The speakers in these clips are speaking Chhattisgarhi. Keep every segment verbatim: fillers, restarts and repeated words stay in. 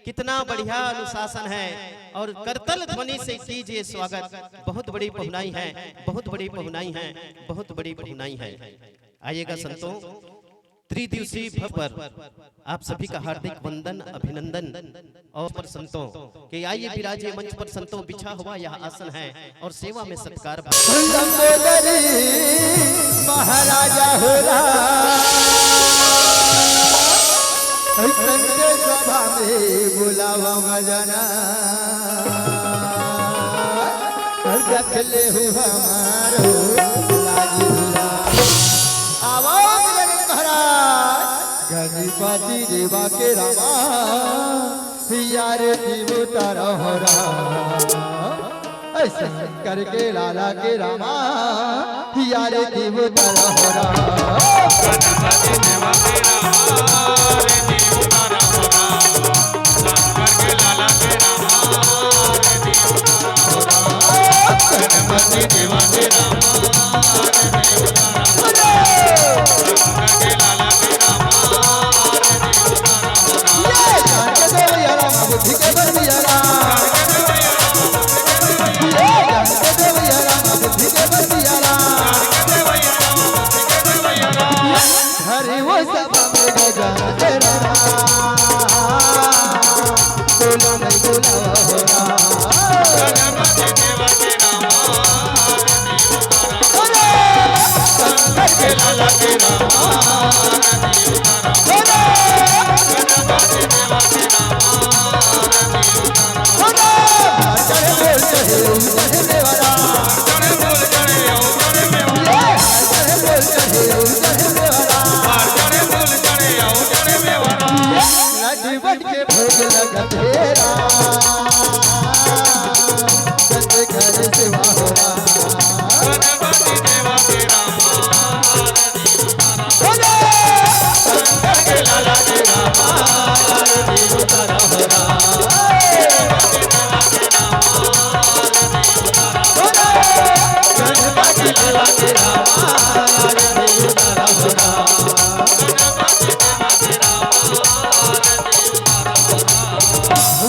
कितना बढ़िया अनुशासन है। और करतल ध्वनि से कीजिए स्वागत। बहुत बड़ी पहुनाई है, बहुत बड़ी पहुनाई है, बहुत बड़ी पहुनाई है। आइएगा संतों, त्रिदिवसीय भव पर आप सभी का हार्दिक वंदन, अभिनंदन। और पर संतों के आइए विराजे मंच पर संतों, बिछा हुआ यह आसन है और सेवा में सत्कार भाव। लंबोदरी महाराजा हो राम, संत सभा में बुलावा मजना, रख ले हो हमारो लाज दुलार। आवाज लगे महाराज, गणपति देवा के रामा, यार देवता रहो राम। ऐ शंकर के लाला के रामा, यार देवता रहो राम। गणपति देवा के रामा, रे देवता रहो राम। शंकर के लाला के रामा, रे देवता रहो राम। गणपति देवा के रामा, रे देवता रहो राम। शंकर के लाला के रामा, रे देवता रहो राम। ये शंकर देवैया राम, बुद्धि के बल दिया राम। हरि वो सब में गजा तेरा राम, बोलो नहीं बोला हो राम। अरे शंकर के लाला के राम।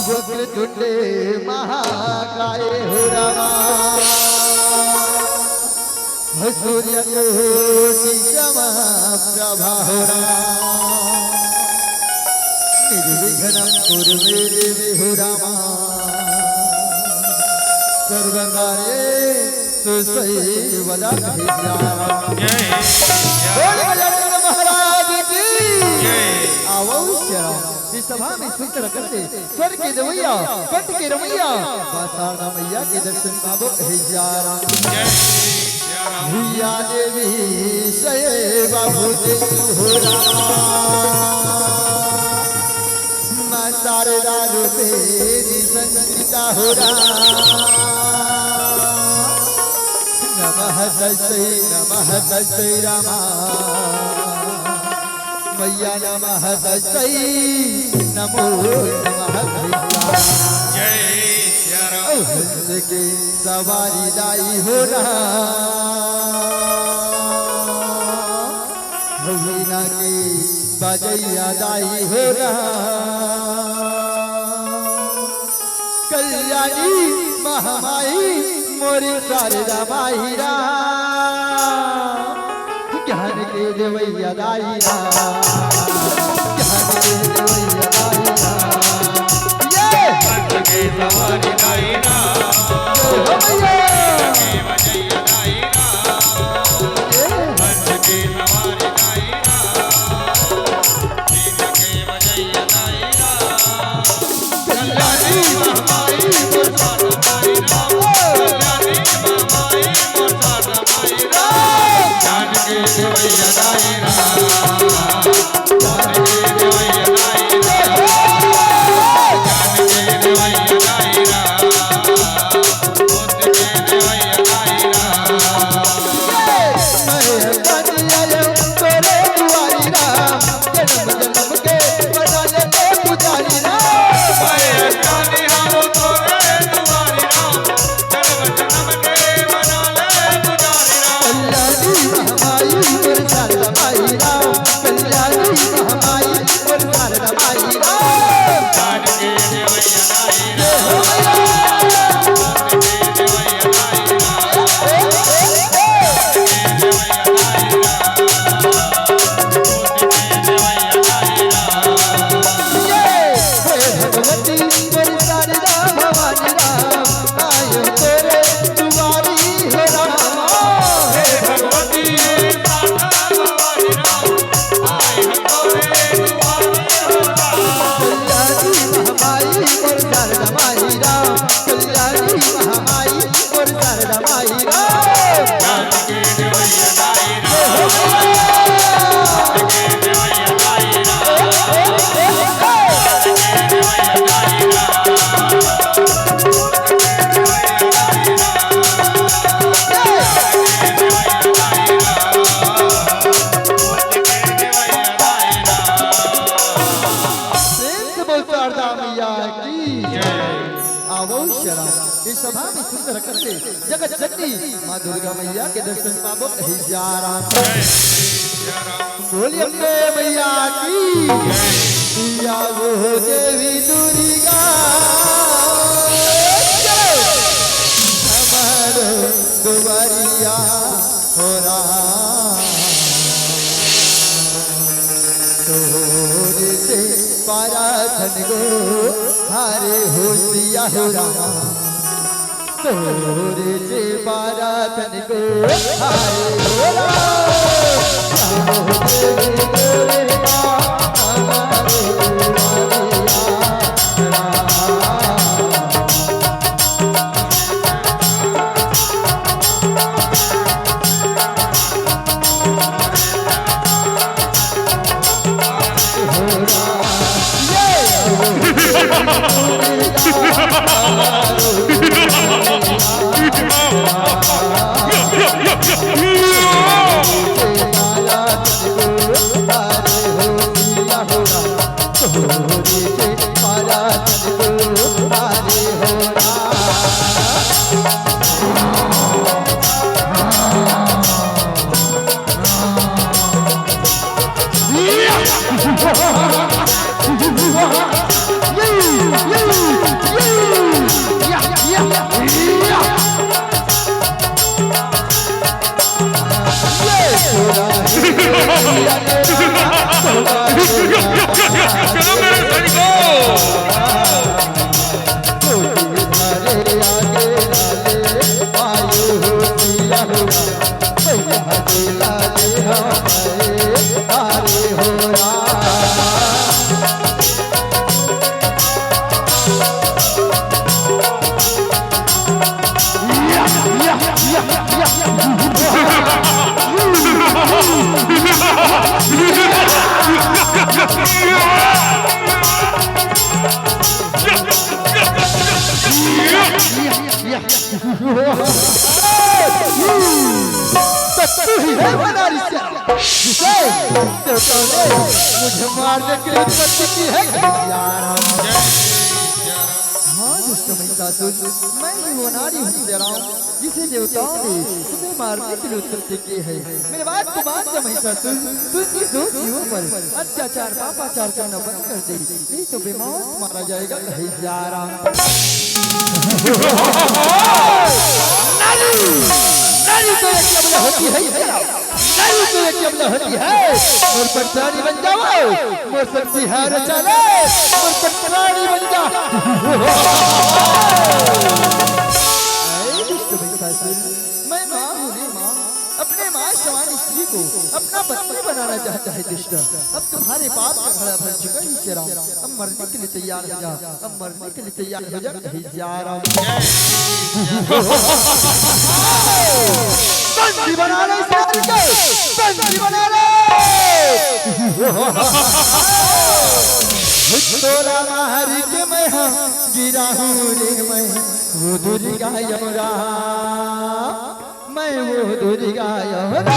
वक्रतुंड महाकाय हो रामा, सूर्यकोटि समप्रभा हो रामा, निर्विघ्नं कुरु मे देवी हो रामा, सर्वकार्येषु सर्वदा। जय। बोल बजरंग महाराज की। जय। आवो श्याम। इस सभा में सुंदर करते स्वर के देवैया, कंठ के रमैया, बासारदा मैया के दर्शन पाबो हे सिया राम। जय सिया राम। भैया देवी सये बाबू जी हो राम। माँ शारदा रूपे निसंचिता हो राम। नमः तस्मै, नमः तस्मै रामा। मैया नमः तस्मै, नमो नमः भैया। जय सिया राम। ओ हंस के सवारी दाई हो राम, वीणा के बजैया दाई हो राम। कल्याणी महामाई मोरी शारदा माई राम, ज्ञान के देवैया दाई राम, ज्ञान के देवैया दाई राम। ये हंस के सवारी दाई राम, जय हो मैया। के बजैया दाई राम, ये हंस के सवारी दाई राम, के बजैया दाई राम। सुंदर कर दे। जगत जननी माँ दुर्गा मैया के दर्शन पाबो कहे सिया राम। बोलिए अम्बे मैया की। या वो देवी दुर्गा, हमारो दुआरिया हो राम। तोरे से पारा धन गो हारे हो सिया हो राम। तोरे से पारा धन गो हारे हो राम। तो तू ही है वो नारी सिया राम, जिसे देवताओं ने मुझे मारने के लिए उत्पत्ति की है। हाँ दुष्ट महिषासुर, मैं ही वो नारी हूँ सिया राम, जिसे देवताओं ने तुम्हें मारने के लिए उत्पत्ति की है। मेरे बात को मान जा महिषासुर, तू इनकी दो जीवों पर अत्याचार पापाचार करना बंद कर दे, नहीं तो बेमौत मारा जाएगा कहे सिया राम। नारी, नारी तो एक अबला होती है, नारी तो एक अबला होती है। मोर पर रानी बन जाओ, मोर पर बिहार चले, मोर पर रानी बन जा। ऐ दुष्ट महिषासुर, मैं माँ हूँ रे माँ, अपने माँ समान स्त्री को अपना पत्नी बनाना चाहता है दुष्ट। अब तुम्हारे पाप का घड़ा भर चुका है सिया राम, अब मरने के लिए तैयार हो जा, अब मरने के लिए तैयार हो जा कहे सिया राम। बंदी बना ले इस नारी को, बंदी बना ले। तोला मारी के मैं हाँ गिरा हूँ रे मैं, वो दुर्गा यमुना। मैं वो दुर्गा यमुना।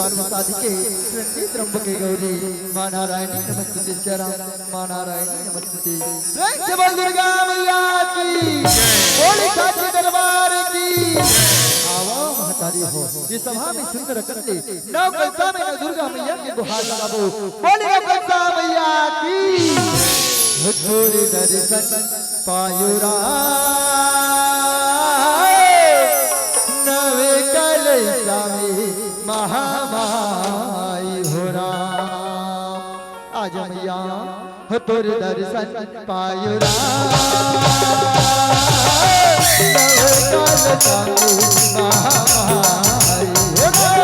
साधिके शरण्ये त्र्यंबके गौरी, माँ नारायणी नमस्तुते, जय राम, माँ नारायणी नमस्तुते। प्रेम से बोल दुर्गा मैया की, बोली साचे दरबार की। आवा महतारी हो, ये सभा में सुंदर कंठ ले, नव कलसा में नव दुर्गा मैया के गुहार लगाबो। बोली नव कलसा मैया की। तोर दर्शन पायो राम, नवे कलसा में महामाई हो राम। आजा मैया, हो तोर दर्शन पायो राम, नवे कलसा में महामाई हो राम।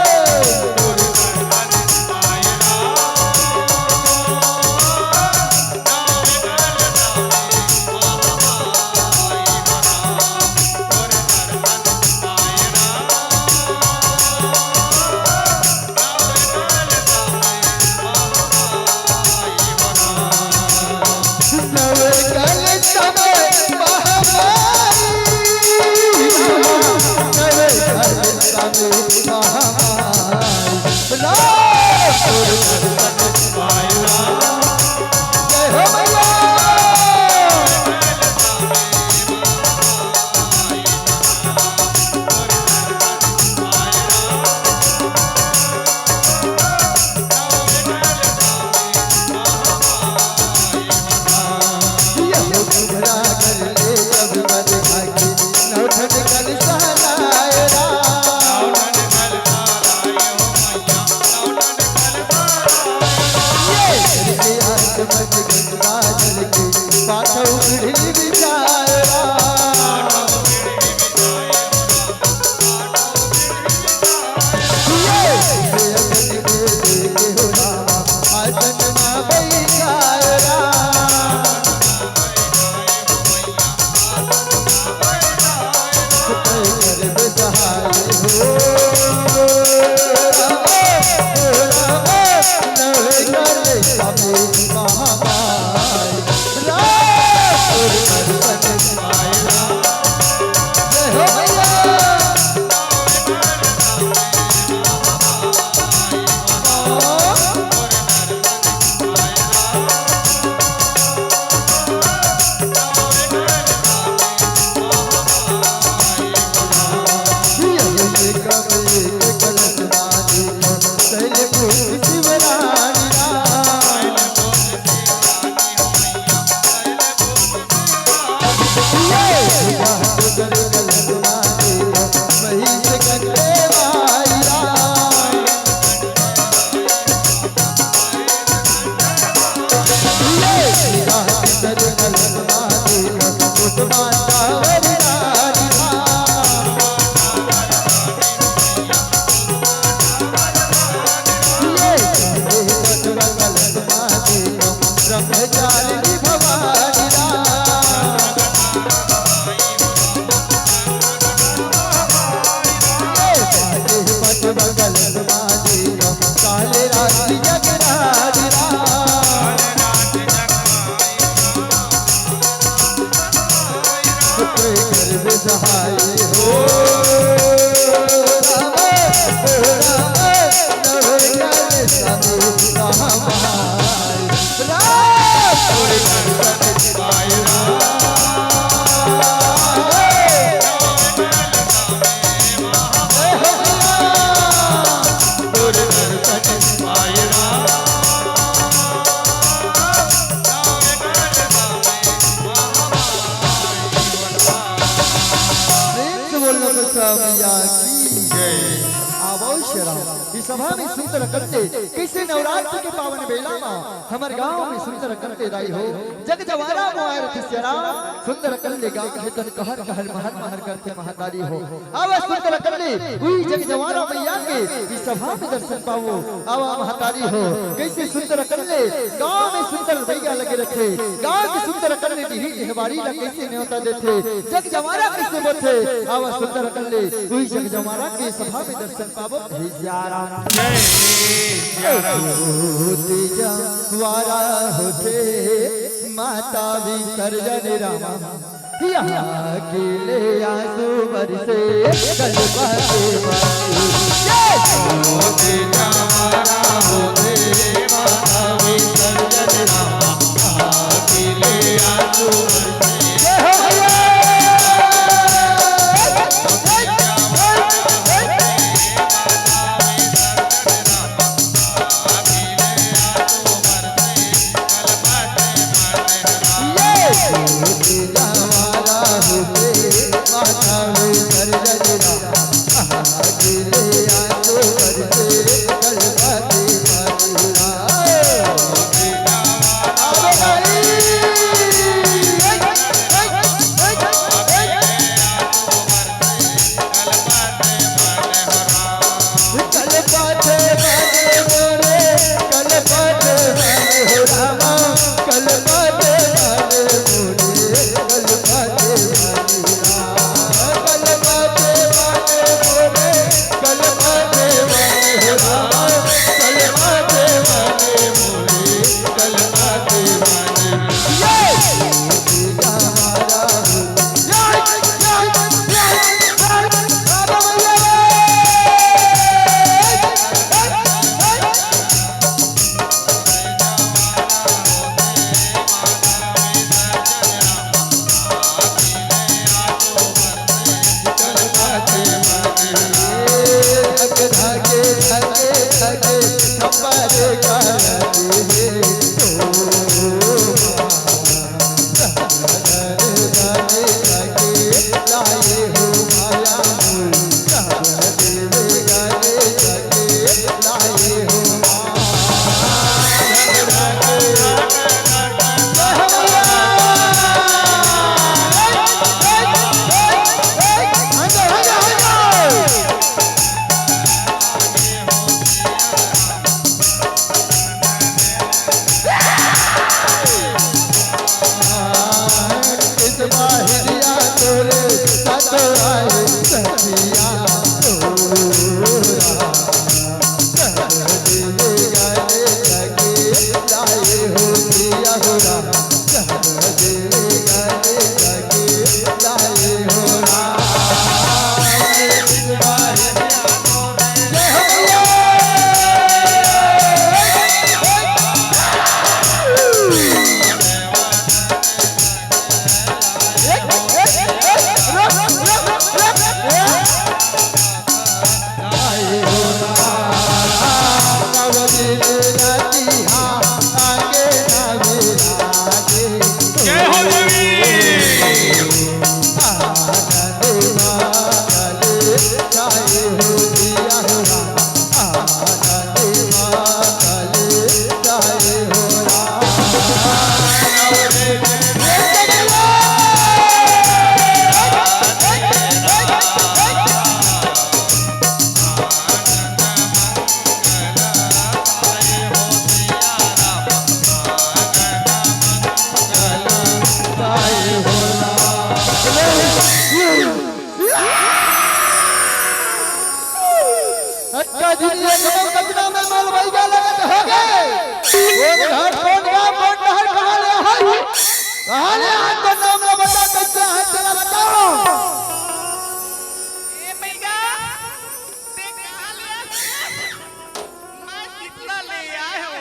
प्रेम से बोल लो दुर्गा मैया की जय। आवो शेरा, इस सभा में सुंदर कंठ ले, कइसे नवरात्र के पावन बेला मा हमर गांव में सुंदर कंठ ले दाई हो। जग जवारा मोर रथ शेरा, सुंदर कंठ ले गात हे तन कहर कहर महर महर करथे महतारी हो। आवा सुंदर कंठ ले, उही जग जवारा मैया के, इस सभा में दर्शन पावो। आवा महतारी हो, कइसे सुंदर कंठ ले, गांव में सुंदर भैया लगे रथे, गांव के सुंदर कंठ ले, डीही डहवारी ला कइसे न्योता देथे, जग जवारा कइसे बोथे, आवा सुंदर कंठ ले, उही जग जवारा के सभा में दर्शन पावो। हे सिया राम। जय सिया राम। जग जवारा होथे, माता विसर्जन रामा। यहाँ के ले आंसू बरसे, कलपा के मारे। जय। अक्का जी के कदम कचरा में मल भइया लगत होगे। कौन घर, कौन गाँव, कौन डहर, कहाँ ले आए? कहाँ ले आए? तो नाम ला बता, कैसे आए तेला बताओ। ए भइया, ते कहाँ ले आए? मैं कितना ले आए हो?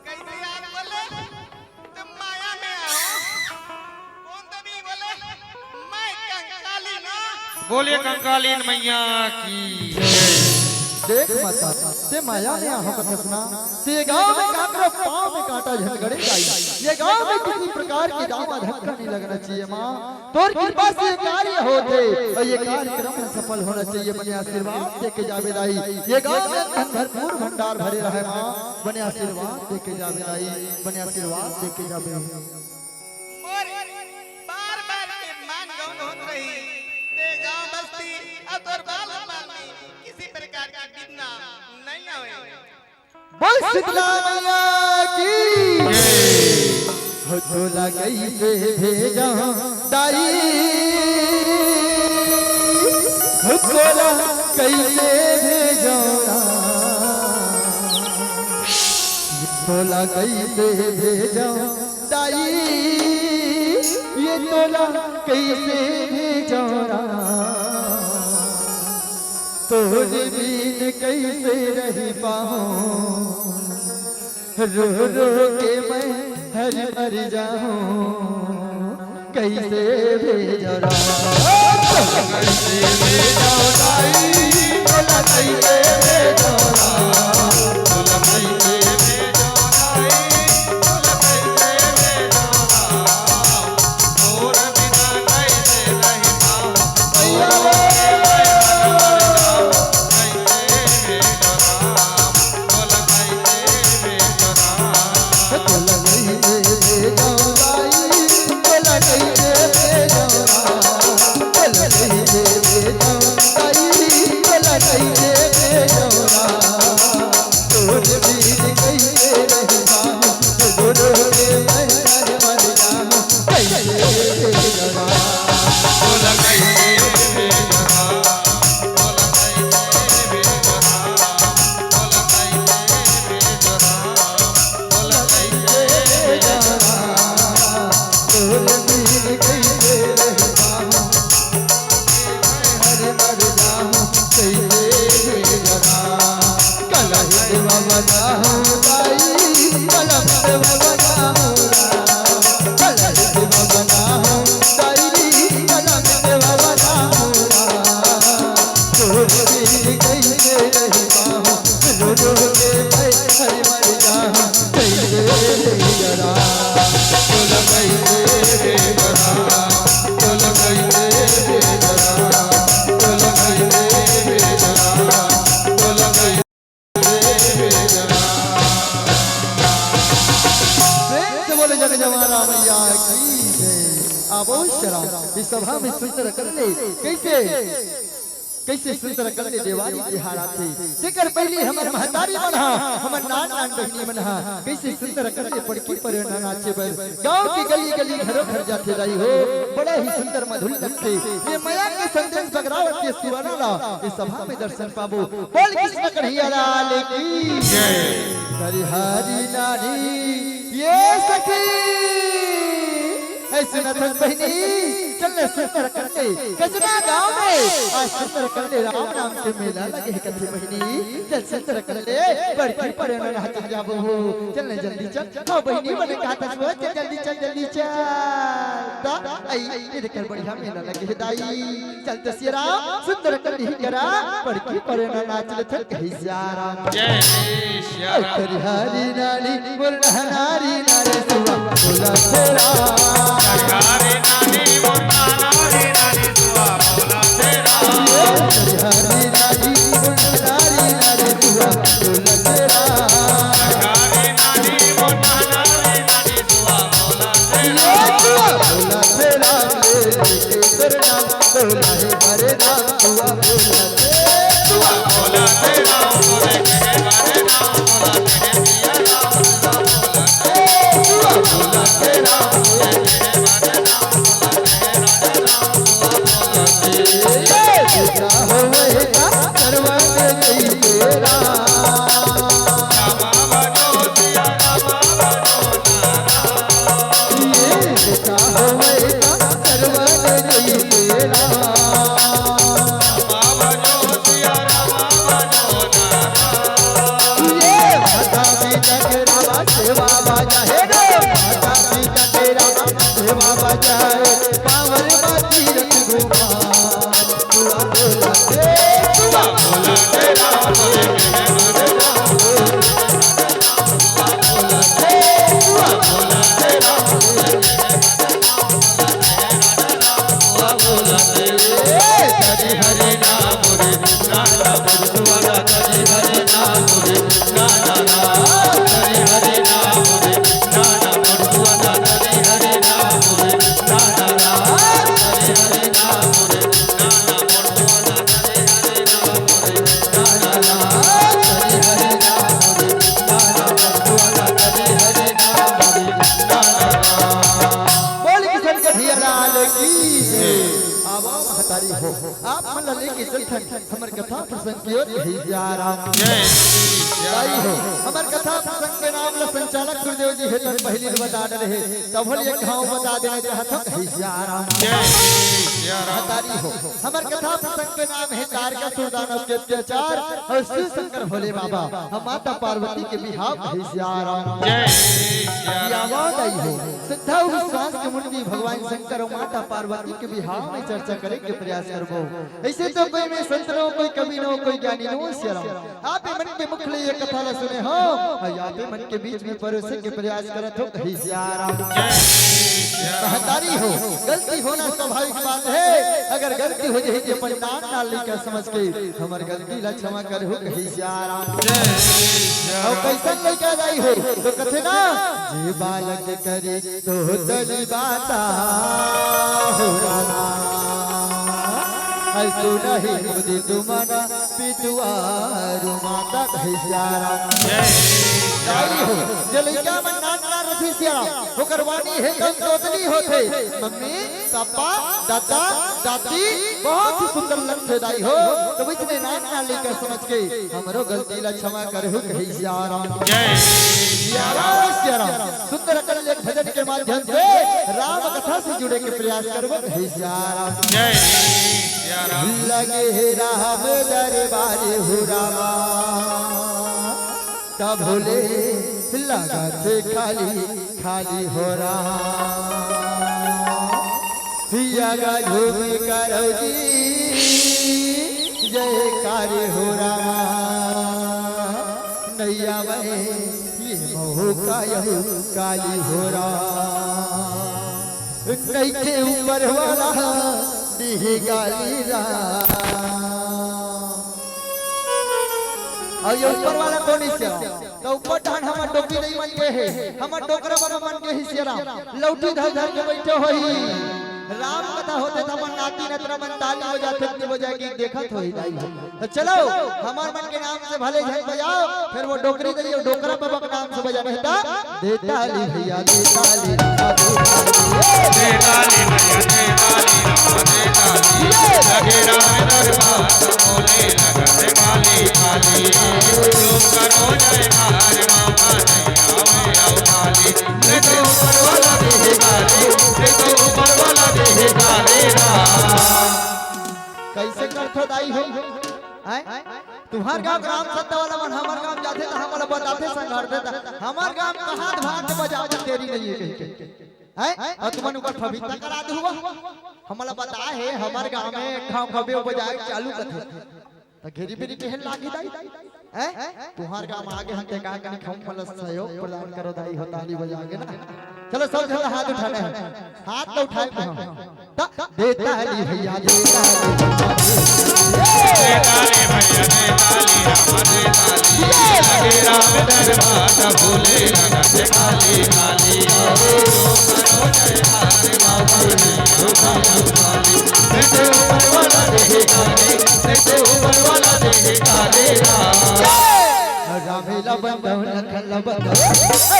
कैसे याद बोले? तुम माया में आओ। कौन देवी बोले? मैं कंकाली ना। बोलिए कंकालीन मैया की। देख माता, ते माया में आहो कथस ना, ते गाँव में काकरो पाँव में कांटा झन गड़े जाई। ये गाँव में किसी प्रकार की दावा धक्का नहीं लगना चाहिए माँ। तोर कृपा से ये कार्य होथे और ये कार्यक्रम ह सफल होना चाहिए। बने आशीर्वाद दे के जाबे दाई। ये गाँव में धन भरपूर भंडार भरे रहे माँ। बने आशीर्वाद दे के जाबे दाई। बने आशीर्वाद दे के जाबे। मोर बार बार के मान गौन होत रही। ते गाँव बस्ती अउ तोर बाल बाल में किसी प्रकार की बिघ्न नहीं आवे। बोल शीतला मैया की। हो तोला कैसे भेजों दाई, हो तोला कैसे भेजों राम, तोला कैसे भेजों दाई, ये तोला कैसे भेजों राम। तोरे बिन कैसे रह पाऊं, रो रो के मैं हर मर जाऊं। कैसे भेजों राम, कैसे भेजों दाई, बोला कैसे भेजों राम, बोला कैसे भेजों दाई, बोला कैसे भेजों राम। सभा में सुंदर अकन ले कइसे, कइसे सुंदर अकन ले देवारी तिहार आथे। तेकर पहिली हमर महतारी मन हा, हमर नान नान बहिनी मन हा कइसे सुंदर अकन ले पड़की परेव नाचे बर गांव के गली गली घरो घर जाथे दाई हो। बड़ा ही सुंदर मधुर लगथे। ये मया के संदेश बगरावत के सुवाना ला ये सभा में दर्शन पाबो। बोल कृष्ण कन्हैया लाल की जय। हरी हरी नानी ये सखी, ऐ सुनत हस बहिनी, चल न सुंदर अकन ले कजना गांव में आज सुंदर अकन ले राम नाम के मेला लगे हे कथे बहिनी। चल सुंदर अकन ले बड़की परेव नाचे जाबो हो। चल न जल्दी चल। हाँ बहिनी, बने कहत हस वो, चल जल्दी चल, जल्दी चल। ता, आई, ये देख बढ़िया मेला लगे हे दाई। चल तो सिया राम, सुंदर अकन ले ही करा, बड़की परेव नाच लेथन कहे सिया राम। जय श्री सिया राम। हरी हरी नानी बोल हरी नानी सुवा बोला तेरा। हरी हरी नानी बोल हरी नानी सुवा बोला तेरा। हरी हरी नानी बोल हरी नानी सुवा बोला तेरा। हरी नानी बोल हरी नानी सुवा बोला तेरा। बोला तेरा, बोला तेरा, बोला है हरे नाम सुवा बोला तेरा। बोल किशन कन्हैया लाल की। आवा महतारी हो, आप मन ला लेके चलथन हमर कथा प्रसंग की ओर कहे सिया राम। जय श्री सिया राम। हमर कथा प्रसंग के नाम ला संचालक गुरुदेव जी हे तन पहिली बता डरे हे, तब होले एक घाव बता देना चाहत हूँ कहे सिया राम। जय श्री सिया राम। महतारी हो, हमर कथा प्रसंग के नाम हे तारकासुर दानव के अत्याचार अउ शिव शंकर भोले बाबा अउ माता पार्वती के बिहाव कहे सिया राम। जय श्री सिया राम। आवाज आई हो, श्रद्धा अउ विश्वास के मुंडी भगवान शंकर अउ माता पार्वती के बिहाव में चर्चा करे के प्रयास करबो। ऐसे तो कोई में संत नो, कोई कवि नो, कोई ज्ञानी नो सिया राम। आप मन के मुख ले ये कथा ला सुने हो, अउ आप मन के बीच में परोसे के प्रयास करत हो कहे सिया राम। जय श्री सिया राम। महतारी हो, गलती होना स्वाभाविक बात हे। अगर गलती हो जाही तो अपन नान नान लइका समझ के हमर गलती ला क्षमा करहु कहे सिया राम। जय श्री सिया राम। अउ कइसन लइका दाई हो तो कथे ना, जे बालक करे तो तनी बाता हो रामा, ऐसो नहीं मुझे तुमन पितुआरू माता कहे सिया राम। जय श्री सिया राम। दाई हो, जे लइका मन नान नान रथे सिया राम, ओकर वाणी हे तन तोतली होथे। मम्मी, पापा, दादा, दादी, बहुत ही सुंदर लगथे दाई हो। तो इसने नान नान लइका समझ के हमरो गलती ला क्षमा करहु कहे सिया राम। जय श्री सिया राम। सिया राम। सुंदर अकन ले एक भजन के माध्यम से राम कथा से जुड़े के प्रयास करबो कहे सिया राम। जय श्री सिया राम। लगे हे राम दरबार हो रामा, तब भोले लगथे खाली खाली हो राम। हिया गा झूम करौ जी जयकार हो रामा। नैया में ये महू कायहू काली हो राम। नइखे ऊपर वाला दिही गाली राम। अउ ये ऊपर वाला कोन हे सिया राम? त ऊपर डाहन हमर डोकरी दाई मन गे हे, हमर डोकरा बाबा मन गे हे सिया राम। लौठी धर धर के बइठे होही। राम कथा होथे त हमर नाती नतरा मन ताली बजाथे, ताली बजा के देखत होही दाई हो। त चलो, हमर मन के नाम से भले झन बजाओ, फेर वो डोकरी दई, वो डोकरा बाबा के नाम से बजा नहीं त दे ताली भैया, दे ताली रामा, दे ताली। दे ताली भैया, दे ताली रामा, दे ताली। लगे राम दरबार बोले लगन काली काली। तुम करो जयकार मामा, नहीं आवे अवताली। दे तो ऊपर वाला दे गाली, दे तो ऊपर वाला दे गाली राम। कैसे करथो दाई हो? हैं? तुहार गांव ग्राम सत्ता वाला मन हमर गांव जाथे त हमला बताथे संघारथे त हमर गांव कहां भाट बजावत देरी नहीं है कहिके। हैं? अउ तुमन ऊपर पवित्र करा दे हुआ। हमला बता हे हमर गांव में एक ठाम हवे बजाए चालू करथे। त घेरी बेरी केहन लागी दाई? हैं? तुहार गांव आगे हन ते का कनी खम मला सहयोग प्रदान करो दाई हो ताली बजा के ना। चलो सब झन हाथ उठाना है। हाथ तो उठाए के हम। त दे ताली भैया, दे ताली भैया, दे ताली। दे ताली भैया, दे ताली रामा, दे ताली। लगे राम दरबार बोले लगन काली काली। दे तो ऊपर वाला दे गाली, दे तो ऊपर वाला दे गाली, दे तो ऊपर वाला दे गाली राम। राम ला बंदव, लखन ला बंदव,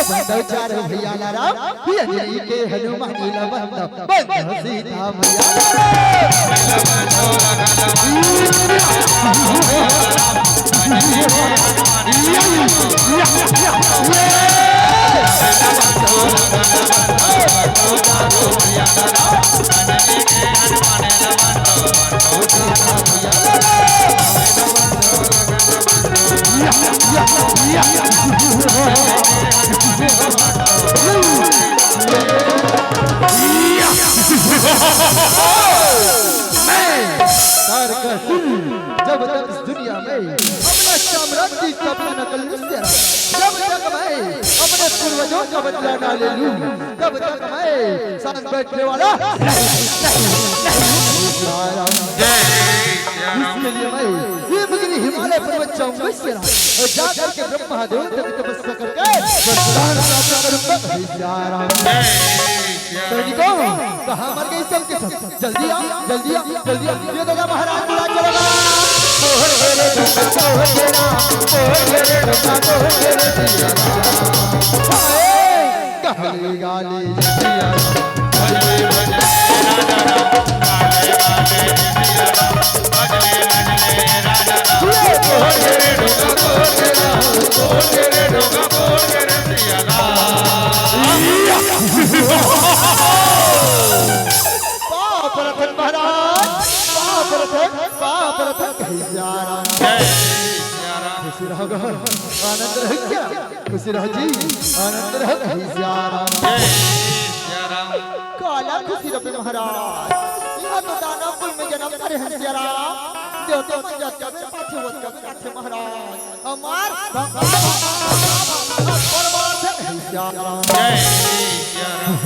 बंदव चारों भैया ला राम, ये अंजनी के हनुमान ला बंदव, बंदव सीता मैया ला राम। मैं तारकासुर, जब तक इस दुनिया में अपना साम्राज्य स्थापना न कर लूं तेरा, जब तक मैं अपने पूर्वजों का बदला ना ले लूं, तब तक मैं शांत बैठने वाला नहीं, नहीं, नहीं, नहीं। जय सिया राम। इसके लिए मैं हिमगिरी हिमालय पर्वत जाऊंगा तेरा, और जा करके ब्रह्मा देव तक तपस्या करके वरदान प्राप्त करूंगा। जय सिया राम। सैनिकों, कहाँ मर गए सब के सब? जल्दी आओ, जल्दी आओ, जल्दी आओ। ये दादा महाराज बुला के लगा। हाय, गाली गाली जिया। पाप रतन महाराज, पाप रतन, पाप रतन। जय सिया राम। जय सिया राम। खुशी रहो, आनंद रहो, खुशी रहो जी, आनंद रहो, जय सिया राम। जय सिया राम। काला खुशी रहो महाराज, यहाँ तो दानव कुल में जन्म करे हैं सिया राम। देवता मन जात का पाछे वत का काठे महाराज। हमार भगवान परमार्थ है सिया राम। जय सिया राम।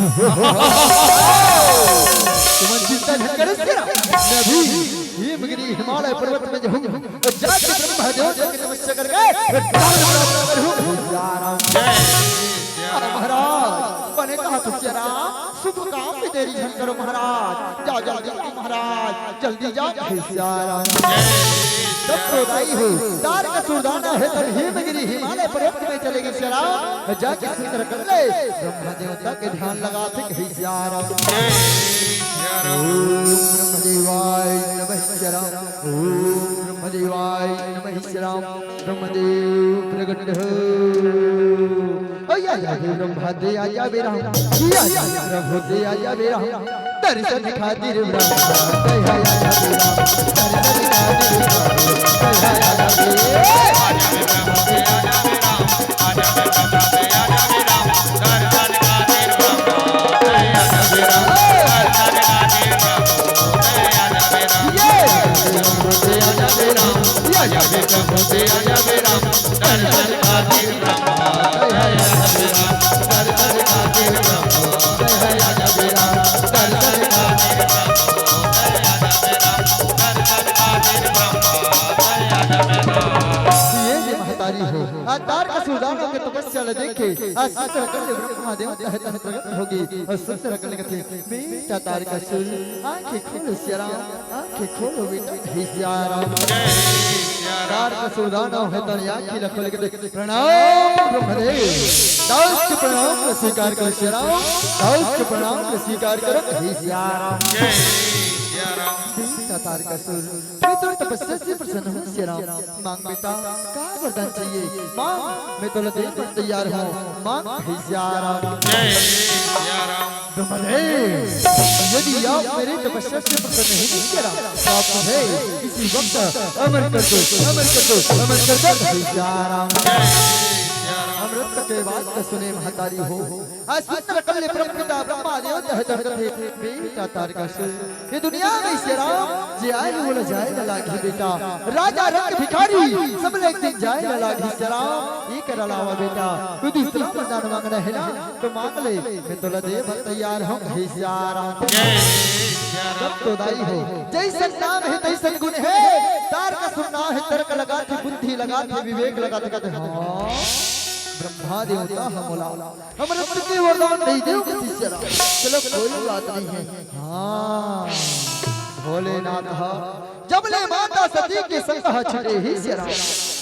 तुमन चिंता न करे सिया राम। मैं भी हिमगिरी हिमालय पर्वत में जाऊंगा। जाके ब्रह्मा देव के तपस्या करके वरदान प्राप्त करूं। सिया राम। जय सिया राम। महाराज, बने कहा तो सिया राम। शुभ काम में देरी झन करो महाराज, जाओ जल्दी जाओ महाराज, जल्दी जाओ। हे सिया राम। तब तो दाई हो, तारकासुर दानव है, तब हिमगिरी हिमालय पर्वत में चले गे सिया राम। जाके सिंदूर कर ले, ब्रह्मा देवता के ध्यान लगा थे, हे सिया राम। ओम ब्रह्मदेवाय नमः सिया राम। ओम ब्रह्मदेवाय नमः सिया राम। ब्रह्मदेव प्रगट हो। ओ या या बे ब्रह्मा दे आ जा बे राम, या या प्रभु दे आ जा बे राम, दर्शन खातिर ब्रह्मा दे आ जा बे राम, दर्शन खातिर प्रभु दे आ जा बे। ये जे महतारी हो, तारकासुर दानव के तपस्या ल देख के आज सुंदर अकल ले ब्रह्मा देवता हे तन प्रगट होगे अउ सुंदर अकल ले कथे, बेटा तारकासुर, आंखें खोलो सियाराम, आंखें खोलो बेटा, हे सियाराम। तारकासुर दानव हे तन आंखें ल खोल के देख, प्रणाम ब्रह्मदेव। दाऊस के प्रणाम ल स्वीकार करो सियाराम, दाऊस के प्रणाम ल स्वीकार करो, हे सियाराम। बेटा तारकासुर, मैं तो तपस्या से प्रसन्न हूँ सियाराम। मांग बेटा, का वरदान चाहिए? मांग, मैं तोला दे बर तैयार हूँ। मांग, हे सियाराम। ब्रह्मदेव, यदि आप मेरे तपस्या से प्रसन्न नहीं सियाराम, तो आप मुझे इसी वक्त अमर कर दो, अमर कर दो, अमर कर दो, हे सियाराम। अमृत के बात तो सुने महतारी हो, आज सुंदर अकल ले परम पिता ब्रह्मा देवता हे तन कथे, बेटा तारकासुर, ये दुनिया में सियाराम, जे आए ल ओला जाए ल लागही बेटा। राजा रंक भिखारी, सब ल एक दिन जाए ल लागही सियाराम। एकर अलावा बेटा, तू दूसरा वरदान मांगना हे ना, तो मांग ले, मैं तोला दे बर तैयार हूँ, हे सियाराम। तब तो दाई हो, जैसन नाम हे, तैसन गुण हे। तारकासुर नाम हे, तर्क लगाथे, बुद्धि लगाथे, विवेक लगाथे, कथे, हाँ, ब्रह्मा देवता ह मोला अमृत के वरदान नहीं देव कथे सियाराम। चलो, कोई बात नहीं है। हाँ, भोलेनाथ ह, जब ले माता सती के संग ह छूटे हे सियाराम,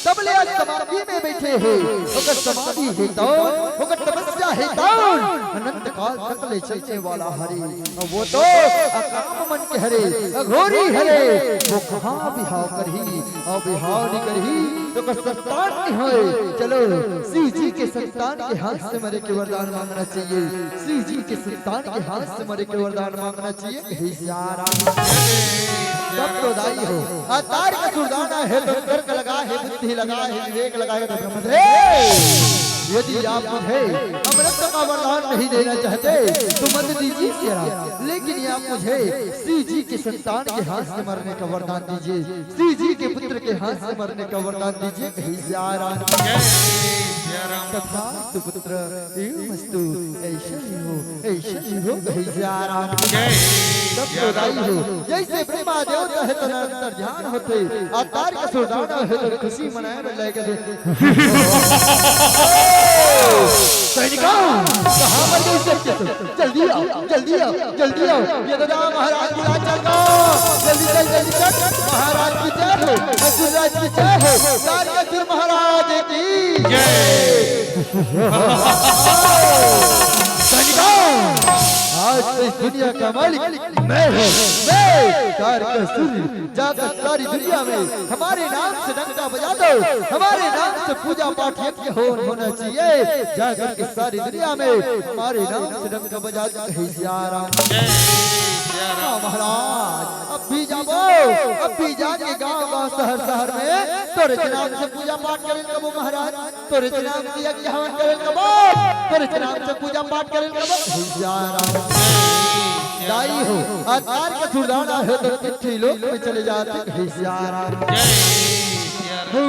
तब ले आज समाधि में बैठे हे। ओकर समाधि हे तौन, ओकर तपस्या हे तौन, अनंत काल तक ले चलने वाला हरे। अउ वो तो अकाम मन के हरे, अघोरी हरे, वो कहाँ बिहाव करही? अउ बिहाव नहीं करही तो ओकर संतान नहीं होए। चलो, शिव जी के संतान के हाथ से मरे के वरदान मांगना चाहिए। शिव जी के संतान के हाथ से मरे के वरदान मांगना चाहिए। हे सियाराम। तब तो दाई हो, आ तारकासुर दानव हे तन तर्क लगा हे, बुद्धि लगा हे, विवेक लगा हे, तो ब्रह्म रे, यदि आप मुझे अमृत का वरदान नहीं देना चाहते तो मत दीजिए सियाराम, लेकिन आप मुझे शिव जी के संतान के हाथ से मरने का वरदान दीजिए, शिव जी के पुत्र के हाथ से मरने का वरदान दीजिए, हे सियाराम। तथास्तु पुत्र, एवमस्तु, ऐसा ही हो, ऐसा ही हो, हे सियाराम। तब तो दाई हो, जैसे ब्रह्मा देवता हे तन अंतर ध्यान होथे, आ तारकासुर दानव हे तन खुशी मनाए बर लगे। सैनिकों, कहाँ मर गए सब के सब? जल्दी आओ, जल्दी आओ, जल्दी आओ। ये तो राम महाराज बुला चल रहा। जल्दी चल, जल्दी चल। महाराज की जय हो, असुर राज की जय हो, तारकासुर महाराज की जय। सैनिकों, आज से इस दुनिया का मालिक मैं हूँ, मैं तारकासुर। जाकर सारी दुनिया में हमारे नाम से डंका बजा दो, हमारे नाम से पूजा पाठ यज्ञ हो, होना चाहिए। जाकर के सारी दुनिया में हमारे नाम से डंका बजा दो। हे सियाराम। हाँ महाराज, अब भी जाबो, अब भी जाके गांव गांव, शहर शहर में तोरे नाम से पूजा पाठ करे कबो महाराज। तोरे नाम से यज्ञ हवन करे कबो, तोरे नाम से पूजा पाठ करे कबो। सियाराम। दाई हो, आ तारकासुर दानव हे तन पृथ्वी लोक में चले जाथे। हे सियाराम।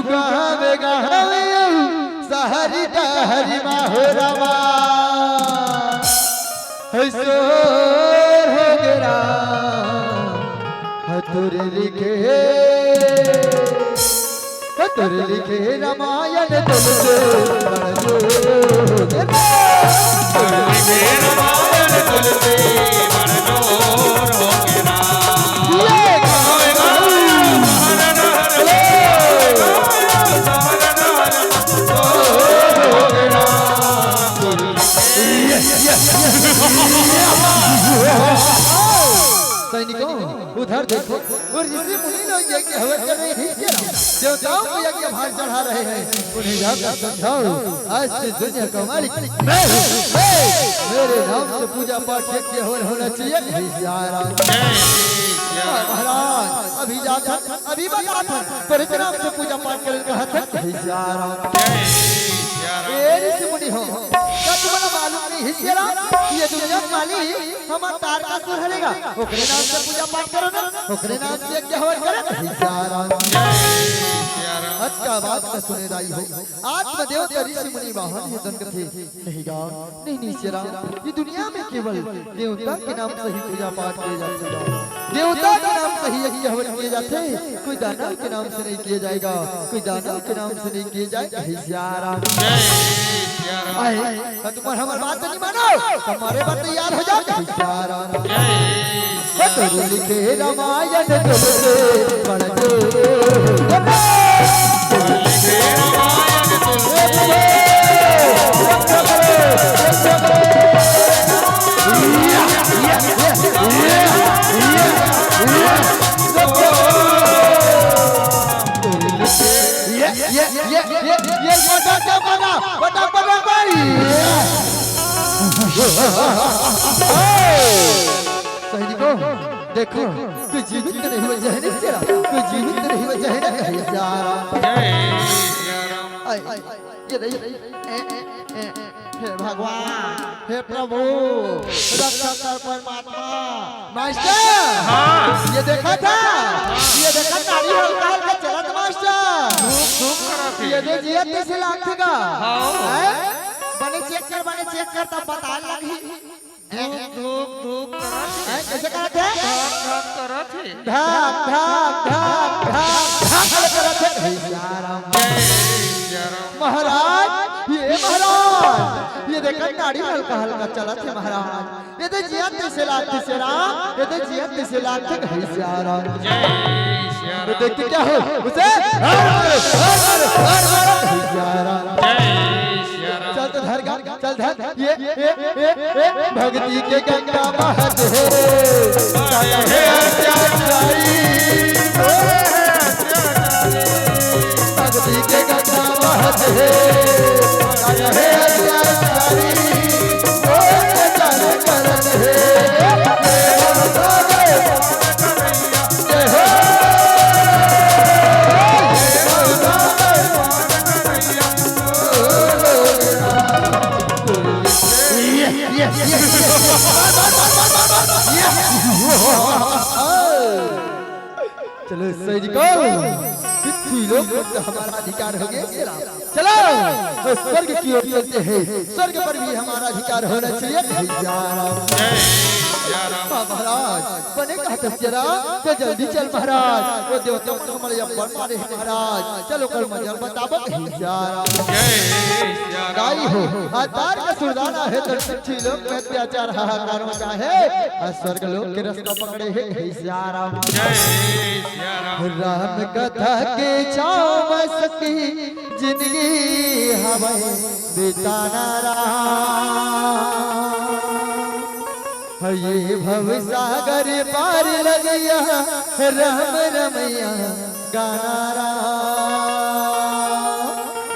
गावे गावे सहरी टहरी माहोरावा, हे सोर हो गेरा, हतुर लिखे। कतुर लिखे रामायण तुलसी बड़ जोर। कतुर लिखे रामायण तुलसी बड़ जोर हो गेरा। ये गावे गावे सैनिकों, उधर देखो, वो ऋषि मुनि लोग यज्ञ हवन कर रहे हैं क्या? देवताओं को यज्ञ भार चढ़ा रहे हैं, उन्हें जाकर समझाओ। आज से दुनिया का मालिक मैं हूँ। मैं, मेरे नाम से पूजा पाठ यज्ञ हवन होना चाहिए। हे सियाराम। हाँ, महाराज, अभी जाकर, अभी बता था, तोरे नाम से पूजा पाठ करे कहा था। हे सियाराम। ए ऋषि मुनि हो, का तुम्हारा मालूम नहीं हे सियाराम? ये दुनिया का मालिक हमार तारकासुर हरेगा, ओकरे नाम से पूजा पाठ करो ना, ओकरे नाम से यज्ञ हवन करो ना। हे सियाराम। अतका बात का सुने दाई हो, आत्मदेव का ऋषि मुनि वाहन हे तन कथे, नहीं गा, नहीं, नहीं सियाराम, ये दुनिया में केवल देवता के नाम से ही पूजा पाठ किए जाते हैं। देवता के नाम से ही यज्ञ हवन किए जाथे, कोई दानव के नाम से नहीं किए जाएगा, कोई दानव के नाम से नहीं किए जाएगा। हे सिया राम। जय सिया राम। आए, त तुमन हमर बात नहीं मानो, त मारे बर तैयार हो जाओ। हे सिया राम। जय सिया राम। तोर लिखे रामायण तुलसी बड़ जोर। ये, ये, ये, ये, ये, ये, ये, पटक, पटक, पटक, पटक, भाई। सैनिकों, देखो, कोई जीवित नहीं बचा है ना सिया राम, कोई जीवित नहीं बचा है ना, हे सिया राम। जय सिया राम। आए, आए, ये नहीं, ए, ए, ए, हे भगवान, हे प्रभु, रक्षा कर परमात्मा। मास्टर, हाँ। ये देखा था, ये देखा, गाड़ी हल्का हल्का चलत मास्टर। धूप, धूप करत हे। ये दे जिया तैसे लागथे गा। हाँ। हैं? बने चेक कर, बने चेक कर, तब पता लगही। धूप, धूप, धूप करत हे। हैं? कैसे करत हे? धक, धक करत हे। धक, धक, धक, धक, धक करत हे। हे सिया राम। जय सिया राम। महाराज, ये महाराज, ये देखा, गाड़ी हल्का हल्का चलत हे महाराज। ये दे जिया तैसे लागथे सिया राम, ये दे जिया तैसे लागथे, हे सिया राम। जय सिया राम। तो देखते क्या हो उसे, हर, हर, हर, हर, हर, हे सिया राम। जय सिया राम। चल तो धर गा, चल धर। ये, ये, ये, ये, भक्ति के गंगा बहत हे। हे सिया राम। भक्ति के गंगा बहत हे। हे सिया राम। चलो सैनिकों, पृथ्वी लोक पर तो हमारा अधिकार हो गया, सिया राम। चलो, तो स्वर्ग की ओर चलते हैं, स्वर्ग पर भी हमारा अधिकार होना चाहिए। हे सिया राम। जय सिया राम। हाँ महाराज, बने कहा था सिया राम, तो जल्दी चल महाराज, वो देवता तो हमारे ऊपर मारे हैं महाराज। चलो, कल मजा बताबो, हे सिया राम। जय सिया राम। दाई हो, अवतार का सुरदान आहे, तो पृथ्वी लोक में अत्याचार हाहाकार मचा है, और स्वर्ग लोक के रास्ता पकड़े हैं, हे सिया राम। जय सिया राम। राम कथा के छाँव म सखी जिनगी हवय बिताना राम। ये भव सागर पार लगिया राम रमैया गाना राम।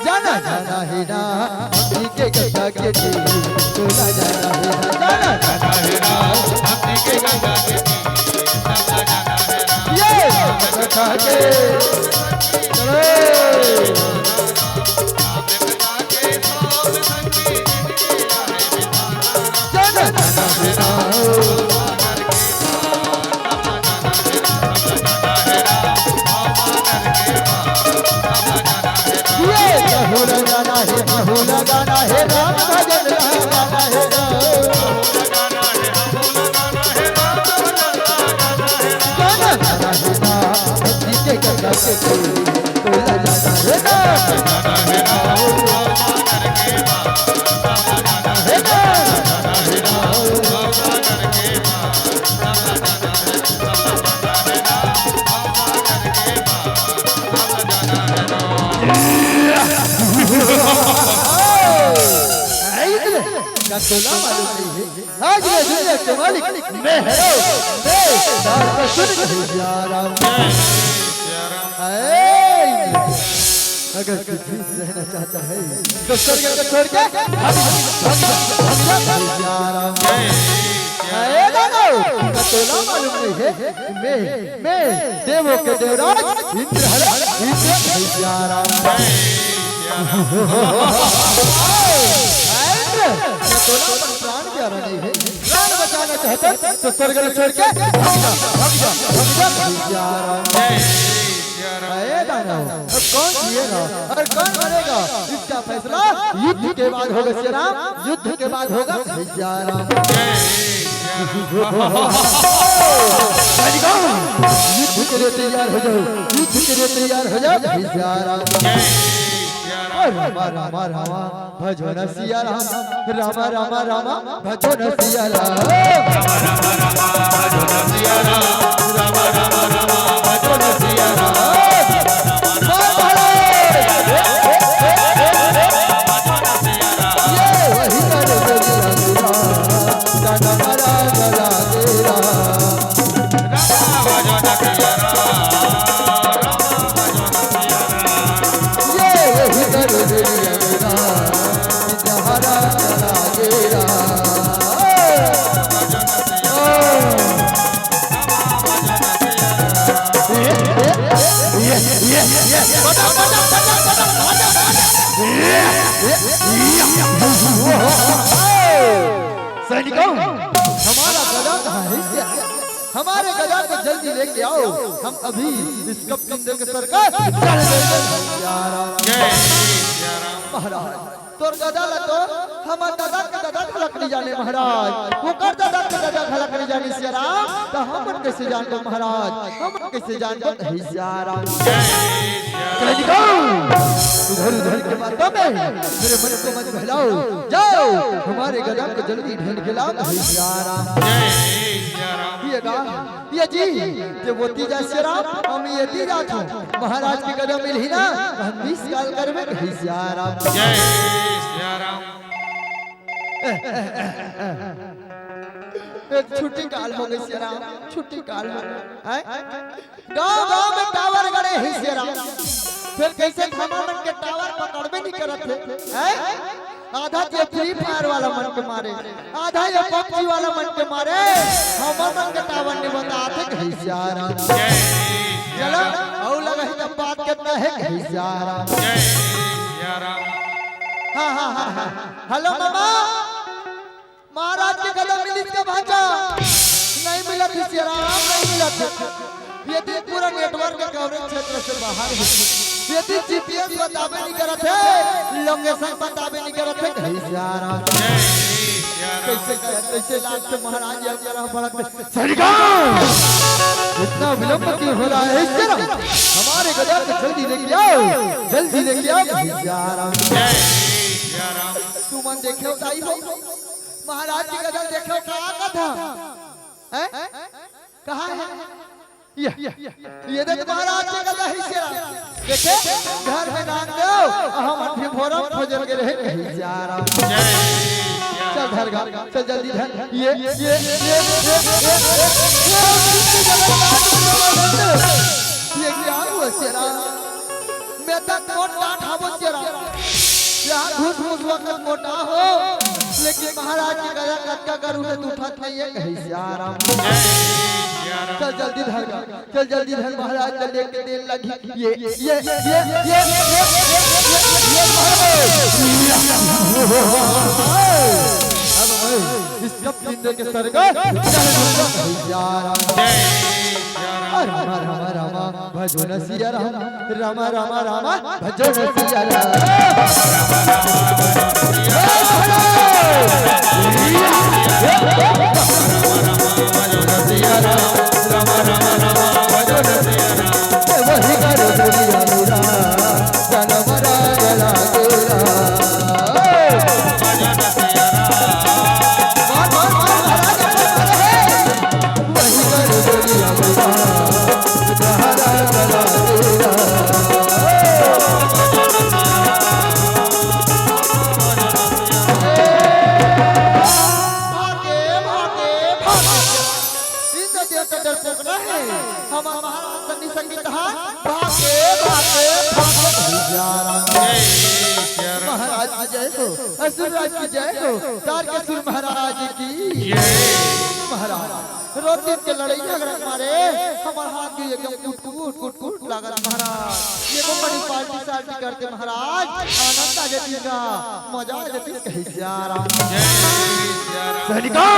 जाना जाना हे राम, हमनी के गंगा के तीर, तोला जाना हे राम। जाना जाना हे राम, हमनी के गंगा के तीर, तोला जाना हे राम। ये कथा के, चलो। जाना जाना हे राम। ये कहूँ लगाना है, कहूँ लगाना है, राम भजन लगाना है। गाना गाना है, राम भक्ति के गंगा के तीर, तो लगाना है राम। का तोला मालूम नहीं है। आज ये दुनिया के मालिक मैं हूँ, मैं दान का सुन कहे जा रहा हूँ। है। अगर तू खुश रहना चाहता है, तो स्वर्ग को छोड़ के भाग जा, भाग जा, भाग जा, भाग जा। अरे दानव, का तोला मालूम नहीं है? मैं, मैं देवों के देवराज इंद्र हूँ, इंद्र भैया राम। इंद्र, का तोला अपन प्राण प्यारा नहीं है? प्राण बचाना चाहता है, तो स्वर्ग को छोड़ के भाग जा, भाग जा, भाग जा, भैया राम। अरे दानव, अब कौन जिएगा और कौन मरेगा, इसका फैसला युद्ध के बाद होगा, श्री राम, युद्ध के बाद होगा, भैया राम। युद्ध के लिए तैयार हो जाओ, युद्ध के लिए तैयार हो जाओ, हे सिया राम। रामा रामा रामा भजो न सिया राम, रामा रामा रामा भजो न सिया राम। सैनिकों, हमारा गदा कहाँ है? हमारे गदा को जल्दी लेके आओ, हम अभी इस कप के अंदर के सरकार। जय सिया राम। महाराज, तोर गदा ला तो हमर दादा के दादा घलक नहीं जाने महाराज, ओकर दादा के दादा घलक नहीं जाने सिया राम, तो हमन कैसे जानबो महाराज, हमन कैसे जानबो? हे सिया राम। सैनिकों, इधर उधर के बातों में मेरे मन को मत बहलाओ, जाओ हमारे गदा को जल्दी ढूंढ के लाओ। हे सिया राम। ये गा, ये जी, ये वो तीजा सिया राम, हम ये तीजा था। महाराज के गदा मिलही ना, तो हम बीस साल करबे। हे सिया राम। जय सिया राम। एक छुट्टी काल हो गई सिया राम, छुट्टी काल हो गई। हैं? गांव गांव में टावर गड़े हे सिया राम, फिर कैसे थाना मन के टावर पकड़बे नहीं करत हे, हैं? आधा ये फ्री फायर वाला मन के मारे, आधा ये पबजी वाला मन के मारे, हमर मन के टावर नहीं बताते। हे सिया राम। जय सिया चलो, राम। औ लगा ही तब बात कितना है। हे सिया राम। जय सिया राम। हाँ, हाँ, हाँ, हाँ। हेलो मामा, महाराज के गदा मिलिस का भांचा? नहीं मिलत हे सिया राम, नहीं मिलत हे। ये दिन पूरा नेटवर्क कवरेज क्षेत्र से बाहर है। ये दिन जीपीएस बताबे नहीं करत हे, लोकेशन बताबे नहीं करत हे। हे सिया राम। जय सिया राम। कैसे, कैसे लाल से महाराज ये करा पड़त हे। सैनिकों, इतना विलंब क्यों हो रहा है? हे सिया राम, हमारे गदा को जल्दी लेके आओ, जल्दी लेके आओ। हे सिया राम। जय सिया राम। तुमन देखे हो काई हो? महाराज के गदा देखे हो का कथा? हैं? कहाँ है? ये, ये देख महाराज के गदा हे सिया राम। देखे, घर में नाम दो, हम अठी भोरम खोजल के रहे। हे सिया राम। जय सिया राम। चल धर गा, चल जल्दी धर। ये, ये, ये, ये क्या हुआ सिया राम? मैं तक मोट डांट हावो सिया राम। यहाँ घुस घुस वक्त मोटा हो, लेकिन महाराज के गदा कतका करू से उठत नहीं है। हे सिया राम। जय सिया राम। चल जल्दी धर गा, चल जल्दी धर महाराज का लेके देर लगी। ये, ये, ये, ये महाराज। अब इस सब जिंदे के सरगा। जय सिया राम। जय सिया राम। रामा रामा रामा भजो न सिया राम, रामा रामा रामा भजो न सिया राम। भागे, भागे, भागे। इंद्र देवता डरपोक ना हे। हमार महाराज सन्नी संगीत हा। भागे, भागे, भागे। जय सिया राम। महाराज की जय हो, असुर राज की जय हो, तारकेसुर महाराज की। जय। महाराज, रोज दिन के लड़ाई झगड़ा मारे, हमार हाथ भी एकदम कुट कुट कुट कुट लागत महाराज। ये को बड़ी पार्टी सार्टी करते महाराज, आनंद आ जाती का, मजा आ जाती। हे सिया राम। जय सिया राम। सैनिकों,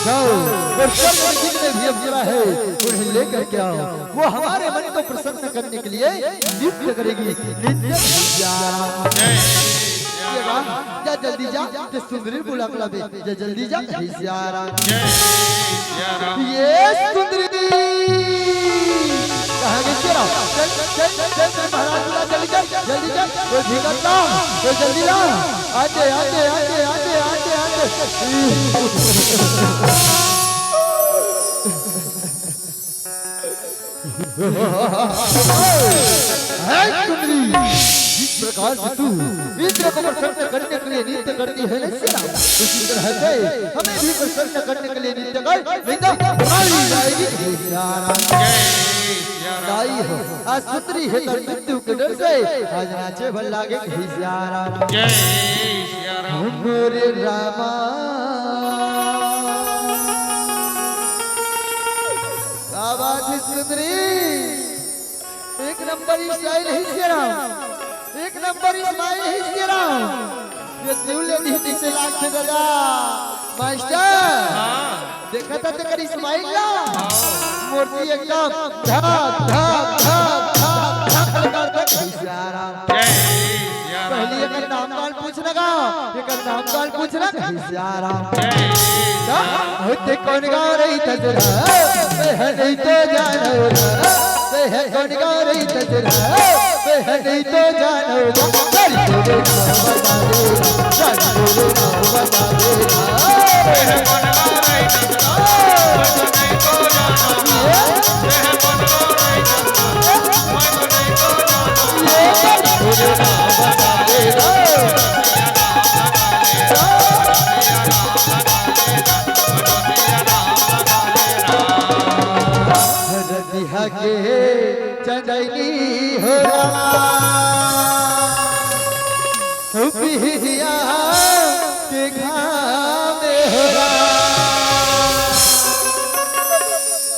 जाओ और स्वर्ग में जितने भी अप्सरा है, उन्हें लेकर के आओ। वो हमारे मन को प्रसन्न करने के लिए नृत्य करेगी। नृत्य। जय सिया राम। जय सिया राम। जा जल्दी जा, ते सुंदरी बुला के लाबे। जा जल्दी जा, हे सिया राम। जय सिया राम। ये सुंदरी। कहाँ गई सिया राम? चल, चल, चल, चल, महाराज बुला, जल्दी चल, जल्दी चल। वो भीगता, वो जल्दी ला। आते, आते, आते, आते, आते, आते। हे सुंदरी, जिस प्रकार से तू इंद्र को प्रसन्न करने के लिए नृत्य करती है ना सिया, उसी तरह से हमें भी प्रसन्न करने के लिए नृत्य कर, नहीं तो हमारी जाएगी। जय सिया राम। जय सिया राम। दाई हो, आज सुंदरी है तो मृत्यु के डर से आज नाचे भर लागे। जय सिया राम। जय सिया राम। मोरे रामा। क्या बात है सुंदरी, एक नंबर स्टाइल है सिया राम, एक नंबर स्माइल है सिया राम। ये दिल ले दी से लाख से दादा। मास्टर, हाँ। देखा था तेकर स्माइल ला? हाँ। मूर्ति एकदम धक, धक, धक, धक, धक लगा था। जय सिया राम। जय सिया राम। पहली एकर नाम गाल पूछना का, एकर नाम गाल पूछना का। सिया राम। जय सिया राम। होते कौन गाँव रही तजरा, मैं है नहीं तो जानो रा। मैं है कौन गाँव रही तजरा, मैं है नहीं तो जानो रा। तेरी तेरे गाँव बता दे रा, तेरी तेरे गाँव बता दे रा। मैं है कौन गाँव रही तजरा, मैं है नहीं तो जानो रा। मैं है कौन गाँव रही तजरा, मैं है नहीं तो जानो रा। तेरी तेरे गाँव बता दे रा। रतिहा के चंदैनी हो रामा, पिहिया के घाम हो रामा,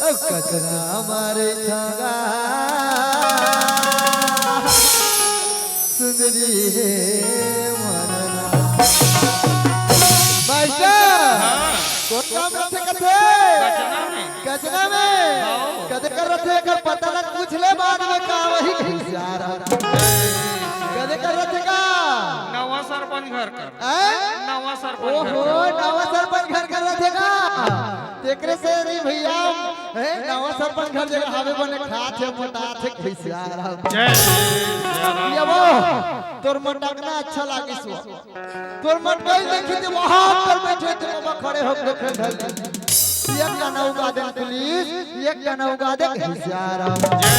अब कचरा मारे छागा। सुंदरी हे मनना। मास्टर, हाँ। कोन गाँव में रथे कथे? कचना में। कचना में। हाँ। कदे कर रथे एकर पता लग पूछ ले बाद में का वही घिसारा। कदे कर रथे का? नवा सरपंच घर कर। हैं? नवा सरपंच घर ओहो, कर। नवा सरपंच घर कर रथे का? तेकरे से नहीं भैया, हैं? नवा सरपंच घर जगह हावे बने खात हे, मोटात हे, घिसारा। जय सिया राम। ये वो, तोर मटकना अच्छा लागिस वो। तोर मटकई देखी ते वहां पर बैठे थे बाबा खड़े होके देखे धरती। एक गाना उगा दे पुलिस, एक गाना उगा दे। जय सिया राम। जय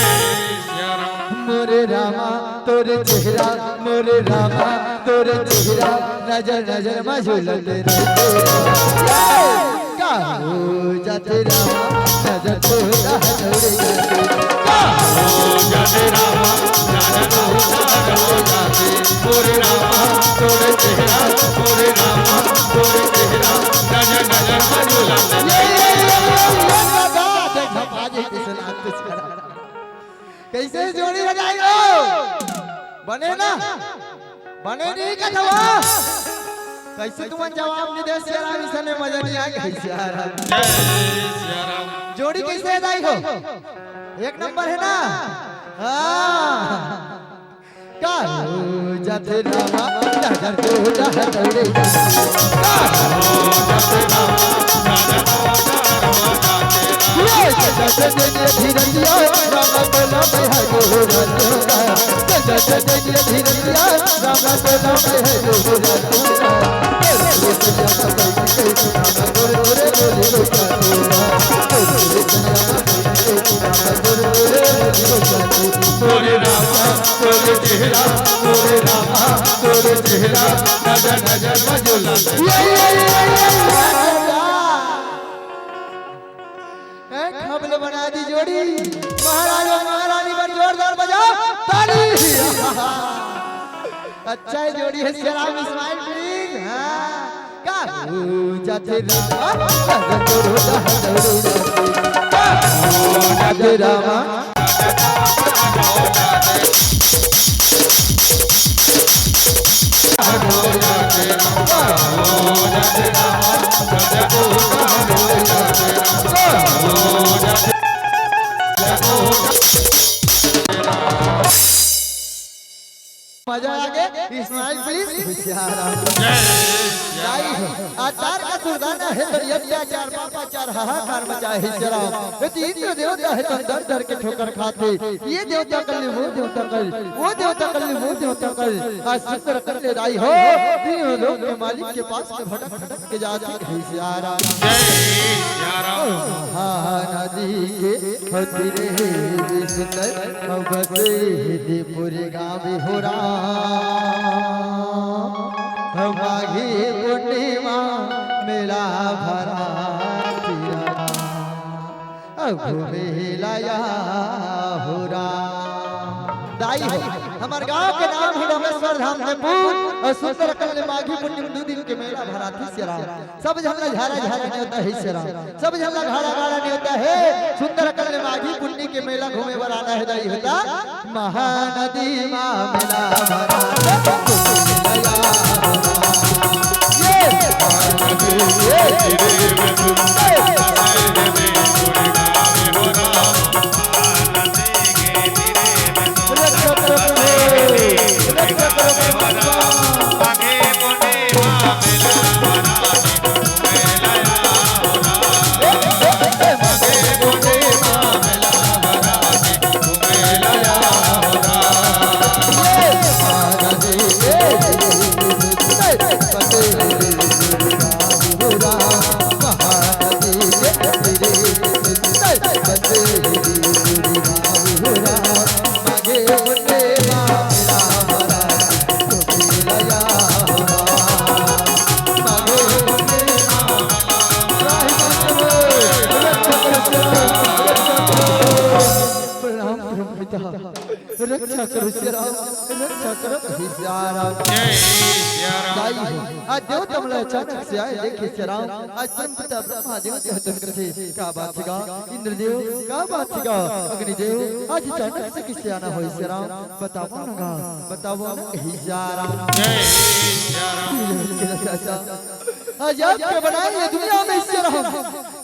सिया राम। मोरे रामा तोरे चेहरा, मोरे रामा तोरे चेहरा, नजर नजर मा झूलत रहे। का हो जाथे रामा, नजर तो राह छोड़ जाथे। का हो जाथे रामा, नजर तो राह छोड़ जाथे। मोरे रामा तोरे चेहरा, मोरे रामा तोरे चेहरा, नजर नजर मा झूलत रहे। ये, ये, ये, ये, ये, ये, ये, देखा बाजे किसे लागते सारा। कैसे जोड़ी हो जाएगा? बने ना? बने नहीं कथवा? कैसे तुमन जवाब नहीं दे सिया राम, इसने मजा नहीं आया। जय सिया राम। जय सिया राम। जोड़ी कैसे अदाई हो? एक नंबर है ना? हाँ। काहो जाथे रामा, नजर तो राह दौड़े। काहो जाथे रामा, नजर तो राह दौड़े। ये जगत में धीरतिया, रामा तोला में है गोरतिया। जगत में धीरतिया, रामा तोला में है गोरतिया। मोरे रामा, तोरे चेहरा, मोरे रामा, तोरे चेहरा, नजर नजर मा झूलत। ए, खबले बना दी जोड़ी। महाराज और महारानी बर जोरदार बजाओ ताली। अच्छा है जोड़ी है सिया राम, स्माइल प्लीज। हाँ। काहो जाथे रामा, नजर तो राह दौड़े। काहो जाथे रामा। मजा आ गया। Smile please। जय सिया राम। जय सिया राम। आज तार का सुरदाना हे तो ये अत्याचार, पापाचार, हाहाकार मचाए हे सिया राम। ये तो इंद्र देवता हे तो डर डर के ठोकर खाथे। ये देवता कर ले, वो देवता कर, वो देवता कर ले, वो देवता कर। आज सुंदर कर ले दाई हो, तीनों लोक के मालिक के पास में भटक भटक के जात हे सिया राम। जय सिया राम। महानदी के होती रे सुंदर, बसे दे पूरे गाँव हो राम। माघी पूर्णिमा मेला भरा सिया राम। अब घूमे लाया हो राम। दाई हो, हमर गांव के नाम हे रामेश्वर धाम देवपुर अउ सुंदर अकल ले माघी पुन्नी में दू दिन के मेला भराथे सिया राम। सब झन ला झारा झारा नेवता हे सिया राम, सब झन ला घाड़ा घाड़ा नेवता हे। सुंदर अकल ले माघी पुन्नी के मेला घूमे बर आना हे दाई हो ता। महानदी मा मेला भरा। ये प्रणाम प्रभु पिता, रक्षा करो सिया राम, रक्षा करो हे सिया राम। जय सिया राम। दाई हो, आज देव तमला अचानक से आए देखे सिया राम। आज परम पिता ब्रह्मा देव कहतन करथे, का बात हे गा इंद्रदेव, का बात हे गा अग्निदेव, आज अचानक से किसे आना होय सिया राम? बतावव ना गा, बतावव ना हे सिया राम। जय सिया राम। हे चाचा, आज आपके बनाए ये दुनिया में सिया राम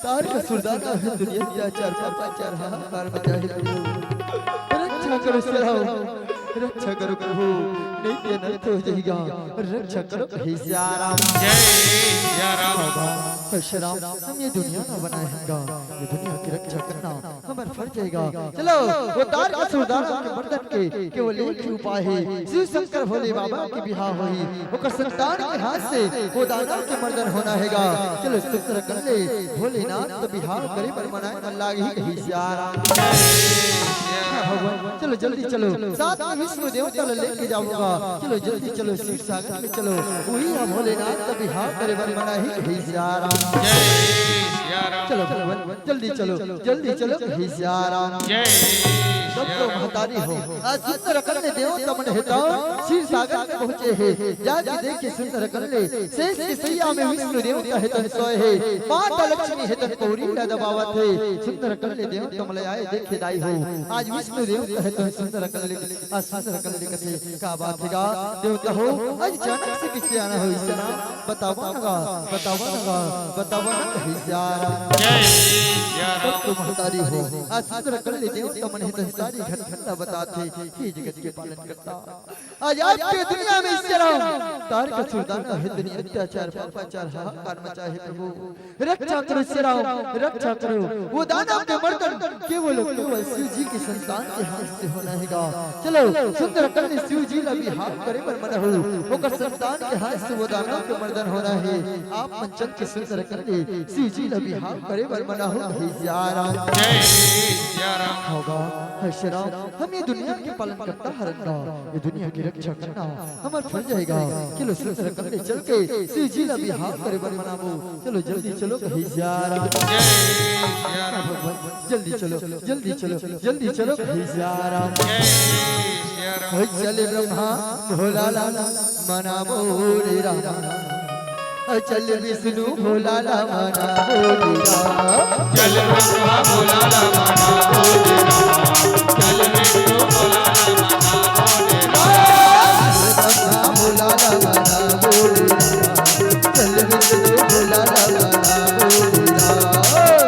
तार का सुरदाना हे, दुनिया अत्याचार पापाचार हाहाकार मचाए हे प्रभु। रक्षा करो सिया राम, रक्षा करो प्रभु, नहीं तो अनर्थ हो जाएगा। रक्षा करो हे सिया राम। जय सिया राम। बाबा, हे सिया राम, हम ये दुनिया ना बनाए हन गा, ये दुनिया की रक्षा करना हमर फर्ज हे गा। चलो, वो तार का सुरदाना के मर्दन के केवल एक ही उपाय हे, शिव शंकर भोले बाबा के बिहाव होही, ओकर संतान के हाथ से वो दानव के मर्दन होना हे गा। चलो, सुंदर अकल ले भोलेनाथ तो बिहाव करे बर मनाए मन लागही हे सिया राम। भगवान, चलो जल्दी चलो, साथ में विष्णु देवता ला लेके जावव गा। चलो जल्दी चलो, शिव सागर में चलो, वही हम भोलेनाथ तो बिहाव करे बर मनाही हे सिया राम। जय सिया राम। चलो भगवान, जल्दी चलो, जल्दी चलो हे सिया राम। जय सब सिया तो राम। महतारी हो, आज सुंदर अकल ले देवता मन हे तो क्षीर सागर में पहुंचे हे। जाके देखे सुंदर अकल ले, शेष के सैया में विष्णु देवता हे तन सोए हे, माता लक्ष्मी हे तन पौरी ला दबावत हे। सुंदर अकल ले देवता मन आए देखे दाई हो, आज विष्णु देवता हे तन सुंदर अकल ले, आज सुंदर अकल ले कथे का बात हे गा देवता हो, आज अचानक से किसे आना होय सिया राम? बतावव ना गा, बतावव ना गा, बतावव ना हे सिया राम। जय सिया राम। तो महतारी हो, आज सुंदर अकल ले देवता मन हे तन सारी घटना बताथे, हे जगत के पालन करता। आज आपके दुनिया में सिया राम तार का सुरदाना हे, दुनिया अत्याचार पापाचार हाहाकार मचाए हे प्रभु। रक्षा करो सिया राम, रक्षा करो। वो दानव के मर्दन केवल, केवल शिव जी के संतान के हाथ से होना हे गा। चलो, सुंदर अकल ले शिव जी ला बिहाव करे बर मनाहू, ओकर संतान के हाथ से वो दानव के मर्दन होना हे। आप मन चल के सुंदर अकल ले शिव जी ला बिहाव करे बर मनाहू हे सिया राम। जय सिया राम। होगा, हे सिया राम, हम ये दुनिया के पालन करता हरन गा, ये दुनिया की रक्षा करना हमर फर्ज हे गा। चलो सुंदर अकल ले चल के शिव जी ला बिहाव करे बर मनाबो। चलो जल्दी चलो हे सिया राम। जय सिया राम। भगवान, जल्दी चलो, जल्दी चलो, जल्दी चलो हे सिया राम। जय सिया राम। ओए चले ब्रह्मा भोला ला मनाबो रे राम। चल विष्णु भोला ला मनाबो रे राम। चल ब्रह्मा भोला ला मनाबो रे राम। चल विष्णु भोला ला मनाबो रे राम। ब्रह्मा भोला ला मनाबो रे राम। चल विष्णु भोला ला मनाबो रे राम।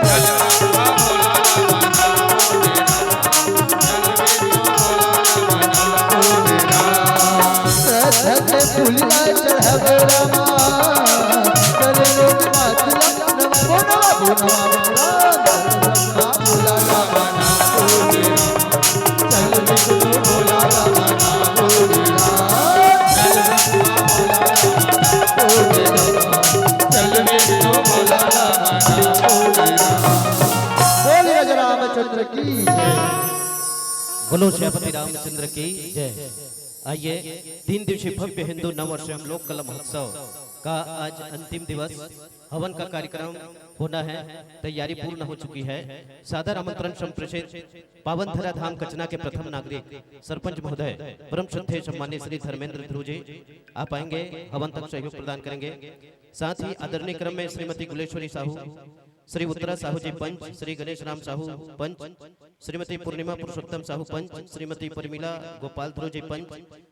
चल ब्रह्मा भोला ला मनाबो रे राम। चल विष्णु भोला ला मनाबो रे राम। बोल राजा रामचंद्र की जय। बोलो श्रीपति रामचंद्र की जय। आइए, तीन दिवसीय भव्य हिंदू नववर्ष एवं लोक कला महोत्सव का आज अंतिम दिवस, हवन का कार्यक्रम होना है, तैयारी पूर्ण हो चुकी है। सादर आमंत्रण संप्रेषित पावन धरा धाम कचना के प्रथम नागरिक सरपंच महोदय, परम श्रद्धेय सम्माननीय श्री धर्मेंद्र ध्रुव जी, आप आएंगे, हवन तक सहयोग प्रदान करेंगे। साथ ही आदरणीय क्रम में श्रीमती गुलेश्वरी साहू, श्री उत्तरा साहू जी पंच, श्री गणेश राम साहू पंच, श्रीमती पूर्णिमा पुरुषोत्तम साहू पंच, श्रीमती परमिला गोपाल ध्रुव जी पंच,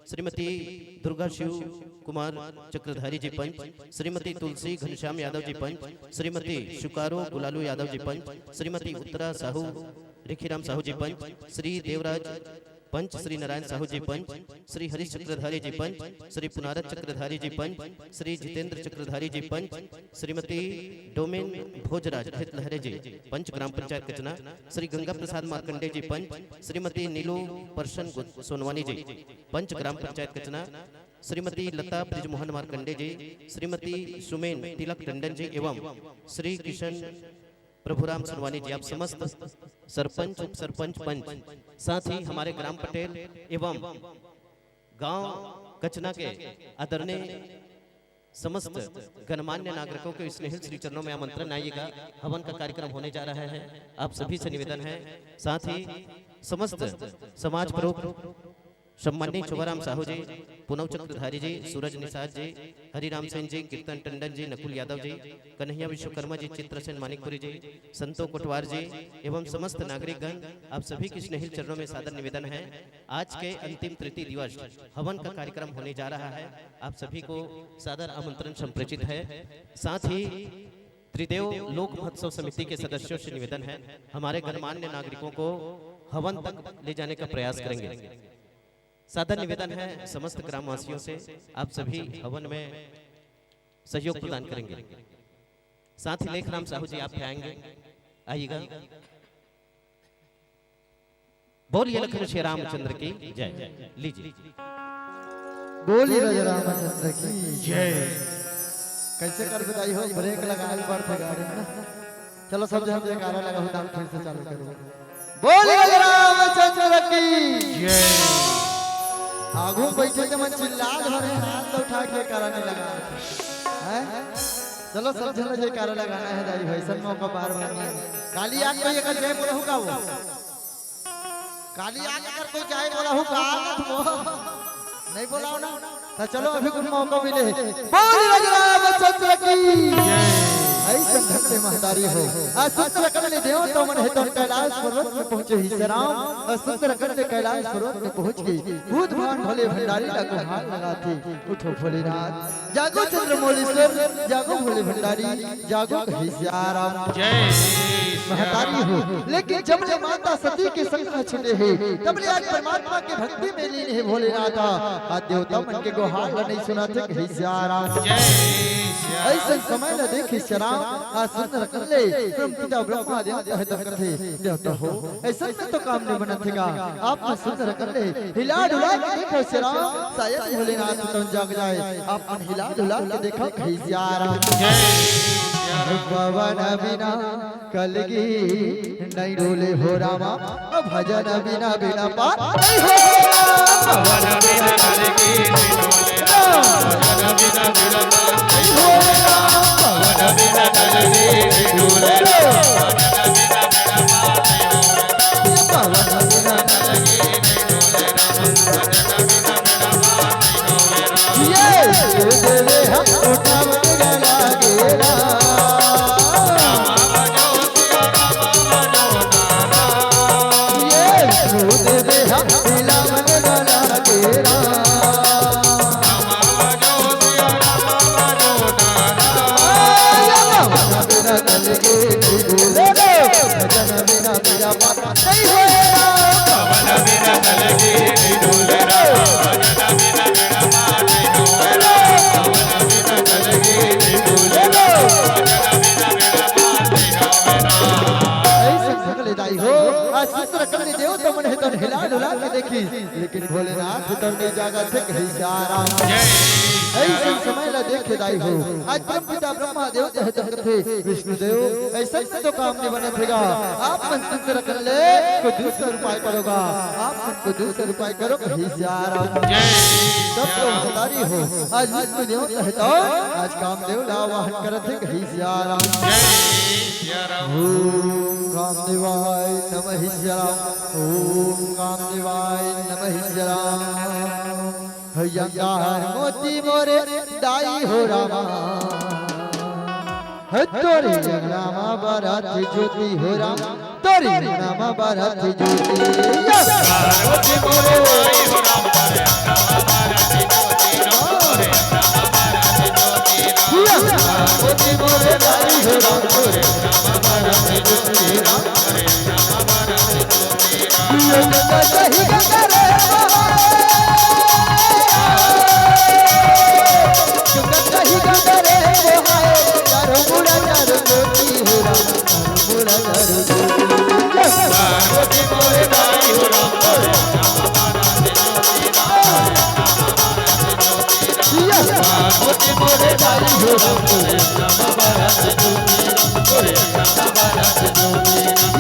श्रीमती दुर्गा शिव कुमार चक्रधारी जी पंच, श्रीमती तुलसी घनश्याम यादव जी पंच, श्रीमती शुकारो गुलालू यादव जी पंच, श्रीमती उत्तरा साहू रिखीराम साहू जी पंच, श्री देवराज पंच, श्री नारायण साहू जी पंच, श्री हरीश चक्रधारी जी पंच, श्री पुनारथ चक्रधारी जी पंच, श्री जितेंद्र चक्रधारी जी पंच, श्रीमती डोमेन भोजराज हितलहरे जी पंच ग्राम पंचायत कचना, श्री गंगा प्रसाद मार्कंडे जी पंच, श्रीमती नीलू परसन गो-, सोनवानी जी पंच ग्राम पंचायत कचना, श्रीमती लता ब्रिजमोहन मार्कंडे जी, श्रीमती सुमेन तिलक टंडन जी एवं श्री किशन प्रभुराम सोनवानी जी, आप समस्त सरपंच, उप सरपंच, पंच, साथ ही हमारे ग्राम पटेल एवं गांव कचना के आदरणीय समस्त गणमान्य नागरिकों के स्नेहिल श्री चरणों में आमंत्रण, आइएगा, हवन का कार्यक्रम होने जा रहा है। आप सभी से निवेदन है, साथ ही समस्त समाज प्रमुख सम्माननीय चोगाराम साहू जी, पुनव चक्रधारी जी, सूरज निषाद जी, हरिराम सेन जी, कीर्तन टंडन जी, नकुल यादव जी, कन्हैया विश्वकर्मा जी, चित्रसेन मानिकपुरी जी, संतो कोटवार जी एवं समस्त नागरिकगण, आप सभी के स्नेहिल चरणों में सादर निवेदन है, आज के अंतिम तृतीय दिवस हवन का कार्यक्रम होने जा रहा है। आप सभी को सादर आमंत्रण संप्रेषित है। साथ ही त्रिदेव लोक महोत्सव समिति के सदस्यों से निवेदन है, हमारे गणमान्य नागरिकों को हवन तक ले जाने का प्रयास करेंगे। सादर निवेदन है समस्त ग्रामवासियों से, आप सभी हवन में सहयोग प्रदान करेंगे। साथ ही लेखराम साहू जी, आप भी आएंगे, आइएगा। बोलिए लखन श्री रामचंद्र की जय। लीजिए। बोलिए राजा रामचंद्र की जय। कैसे कर बताई हो, ब्रेक लगाए पर थे गाड़ी में ना। चलो सब जन जयकारा लगाओ, दाम फिर से चालू करो। बोलिए राजा रामचंद्र की जय। आगू बैठे के मन चिल्ला धरे, हाथ उठा के जयकारा नहीं लगा। हैं? चलो सब जन जयकारा लगाना है दाई भाई, सब मौका बार बार नहीं। काली आग कोई अगर जय बोलहु का वो? काली आग अगर कोई जय बोलहु का? नहीं बोलाओ ना। तो चलो अभी कुछ मौका मिले। बोल राजा रामचंद्र की। ऐसन ढंग से महतारी हो। आ सुंदर कंड देव तो मन है तो कैलाश पर्वत में पहुंचे ही सराम। आ सुंदर कंड कैलाश पर्वत में पहुंच गई। भूत भान भोले भंडारी ला गुहार लगा थी। उठो भोलेनाथ। जागो चंद्रमौलीश्वर, जागो भोले भंडारी, जागो कहे सियाराम। जय महतारी हो। लेकिन जब ले माता सती के संग छूटे है, तब ले आज परमात्मा के भक्ति में लीन है भोलेनाथ। आ देवता मन के गुहार ला नहीं सुना थे कहे सियाराम। जय सिया। ऐसन समय ला देखे सियाराम, आ सुंदर कंड ले परम पिता ब्रह्मा देव कहे तो कथे, देवता हो। ऐसन में तो काम नहीं बनत हेगा। आप मन सुंदर कंड ले हिला डुला के देखो सियाराम, शायद भोलेनाथ तुम जाग जाए। आप मन हिला डुला के देखो कहे सियाराम। पवन बिना कलगी नहीं डोले हो रामा, भजन बिना बेड़ा पार नहीं हो। पवन बिना कलगी नहीं डोले राम, भजन बिना बेड़ा पार नहीं हो राम। पवन बिना कलगी नहीं डोले राम, भजन बिना बेड़ा पार नहीं हो। पवन बिना कलगी नहीं डोले राम, भजन बिना बेड़ा पार नहीं हो। ये तेरे हम उठावन गला गेरा। ये देवे हम मिलावन गला तन हिला डुला के देखिस, लेकिन भोलेनाथ तन नइ जागत हे, कहिस सियाराम। अइसन समय ला देखे दाई हो, आज परम पिता ब्रह्मा देव कहे तन कथे, विष्णु देव, अइसन से तो काम नइ बनत हे गा। आप मन सुंदर कर ले, कोई दूसर उपाय करो गा। आप मन कोई दूसर उपाय करो, कहिस सियाराम। तब तो महतारी हो, आज विष्णु देव कहे तो, आज कामदेव ला आवाहन करत हे, कहिस सियाराम। ओम कामदेवाय नमः सियाराम। ओम कामदेवाय नमः सियाराम। हे अंगार मोती मोरे दाई हो रामा। हे तोरे अंगना मा बरत ज्योति हो राम। तोरे अंगना मा बरत ज्योति। या।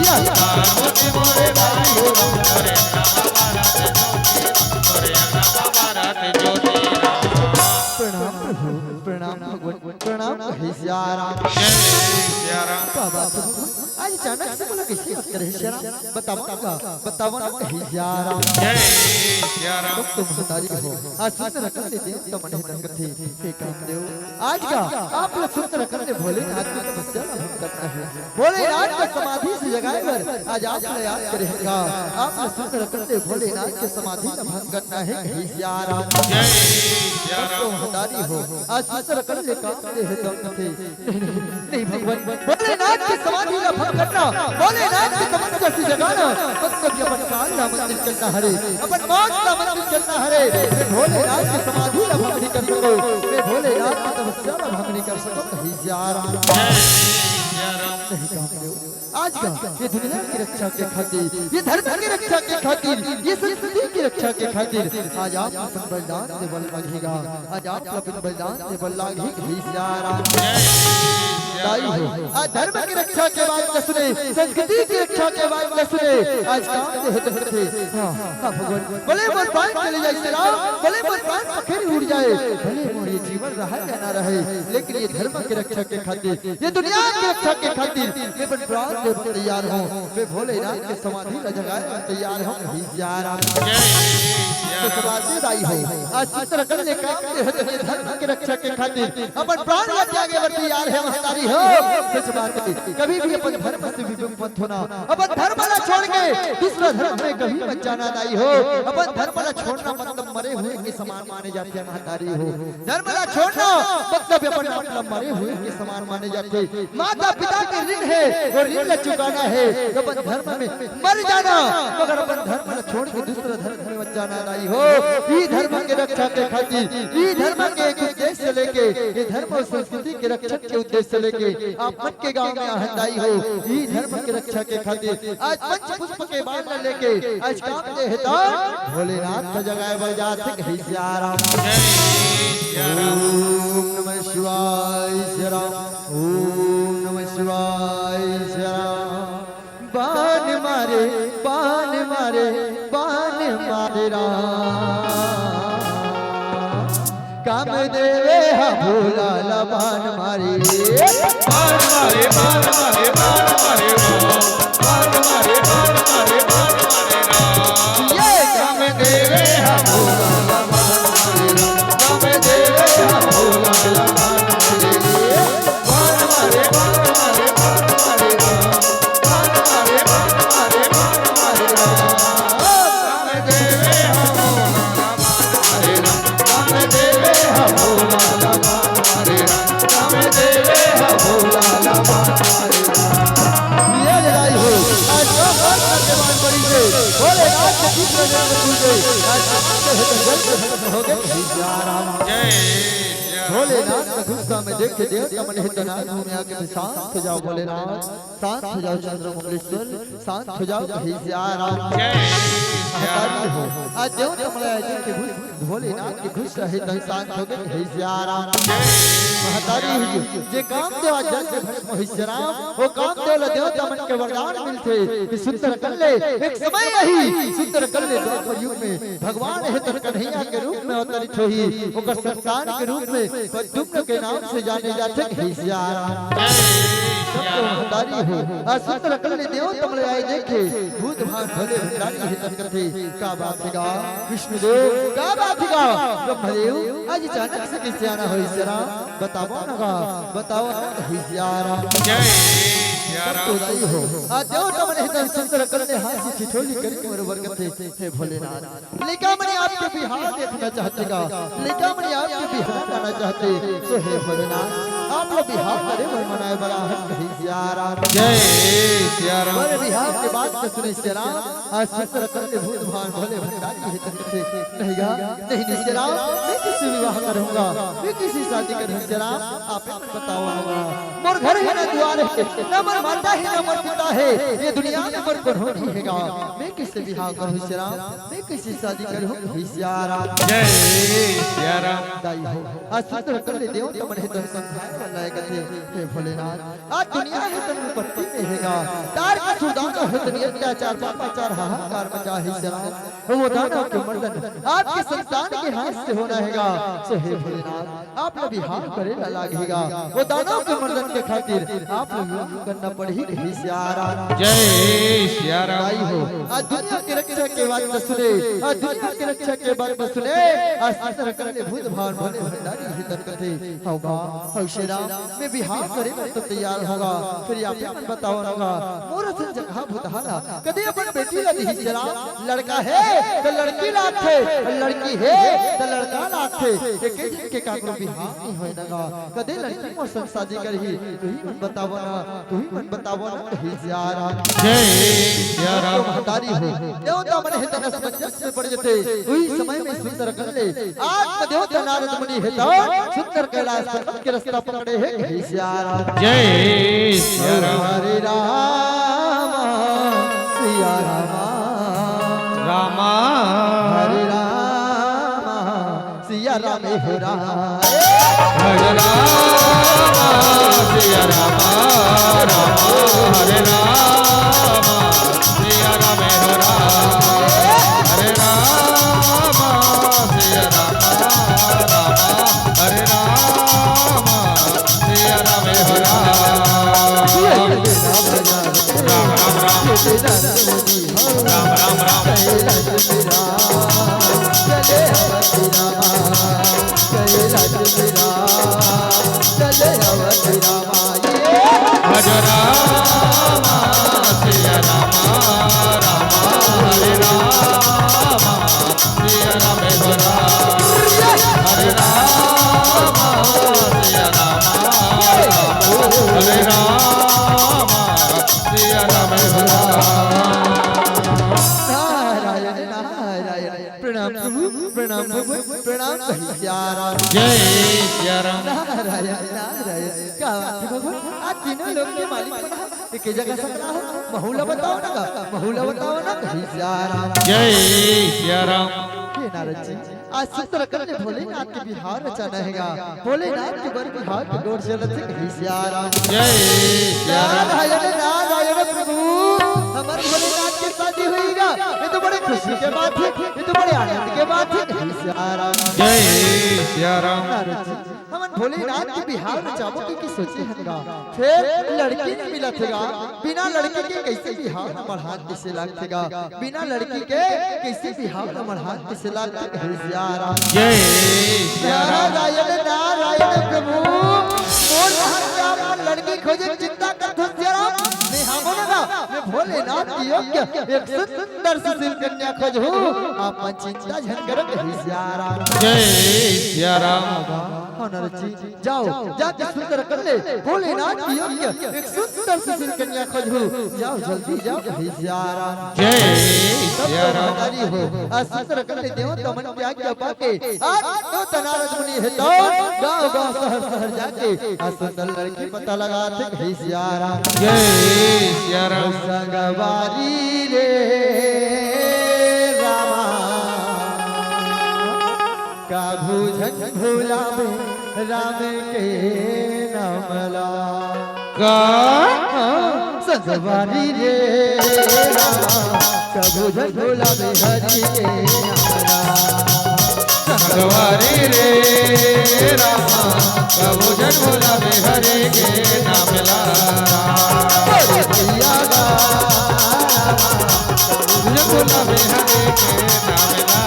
या। प्रणाम प्रभु, प्रणाम भगवान, प्रणाम हे सियाराम। का बात हे भगवान? आज अचानक से मोला कइसे याद करे हे सियाराम? बतावा ना, बतावा ना हे सियाराम। तब तो महतारी हो, आज सुंदर अकन ले देव त मन हे तन कथे, हे कामदेव, आज का आप ला सुंदर अकन ले भोलेनाथ के तपस्या ला भंग करना हे। भोलेनाथ के समाधि से जगाए बर आज आप ला याद करे हन गा। आप ला सुंदर अकन ले भोलेनाथ के समाधि ला भंग करना हे, कहिस सियाराम। तब तो महतारी हो, आज सुंदर अकन ले काम दे हे तन कथे, नहीं, नहीं, नहीं भगवान, भोलेनाथ के समाधि ला भंग करना, भोलेनाथ के तपस्या से जगाना, मतलब ये अपन प्राण ला मंदिर करना हरे, अपन मौत ला मंदिर करना हरे। मैं भोलेनाथ के समाधि ला भंग नहीं कर सकूं, मैं भोलेनाथ के तपस्या ला भंग नहीं कर सकूं, कहिस सियाराम। नहीं कामदेव, आज का ये दुनिया की रक्षा के खातिर, ये धर्म की रक्षा के खातिर, ये संस्कृति की रक्षा के खातिर आज आप अपन बलिदान दे बर लागही गा। आज आप अपन बलिदान दे बर लागही, कहिस सियाराम। दाई हो, आज धर्म की रक्षा के बात न सुने, संस्कृति की रक्षा के बात न सुने, आज काम दे हे तन कथे। हाँ, हाँ भगवान, भले मोर प्राण चले जाए सियाराम, भले मोर प्राण पखेरु उड़ जाए, भले मोर ये जीवन रहे या ना रहे, लेकिन ये धर्म की रक्षा के खातिर, ये दुनिया की रक्षा के खातिर मैं अपन प्राण दे बर तैयार हूँ। मैं भोलेनाथ के समाधि ला जगाए बर तैयार हूँ, कहिस सियाराम। सच बात हे दाई हो, आज सुंदर अकन ले काम दे हे त ये धर्म के रक्षा के खातिर अपन प्राण ला त्यागे बर तैयार हे महतारी हो। सच बात हे, कभी भी अपन धर्म से विमुख मत होना, अपन धर्म ला छोड़ के दूसरा धर्म में कभी मत जाना दाई हो। अपन धर्म ला छोड़ना मतलब मरे हुए के समान माने जाथे महतारी हो। धर्म ला छोड़ना मतलब अपन आप ला मरे हुए के समान माने जाथे। माता पिता के ऋण हे, वो ऋण ला चुकाना हे, तो अपन धर्म में मर जाना, मगर अपन धर्म ला छोड़ के दूसरा धर्म में मत जाना दाई हो। ई धर्म के रक्षा के खातिर, ई धर्म के एक उद्देश्य लेके, ये धर्म और संस्कृति के रक्षक के उद्देश्य लेके आप मन के गांव में आहन दाई हो। ई धर्म के रक्षा के खातिर आज पंच पुष्प के बाण ला लेके आज काम दे हे त भोलेनाथ का जगाए बर जाथे, कहिस सियाराम। ओम नमः शिवाय सियाराम। ओम नमः शिवाय सियाराम। बाण मारे, बाण मारे, बाण मारे राम। काम देवे हा भोला ला बाण मारे। बाण मारे, बाण मारे, बाण मारे राम। बाण मारे, बाण मारे, बाण मारे राम। ये काम देवे हा भोला ला बाण मारे राम। काम देवे हा भोला ला बाण मारे। ये लड़ाई हो, आज का बात करके बाण पड़ी से, भोलेनाथ के चित्र जल में घुल गए, आज का बात है तो जल में भस्म हो गए, जय राम। जय भोलेनाथ का गुस्सा में देख के देवता मन हे तनाव में आके शांत हो जाओ भोलेनाथ, शांत हो जाओ चंद्रमौलेश्वर, शांत हो जाओ कहे सिया राम। जय सिया राम। महतारी हो, आज देवता मन ला देख के भूत भोलेनाथ के गुस्सा हे तन शांत हो गए कहे सिया राम। महतारी हो, जे कामदेव आज जल के भस्म होइस राम, वो कामदेव ला देवता मन के वरदान मिलथे कि सुंदर कर ले, एक समय वही सुंदर कर ले द्वापर युग में भगवान हे तन कन्हैया के रूप में अवतरित होही, ओकर संतान के रूप में प्रद्युम्न के नाम से जाने जाथे कहे सिया राम। जय सिया राम। महतारी हो, आज सुंदर कर ले देवता मन ला देखे, भूत भान भोले भंडारी हे तन कथे, का बात हे गा विष्णुदेव, का बात हे गा ब्रह्मदेव, आज अचानक से कइसे आना होइस राम, बताओ ना गा, बताओ ना कहे सिया राम। जय सिया राम। तो दाई हो, आज देवता मन हे तन सुंदर कर ले हाथ से ठिठोली करके बरोबर कथे, हे भोलेनाथ, लइका मन आपके बिहाव देखना चाहथे गा, लइका मन आपके बिहाव लाना चाहथे, सो हे भोलेनाथ, आप ला बिहाव करे बर मनाए बर आहन कहे सिया राम। जय सिया राम। पर बिहाव के बात के सुने सिया राम, आज सुंदर कर ले भूत भान भोले भंडारी हे तन कथे, नहीं गा, नहीं, नहीं सिया राम, मैं किससे विवाह करूंगा, मैं किससे शादी करूं सिया राम, आप बताओ ना। मोर घर हे ना दुआर हे, ना मोर माता हे ना मोर पिता हे, ये दुनिया में मोर कोनो नहीं हे गा, मैं किससे बिहाव करूं सिया राम, मैं किससे शादी करूं कहे सिया राम। जय सिया राम। दाई हो, आज सुंदर कर ले देवता मन हे तन समझाए वाला हे कथे, हे भोलेनाथ, आज दुनिया हे तन विपत्ति में हे गा, तार का सुरदान हो तन अत्याचार पापाचार हाहाकार मचा हे सिया राम। वो दानव के मर्दन आपके संतान के हाथ से होना हे गा, सो हे भोलेनाथ, आप ला बिहाव करे ला लागही गा, वो दानव के मर्दन के खातिर आप ला विवाह करना पड़ही कहे सिया राम। जय सिया राम। दाई हो, आज दुनिया के रक्षा के बात न सुने, आज दुनिया के रक्षा के बात न सुने, आज सुंदर कर ले भूत भान भोले भंडारी हे तन कथे, हव गा, हव सिया राम, मैं बिहाव करे बर तो तैयार हंव गा, फेर आप मन बताओ ना गा, मोर असन जगहा भुतहा ला कदे अपन बेटी ला दिही सिया राम, लड़का हे त लड़की लागथे, लड़की हे त लड़का लागथे, एके झन के काकरो बिहाव नहीं होय ना गा, कदे लड़की मोर संग शादी करही, तुही मन बताओ ना, तुही मन बताओ ना कहे सिया राम। जय सिया राम। महतारी हो, देवता मन हे तन असमंजस में पड़ जथे, उही समय में सुंदर कर ले आत्म देवता नारद मुनि हे त सुंदर कैलाश पर्वत के रास्ता पकड़े हे कहे सिया राम। जय सिया राम। हरे राम सिया राम। राम। हरे राम सिया राम हो राम। हरे राम सिया राम। राम। हरे राम सिया राम हो राम। हरे राम सिया राम। राम। हरे राम सिया राम हो राम। राम राम राम। राम राम राम। हरे राम सिया राम। राम। हरे राम सिया राम हो राम। हरे राम सिया राम। हरे राम सिया राम हो राम। नारायण नारायण। प्रणाम प्रभु, प्रणाम भगवान, प्रणाम कहे सिया राम। जय सिया राम। नारायण नारायण। का बात हे भगवान, आज तीनों लोक के मालिक बना एके जगह सकला हो, महू ला बताओ ना गा, महू ला बताओ ना कहे सिया राम। जय सिया राम। हे नारद जी, आज सुंदर कर ले भोलेनाथ के बिहाव रचाना हे गा, भोलेनाथ के बर बिहाव के गोठ चलत हे कहे सिया राम। जय सिया राम। नारायण नारायण प्रभु, हमर भोलेनाथ के शादी होही गा, ये तो बड़े खुशी के बात हे, ये तो बड़े आनंद के बात हे कहे सिया राम। जय सिया राम। नारद जी, हमन भोलेनाथ के बिहाव रचाबो कहिके सोचे हन गा, फेर लड़की नइ मिलत हे गा, बिना लड़की के कइसे बिहाव ला मढ़ान कइसे लागथे गा, बिना लड़की के कइसे बिहाव ला मढ़ान कइसे लागथे कहे सिया राम। जय सिया राम। नारायण नारायण प्रभु, मोर रहत के आप मन लड़की खोजे चिंता करथो सिया राम, मैं हावों ना गा, मैं भोलेनाथ के योग्य एक सुंदर सुशील कन्या खोजहूँ, आप मन चिंता झन करो कहे सिया राम। जय सिया राम। नरची, जाओ, जाके सुंदर कर ले, भोलेनाथ की योग्य एक सुंदर सुशील कन्या खोजहू। जाओ, जल्दी जाओ, हे सिया राम। जय सिया राम। महतारी हो, आज सुंदर कर ले देव तमन के आज्ञा पाके, आज तो नारद मुनि हे तो गाँव गाँव शहर शहर जाके आज सुंदर लड़की पता लगाथे, हे सिया राम। जय सिया राम। संगवारी रे रामा, कभू झन भुलाबे राम के नाम ला। का? हाँ, संगवारी रे रामा, कभू झन भुलाबे हरि के नाम ला। संगवारी रे रामा, कभू झन भुलाबे हरि के नाम ला। अरे भैया गा, कभू झन भुलाबे हरि के नाम ला।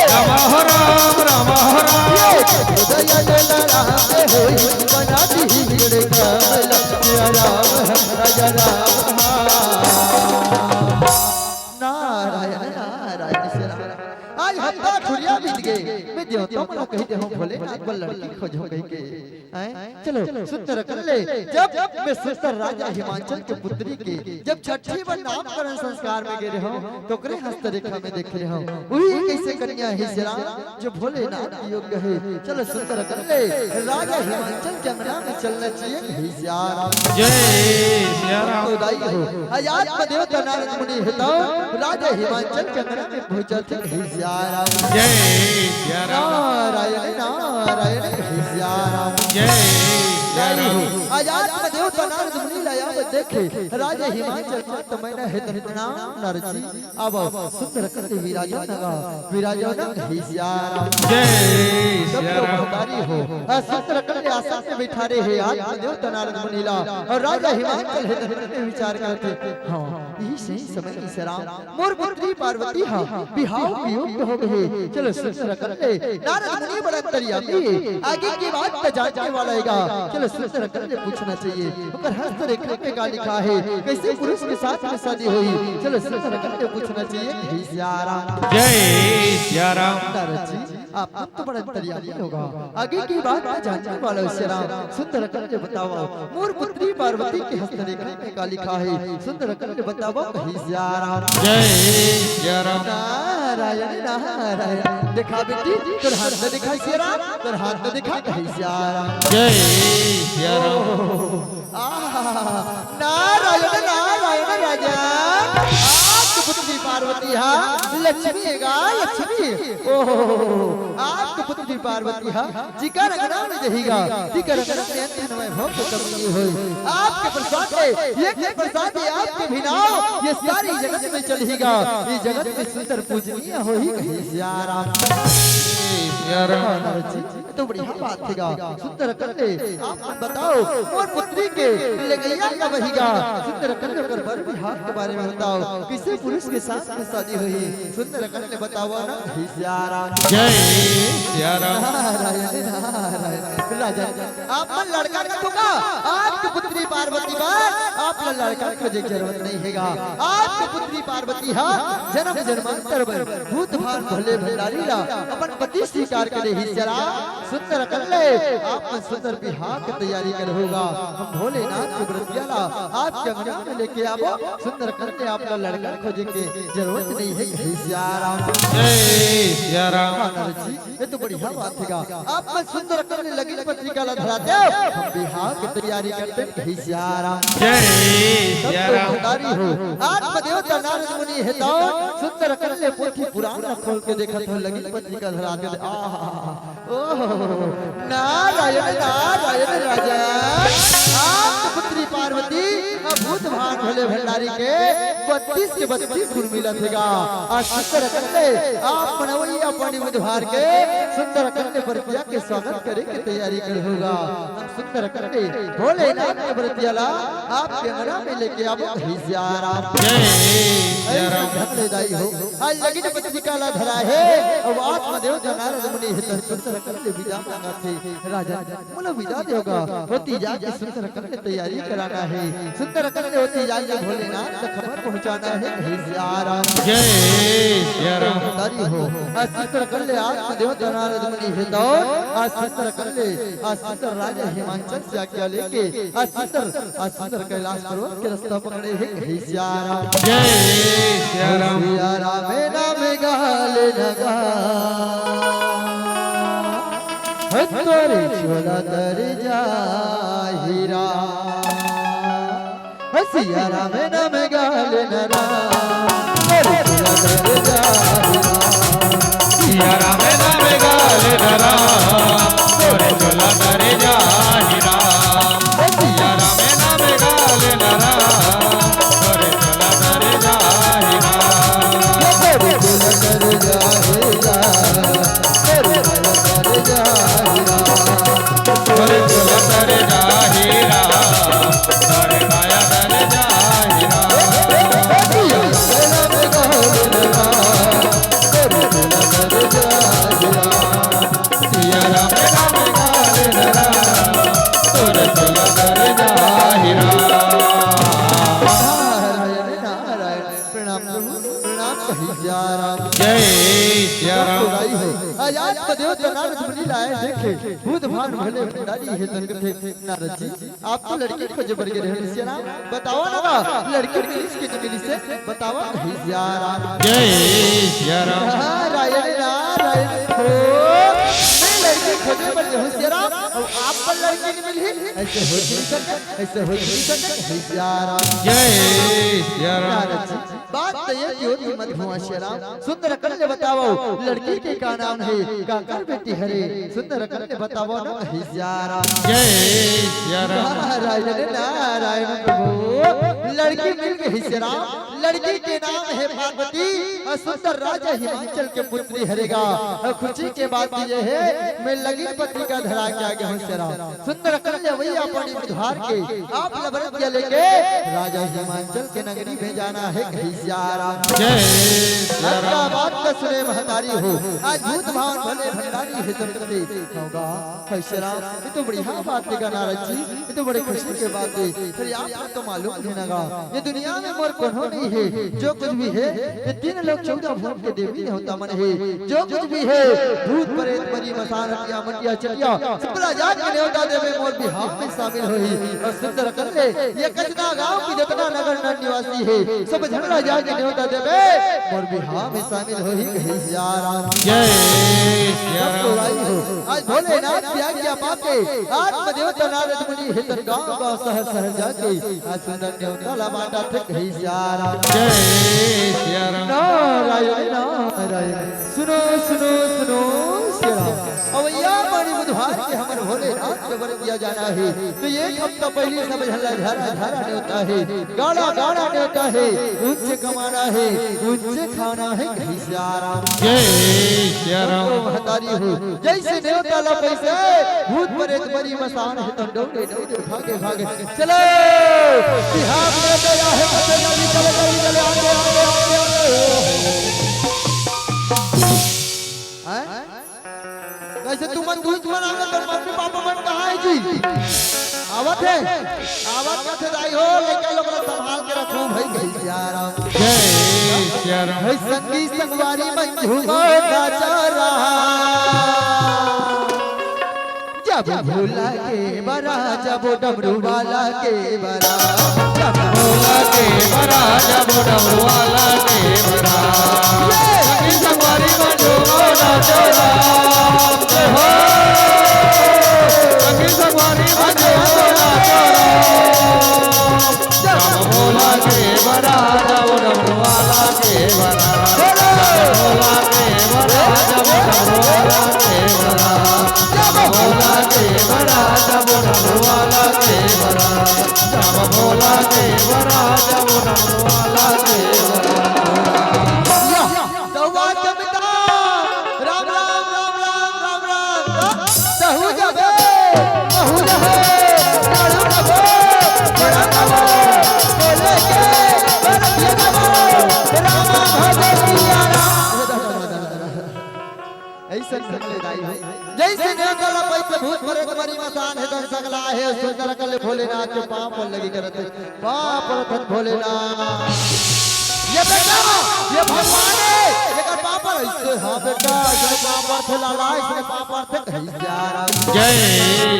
राम हो राम, राम हो राम। नारायण, नारायण, श्री राम। आज हफ्ता ठुरिया बीत गे। मैं देवता मन ला कहि दे हँव, भोलेनाथ बर लड़की खोजहू कहिके। हैं? चलो, सुंदर कर ले। जब मैं सुंदर राजा हिमांचल के पुत्री के जब छठी बर नामकरण संस्कार में गे रहेंव, त ओकरे हस्तरेखा में देखे रहेंव। उही कइसे कन्या हे सिया राम, जो भोलेनाथ के योग्य हे। चलो, सुंदर कर ले। राजा हिमांचल के अंगना में चलना चाहिए, हे सिया राम। जय सिया राम। तो दाई हो, आज आत्मदेवता नारद मुनि हे तो राजा हिमांचल के अंगना में पहुंचा थे, हे सिया राम। जय सिया राम। नारायण, नारायण, हे सिया राम। जय सिया राम। आज आत्मदेवता नारद मुनि ला आव देखे, राजा हिमांचल मात मैना हे तनक नाम नरची। अब सुंदर कर ले विराजो नगा, विराजो नगा, हे सिया राम। जय सिया राम। महतारी हो, आ सुंदर कर ले आसन में बिठारे हे आत्मदेवता नारद मुनि ला, अउ राजा हिमांचल हे तनक विचार करथे, हाँ, इही सही समय हे सिया राम। मोर पुत्री पार्वती हा बिहाव के योग्य हो गे हे। चलो सुंदर कर ले। नारद मुनि बड़ा अंतर्यामी हे। आगे के बात त जानने वाला हे गा। चलो सुंदर कर ले पूछना चाहिए। ओकर हस्तरेखा में का लिखा हे? कइसे पुरुष के साथ में शादी होही? चलो सुंदर कर ले पूछना चाहिए। हे सिया राम। जय सिया राम। नारद जी, आप तो बड़ा अंतर्यामी हो गा। आगे के बात त जानने वाला हे सिया राम। सुंदर कर ले बतावव। मोर पुत्री पार्वती के हस्तरेखा में का लिखा हे? सुंदर कर ले बतावव, हे सिया राम। जय सिया राम। नारायण, नारायण। देखा बेटी, तोर हाथ ला देखा सिया राम, तोर हाथ ला देखा, हे सिया राम। जय सिया राम। आहा, नारायण, नारायण राजा। आप के पुत्री पार्वती हा लक्ष्मी हे गा, लक्ष्मी। ओहो, आप के पुत्री पार्वती हा जेकर अंगना में जही गा, तेकर अंगना में अंत न वैभव के कमी नइ होय। आप के प्रसाद ले, ये के प्रसाद ले, आप के बिना ये सारी जगत में चलही गा, ये जगत में सुंदर पूजनीय होही, हे सिया राम। सिया राम। नारद जी, ये तो बढ़िया बात हे गा। सुंदर कर ले, आप बतावव, मोर पुत्री के लगइया कब होही गा? सुंदर कर ले, ओकर बर बिहाव के बारे में बतावव, कइसे पुरुष के साथ में शादी होही? सुंदर कर ले बतावव ना, हे सिया राम। जय सिया राम। नारायण, नारायण। राजा, आप मन लड़का नइ खोजव गा, आप के पुत्री पार्वती बर आप ला लड़का खोजे के जरूरत नइ हे गा। आप के पुत्री पार्वती हा जनम जन्मांतर बर भूत भान भोले भंडारी ला अपन पति स्वीकार करे हे सिया राम। सुंदर कर ले, आप मन सुंदर बिहाव के तैयारी करहू गा। हम भोलेनाथ के बरतिया ला आप के अंगना में लेके आबो। सुंदर कर ले, आप ला लड़का खोजे के जरूरत नइ हे, हे सिया राम। जय सिया राम। हाँ, नारद जी, ये तो बढ़िया बात हे गा। आप मन सुंदर कर ले लगिन पत्रिका ला धरा देव, हम बिहाव के तैयारी करथन, हे सिया राम। जय सिया राम। महतारी हो, आत्मदेवता नारद मुनि हे तो सुंदर कर ले पोथी पुराण ला खोल के देखत हों, लगिन पत्रिका धरा देव। आहा, ओहो, नारायण, नारायण राजा। आप के पुत्री पार्वती अउ भूत भान भोले भंडारी के बत्तीस के बत्तीस गुण मिलत हे गा। अउ सुंदर कर ले, आप मन अवइया पानी बुधवार के सुंदर कर ले बरतिया के स्वागत करे के तैयारी करहू गा। सुंदर कर ले भोलेनाथ के बरतिया ला आप के अंगना में लेके आबो, हे सिया राम। जय सिया राम। धन ले दाई हो। आज लगिन पत्रिका ला धरा हे, अउ आत्मदेवता नारद मुनि हे तो सुंदर कर ले विदा मांगत हे। राजा, मोला विदा देव गा, ओती जाके सुंदर कर ले तैयारी कराना हे। सुंदर कर ले ओती जाके भोलेनाथ तक खबर पहुंचाना हे, हे सिया राम। जय सिया राम। महतारी हो, आज सुंदर कल्ले आत्मदेवता नारद मुनि हे तो, आज सुंदर कल्ले, आज सुंदर राजा हिमांचल से आज्ञा लेके, आज सुंदर, आज सुंदर कैलाश पर्वत के रास्ता पकड़े हे, कहे सिया राम। जय सिया राम। सिया राम नाम गाल लगा, हत्तोरे चोला तर जाहिरा। सिया राम नाम गाल नरा, तोरे चोला तर जाहिरा। सिया राम नाम गाल नरा, तोरे चोला तर जाहिरा। सिया राम नाम गाल नरा, तोरे चोला तर जाहिरा। तोरे चोला तर जाहिरा। नारायण, नारायण, प्रणाम प्रभु, प्रणाम कही सिया राम। जय सिया राम। बधाई हो। आज आत्मदेव तो नारद मुनि लाए देखे, भूत भान भले भंडारी हे तन कथे, नारद जी, आप तो लड़की खोजे बर गे रहे सिया राम, बतावा ना, लड़की मिलिस के नहीं मिलिस हे, बतावा कही सिया राम। जय सिया राम। नारायण, नारायण हो, मैं लड़की खोजे बर गे हूँ सिया राम, अउ आप बर लड़की नहीं मिलही, ऐसे हो नहीं सकत, ऐसे हो नहीं सकत, कही सिया राम। जय सिया राम। नारद जी, बात तो ये कि होती मत हुआ सिया राम। सुंदर कल्ले बतावो, लड़की के का नाम हे, काकर बेटी हरे? सुंदर कल्ले बतावो ना, कही सिया राम। जय सिया राम। नारायण, नारायण प्रभु, लड़की मिल गई सिया राम। लड़की के नाम हे पार्वती अउ सुंदर राजा हिमांचल के पुत्री हरे गा। अउ खुशी के बात ये हे, मैं लगीन पत्रिका धरा के आ गे हूँ सिया राम। सुंदर कल्ले वही अपनी बुधवार के आप लबरत के लेके राजा हिमांचल के नगरी में जाना हे, कही सिया राम। जय सिया राम। बात का सुने महतारी हो, आज भूत भावन भले भंडारी हे तन कथे, होगा, हे सिया राम, ये तो बढ़िया बात हे गा नारद जी, ये तो बड़े खुशी के बात हे। फिर आप तो मालूम हे ना गा, ये दुनिया में मोर कोनो नहीं हे, जो कुछ भी हे, ये तीन लोक चौदह भुवन के देवी देवता मन हे, जो कुछ भी हे, भूत प्रेत मरी मसान हटिया मटिया चटिया, सब ला जाके नेवता देवे, मोर बिहाव में शामिल होही। अउ सुंदर कल्ले, ये कचना गांव के जतना नगर नर निवासी हे, सब झन ला जाके नेवता देवे, मोर बिहाव में शामिल होही, कही सिया राम। जय सिया राम। हो, आज भोलेनाथ की आज्ञा पाके आत्मदेवता नारद मुनि हे तन गांव गांव शहर शहर जाके आज सुंदर नेवता ला बांटत हे, कही सिया राम। जय सिया राम। नारायण, नारायण। सुनो, सुनो, सुनो, सिया राम। अवइया पानी बुधवार के हमर भोलेनाथ के बर किया जाना हे, तो एक हफ्ता पहिली सब झन ला झारा झारा नेवता हे, गाड़ा गाड़ा नेवता हे, उच्च कमाना हे, उच्च खाना हे, कही सिया राम। जय सिया राम। महतारी हो, जइसे नेवता ला पइसे, भूत प्रेत मरी मसान हे, त डौरे डौरे भागे भागे। चलो, बिहार में गया है, चले, चले, चले, आगे, आगे, आगे, आगे। हैं? वइसे तुमन दूध मन आगे, तोर मम्मी पापा मन कहाँ हे जी? आवत हे, आवत हे दाई हो, लइका लोग ला संभाल के रखो भाई, कही सिया राम। जय सिया राम। भाई संगी संगवारी मन झूमो नाचा रहा। जब भोला के बरा, जब डमरू वाला के बरा, जब भोला के बरा, जब डमरू वाला के बरा। ये संगी संगवारी मन झूमो नाचो राम के हो। संगी संगवारी मन झूमो नाचो राम। जब भोला के बरा, जब डमरू वाला के बरा। जब भोला के बरा, जब डमरू वाला के बरा। जब भोला के बरा, जब डमरू वाला के बरा। जब भोला के बरा, जब डमरू वाला के बरा। या, दौआ जमिता। राम, राम, राम, राम, राम, राम। सहु जबे, सहु जबे, सहु जबे, बड़ा जबे, बोले के, बड़ा जबे, राम भजन किया राम। अइसन ढंग ले दाई हो। जइसे नेवता ला पइसे भूत प्रेत मरी मसान हे, तन सगला हे, सुंदर कल्ले भोलेनाथ के पाँव पर लगी करत हे। पाँव परत हन भोलेनाथ। ये बेटा, ये भगवान हे, ये बेटा, इसने पाँव पड़थे लाला, इसने पाँव पड़थे, कहे सियाराम। जय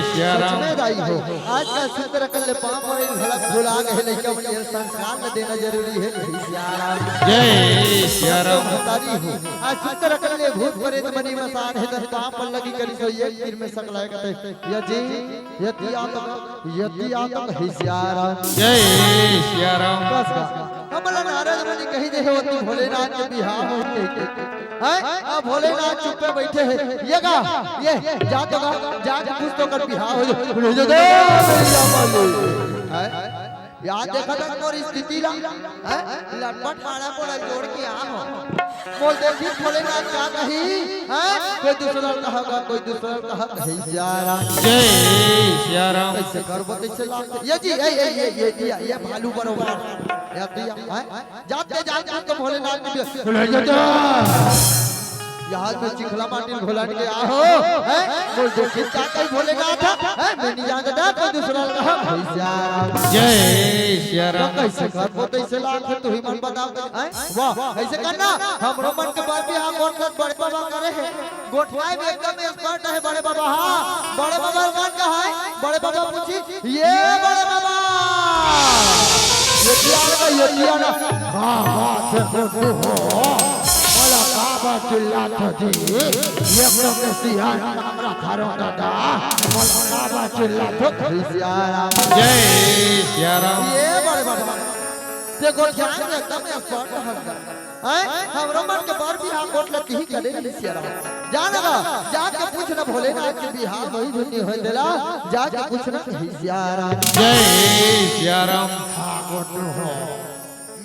सियाराम। सच में दाई हो, आजकल सुंदर अकन ले पाँव पड़े घलक भुला गए, लइका मन ये संस्कार ल देना जरूरी हे, कहे सियाराम। जय सियाराम। महतारी हो, आज सुंदर अकन ले भूत प्रेत मनी मसान हे, तन पाँव पड़ लगी करी सो एक तीर में सकलाए कते, या जी, यति आतंक, यति आतंक, कहे सियाराम। जय सियाराम। बस का, हमला नारद मुनि कही दे हे, ओती भोलेनाथ के बिहाव होई कहिके। हैं? अब भोलेनाथ चुप्पे बइठे हे। ये गा, ये, जा तो गा, जा के पूछ तो कर बिहाव हो जाए। बोले, "दे दे, मेरी रामा ले।" हैं? या देखत हस मोर स्थिति ला? हैं? लटपट माड़ा कोड़ा जोड़ के आ हो। मोर देखी भोलेनाथ का कही? हैं? कोई दूसरा कहा गा, कोई दूसरा कहा, कहे सियाराम। जय सियाराम। कइसे करबो, कइसे लागथे? ये जी, ये, ये, ये, ये दिया, ये भालू बरोबर। ये दिया, हैं? जाते जाते तो भोलेनाथ जी बोले, "जा, जा।" यहाँ में चिखला माटी घोलन के आहो, हैं? बोल दे, "किसका कहीं भोलेनाथ है? हैं? मैं नहीं जानता, कोई दूसरा लगा, भैया।" जय सिया राम। तो कैसे कर, वो कैसे लाख है, तू ही मन बता, हैं? वाह, ऐसे करना, हमरो मन के बात भी हाँ, कौन कौन बड़े बाबा करे हैं? गोठियाई में एकदम expert हे बड़े बाबा। हाँ, बड़े बाबा कौन का है? बड़े बाबा पूछी, ये बड़े बाबा, ये क्या लगा, ये क्या ना? हाँ, हाँ, से तो तू हो। बोला, का बा चिल्लात हो जी? एकदम से सियान हमरा खारो दादा। बोला, का बा चिल्लात हो? जय सिया राम। जय सिया राम। ये बड़े बाबा, ते गोठियाई में एकदम expert हन। हैं? हमरो मन के बर बिहाव गोठ ल तिही करे रहिस सिया राम। जा न गा, जाके पूछ न भोलेनाथ के बिहाव होई धुन नइ होय तेला, जाके पूछ न कही सिया राम। जय सिया राम। हाँ गोठ हो,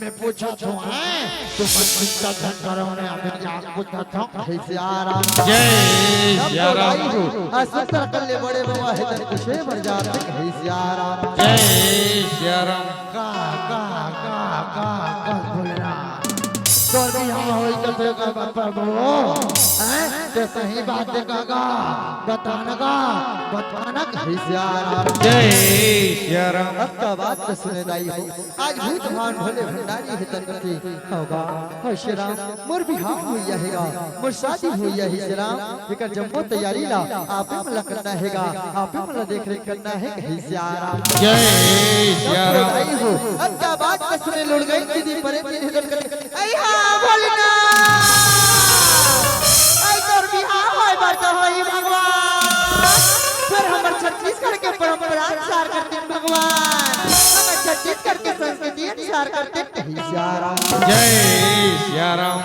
मैं पूछत हूँ, हैं? तुमन चिंता झन करो, मैं अभी जाके पूछत हूँ, कही सिया राम। जय सिया राम। आ सुंदर अकन ले बड़े बाबा हे, तन पूछे बर जात हे, कही सिया राम। जय सिया राम। का, का, का, का, का बोलना? तोर बिहाव होई त तोर का बापा बो? हैं? ते सही बात हे का, का? बता न का? बता न कही सिया राम। जय सिया राम। अब का बात तो सुने दाई हो। आज भूत भावन भोले भंडारी हे तन कथे, "हव गा, हव सिया राम, मोर बिहाव होइया हे गा, मोर शादी होइया हे सिया राम।" एकर जम्मो तैयारी ला आपे मन ला करना हे गा, आपे मन ला देख रेख करना हे, कही सिया राम। जय सिया राम। भाई हो, अब का बात का सुने लुड़गई दीदी परे पीछे दन कर, "अई हाँ भोलेनाथ, अई तोर बिहाव होय बर तो होई भगवान, फेर हमर छत्तीसगढ़ के परंपरा अनुसार करते भगवान, हमर छत्तीसगढ़ के संस्कृति अनुसार करते।" कही सिया राम। जय सिया राम।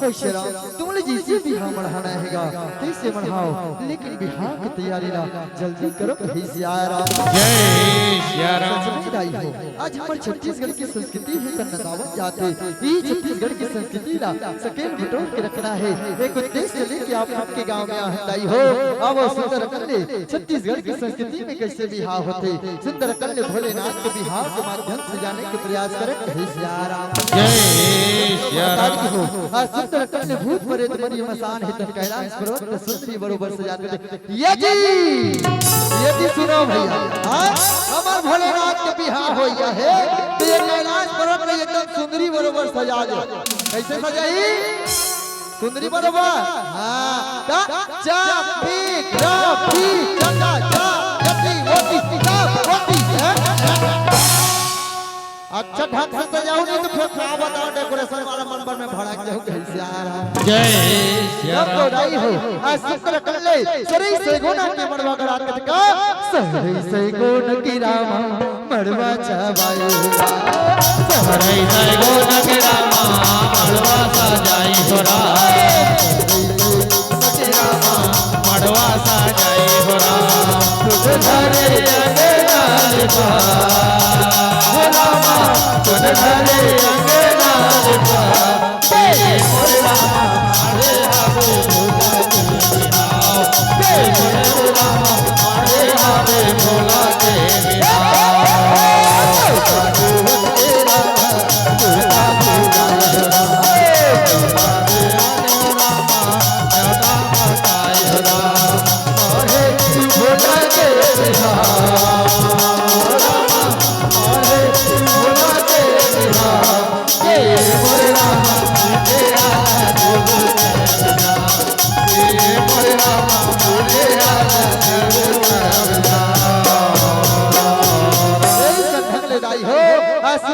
हे सिया राम, तुमन ला जइसे बिहाव मढ़ाना हे गा, तइसे मढ़ाव, लेकिन बिहाव के तैयारी ला जल्दी करो, कही सिया राम। जय सिया राम। सच में दाई हो, आज हमर छत्तीसगढ़ के संस्कृति हे तन नंदावत जात हे। ई छत्तीसगढ़ के संस्कृति ला सकेल बटोर के रखना हे। एक उद्देश्य लेके आप मन के गांव में आहन दाई हो। अब सुंदर अकन ले छत्तीसगढ़ के संस्कृति में कैसे बिहाव होथे, सुंदर अकन ले भोलेनाथ के बिहाव के माध्यम से जाने के प्रयास करें। हे सिया राम। जय सिया राम। आज सुंदर अकन ले भूत प्रेत मनी मसान हे तन कैलाश पर्वत के सुंदरी बरोबर सजात हे। ये जी, ये जी सुनो भैया, हाँ? हमर भोलेनाथ के बिहाव होइया हे, तो ये कैलाश पर्वत में एकदम सुंदरी बरोबर सजा दे। कैसे सजाई? सुंदरी बरोबर? हाँ। ता, चा, पी, रा, पी, चा, चा, चा, यति, वति, चा, वति, हैं? अच्छा ढंग से सजाऊ नहीं तो फिर का बताओ, decoration वाला मन बर में भड़क जाऊ, कही सिया राम। जय सिया राम। बधाई हो, आज सुंदर अकन ले, सरई सैगोना के मड़वा गड़ा कतका, सरई सैगोना की रामा, मड़वा छावायो। सरई सैगोना की रामा, मड़वा सजाई हो राम। मड़वा सजाई हो राम। तुझ धरे अंगना लिपा, हो रामा, तुझ धरे अंगना लिपा। तेरे मोरे रामा, हरे हरे भोला के बिना। तेरे मोरे रामा, हरे हरे भोला के बिना। साधु तेरा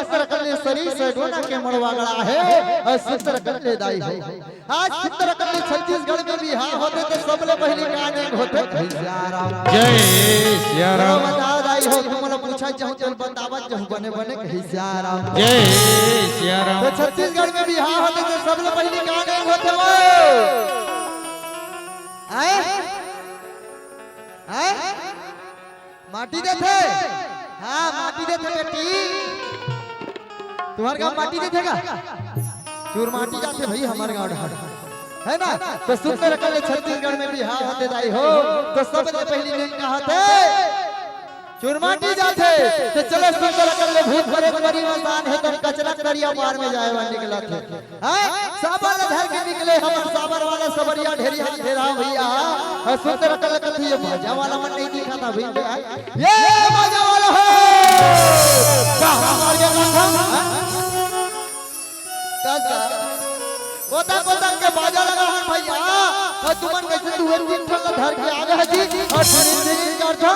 सुंदर अकन ले सरी से डोना के मड़वा गड़ा हे, अउ सुंदर अकन ले दाई हो। आज सुंदर अकन ले छत्तीसगढ़ में बिहाव होथे त सबले पहिली का नेंग होथे? घसियाराम। जय सिया राम। बताव दाई हो, तुमन ला पूछत जाहूं त बतावत जाहूं बने बने। घसियाराम। जय सिया राम। त छत्तीसगढ़ में बिहाव होथे त सबले पहिली का नेंग होथे वो? आय? आय? माटी देथे? हाँ, माटी देथे बेटी। तुम्हर गांव माटी देथे का? चुरमाटी जाथे भई हमर गांव डहर। हे ना? त सुंदर अकन ले छत्तीसगढ़ में बिहाव होथे दाई हो, त सबले पहिली नेंग का होथे? चुरमाटी जाथे। त चलो सुंदर अकन ले भूत प्रेत मरी मसान हे, त कचरा दरिया पार में जाय बर निकलथे। हैं? साबर ल धर के निकले हमर साबर वाला सबरिया ढेरिया ढेरा भैया। अउ सुंदर अकन ल कथे ये बाजा वाला मन नइ दिखत हे भैया। ये बाजा वाला हो। कहाँ मार गया था? हैं? कस का? गोता गोता के बाजा लगा हन भैया। अउ तुमन कइसे दुए तीन ठन ल धर के आगे हव जी। अउ फिर से कर दो।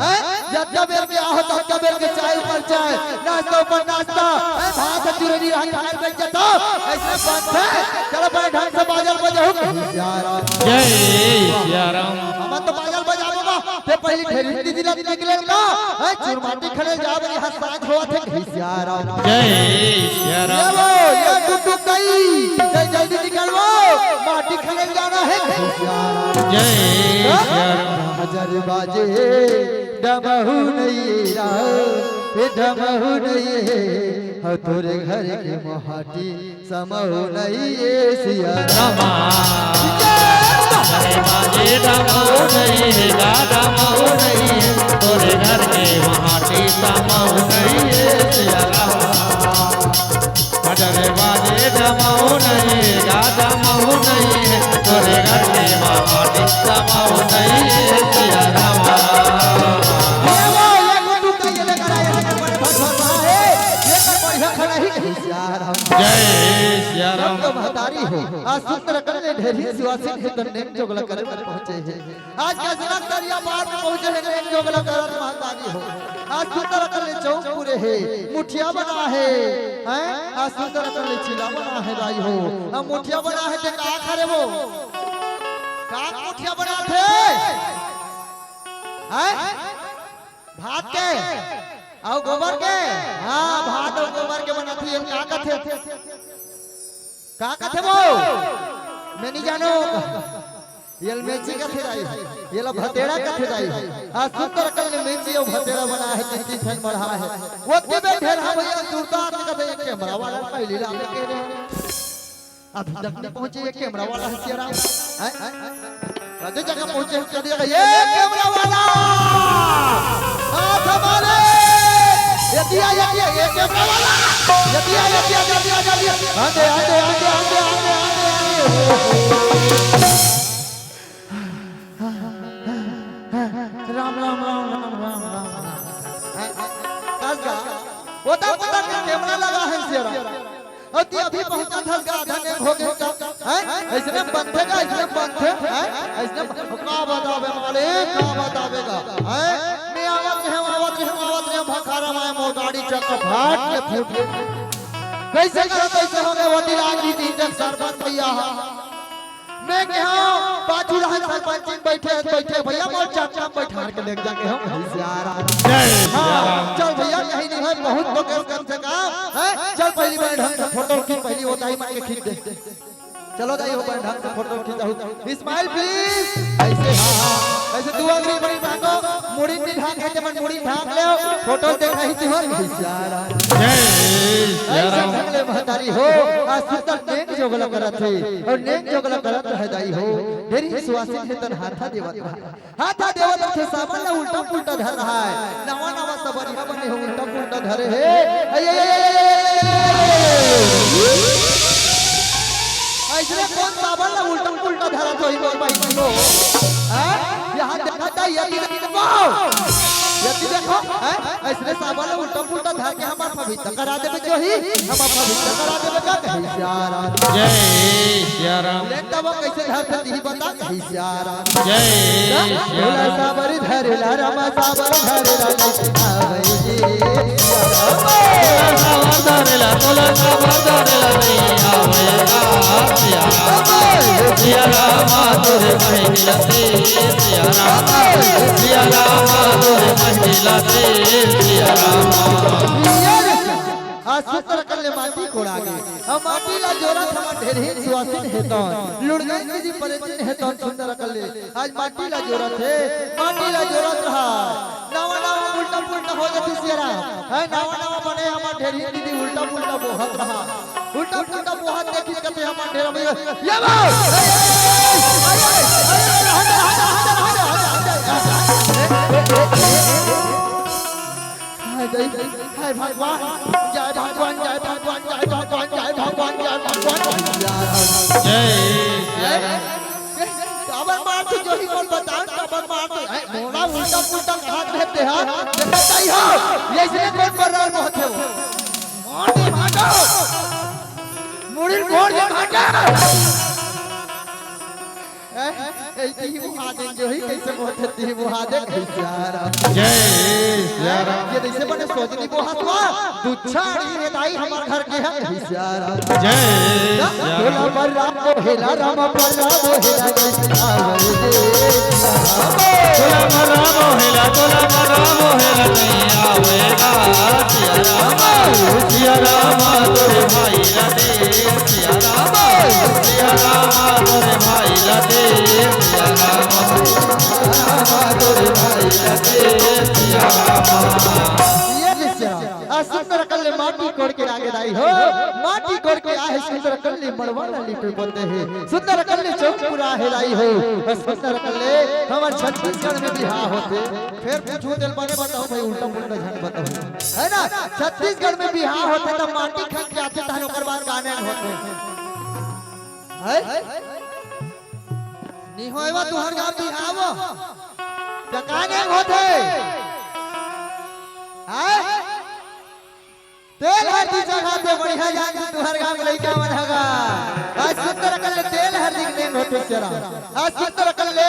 हैं? जतका बेर के आहो, ततका बेर के चाय ऊपर चाय, नाश्ता ऊपर नाश्ता, हैं? भात चुरनी रहा खाए बैठ जाता, अइसने बनथे। चलो बने ढंग से बाजा ल बजाहू। घसियाराम। जय सिया राम। हमन तो बाजा ल बजाबो बा, ते पहिली ढेरी दीदी ला निकले का, हैं? चुरमाटी खने जाबे, इहाँ साँझ होवत हे। घसियाराम। जय सिया राम। ये वो, ये गुड्डू कई, जय जल्दी निकल वो, माटी खने जाना हे। घसियाराम। जय सिया राम। बाजर बाजे डमहू नइ हे रा, हे डमहू नइ हे, हव तोरे घर के मोहाटी समहू नइ हे सिया राम। रामा। बाजर बाजे डमहू नइ हे रा, डमहू नइ हे, तोरे घर के मोहाटी समहू नइ हे सिया राम। बाजर बाजे डमहू नइ हे, गा डमहू नइ हे, तोरे घर के माटी समहू नइ हे, सिया रामा। ये वो, ये गुड्डू का ये लेकर आए हैं, बड़े भगवान है, ये कर बढ़िया खड़ा ही नहीं, सिया राम। जय सिया राम। तो महतारी हो, आज सुंदर अकन ले ढेरी सुवासिन हे, त नेंग जोगला करे बर पहुंचे हे। आज कचरा दरिया पार में पहुंचे हे, नेंग जोगला करत महतारी हो। आज सुंदर अकन ले चौक पूरे हे, मुठिया बना हे, हैं? आज सुंदर अकन ले चीला बना हे दाई हो। अब मुठिया बना हे ते का करे वो? का मुठिया बनाथे? हैं? भात के? अउ गोबर के? हाँ, भात अउ गोबर के बनाथे, ये का कथे? का कथे वो? मैं नहीं जानो। ये ल मेची कथे दाई, ये ल भतेड़ा कथे दाई। आज सुंदर अकन ले मेची अउ भतेड़ा बना हे, तीन तीन ठन मढ़ा हे। वो के बे ढेर हा भैया, सुरता आदमी कथे, ये कैमरा वाला पहिली ला के रे। अभी तक नहीं पहुंचे, ये कैमरा वाला हे सिया राम। हैं? हैं? राजे जगह पहुंचे, कह दिया, ये कैमरा वाला। हाथ हमारे। ये दिया, ये दिया, ये कैमरा वाला। ये दिया, ये दिया, जल्दी आ, जल्दी आ। आंदे, आंदे, आंदे, आंदे, आंदे, आंदे, आंदे। राम, राम, राम। कस गा। ओता, ओता के कैमरा लगा हे सिया राम। अउ ते अभी पहुंचत हस गा, आधा नेंग हो गे का? हैं? अइसने बनथे का, अइसने बनथे, हैं? अइसने बन-, का बताबे मालिक, का बताबे गा? हैं? मैं आवत रहेंव, आवत रहेंव, आवत रहेंव, भखारा माय मोर गाड़ी चक्का फाट के फूट गे। कइसे करे, कइसे हो गे, वो दिला दी तीन जग सरपंच भैया हा। मैं कहेंव, पाछू रहन सरपंच जी बइठे, बइठे, भैया मोर चक्का म बइठार के लेग जाके हम सिया राम। जय सिया राम। हाँ, चल भैया, कहीं नहीं है, बहुत तो कम से कम, हैं? चल पहिली बने ढंग से फोटो खींच, पहिली वो दाई मन के खींच दे। चलो दाई हो, बने ढंग से फोटो खींचाहू। Smile please। अइसे, हाँ, हाँ। अइसे दू अंगरी बड़ी ढाको, मुड़ी नहीं ढाके, ते मन मुड़ी ढाक ले, फोटो देखाही तुहर सिया राम। जय सिया राम। अइसे ढंग ले महतारी हो, आज सुंदर नेंग जोगला करत हे, अउ नेंग जोगला करत रहे दाई हो, ढेरी सुवासिन हे तन हाथा देवत रहा। हाथा देवत रथे, साबर ला उल्टा पुल्टा धर रहा हे। नवा नवा सबरिया बने हो, उल्टा पुल्टा धरे हे। अय, अय, अय। अइसने कोन साबर ला उल्टा पुल्टा धरत होही मोर भाई जी हो? हाँ? यहाँ देखा था, ये भी देखो। ये भी देखो, हाँ? अइसने साबर ला उल्टा पुल्टा धर के हमार पवित्र करा देबे जो ही, हमार पवित्र करा देबे का कहे सिया राम। जय सिया राम। लेकिन वो कइसे धरथे, यही बता। सिया राम। जय सिया राम। साबर धरेला रामा, साबर धरेला, नहीं आवे जी। तोला काबर धरेला, तोला काबर धरेला नइ आवेगा सिया राम। सिया राम तोरे बहिनी ला तेल, सिया राम। सिया राम तोरे बहिनी ला तेल, सिया राम। आज सुंदर अकन ले माटी कोड़ा गे। अब माटी ला जोरत हमर ढेरहीन सुवासिन हे तौन, लुड़गई दीदी परेतिन हे तौन सुंदर अकन ले। आज माटी ला जोरत हे, माटी ला जोरत रहा। नवा नवा उल्टा पुल्टा हो जाथे सिया राम। है नवा नवा बने हमर ढेरहीन दीदी उल्टा पुल्टा बोहत रहा। उल्टा पुल्टा बोहत देखिस कथे हमर ढेर भैया। ये बा! हाय दई, हाय भगवान, जय भगवान, जय भगवान, जय भगवान, जय भगवान, जय भगवान। जय सिया राम। काबर मारथे जोही कोन बतान, काबर मारथे? ए, मोला उल्टा पुल्टा कहा कहते हा, देखत आई हो, ये इसने कोन पर रहा बहुत है वो। माटी भागो, मुड़ी कोड़ के भागो। ए, ए, ती मुहा दे जोही कैसे बोलथे, ती मुहा दे कैसे आ रहा? जय सिया राम। ये जैसे बने सोजनी बोहत हुआ, तू छाड़ी रे दाई हमर घर के है कैसे आ रहा? जय सिया राम। तोला बलराम मोहेला, राम बलराम मोहेला, नहीं आवे रे। तोला बलराम मोहेला, तोला बलराम मोहेला, नहीं आवेगा सिया राम। सिया राम तोरे भाई ला दे, सिया राम। सिया राम तोरे भाई ला दे, सिया राम। सिया राम तोरे भाई ला दे, सिया राम। ये कैसे आ? आ सुंदर अकन ले माटी कोड़ के आगे दाई हो, माटी कोड़ के आहे सुंदर अकन ले मड़वा ला लिपे पोते हे, सुंदर अकन ले चौक पूरा हे दाई हो। आ सुंदर अकन ले हमर छत्तीसगढ़ में बिहाव होथे। फेर पूछहू तेला बने बताहू भाई, उल्टा पुल्टा झन बताहू, है ना? छत्तीसगढ़ में बिहाव होथे त माटी खन के आथे, तहन ओकर बाद गाने होथे। है? नी होय वा तुहर गाँव बिहाव, त का नेंग होथे? हैं? तेल हरदी चढ़ाथे, बढ़िया जान के तुहर गाँव के लइका मन ह गा। आज सुंदर अकन ले तेल हरदी के नेंग होथे सिया राम। आज सुंदर अकन ले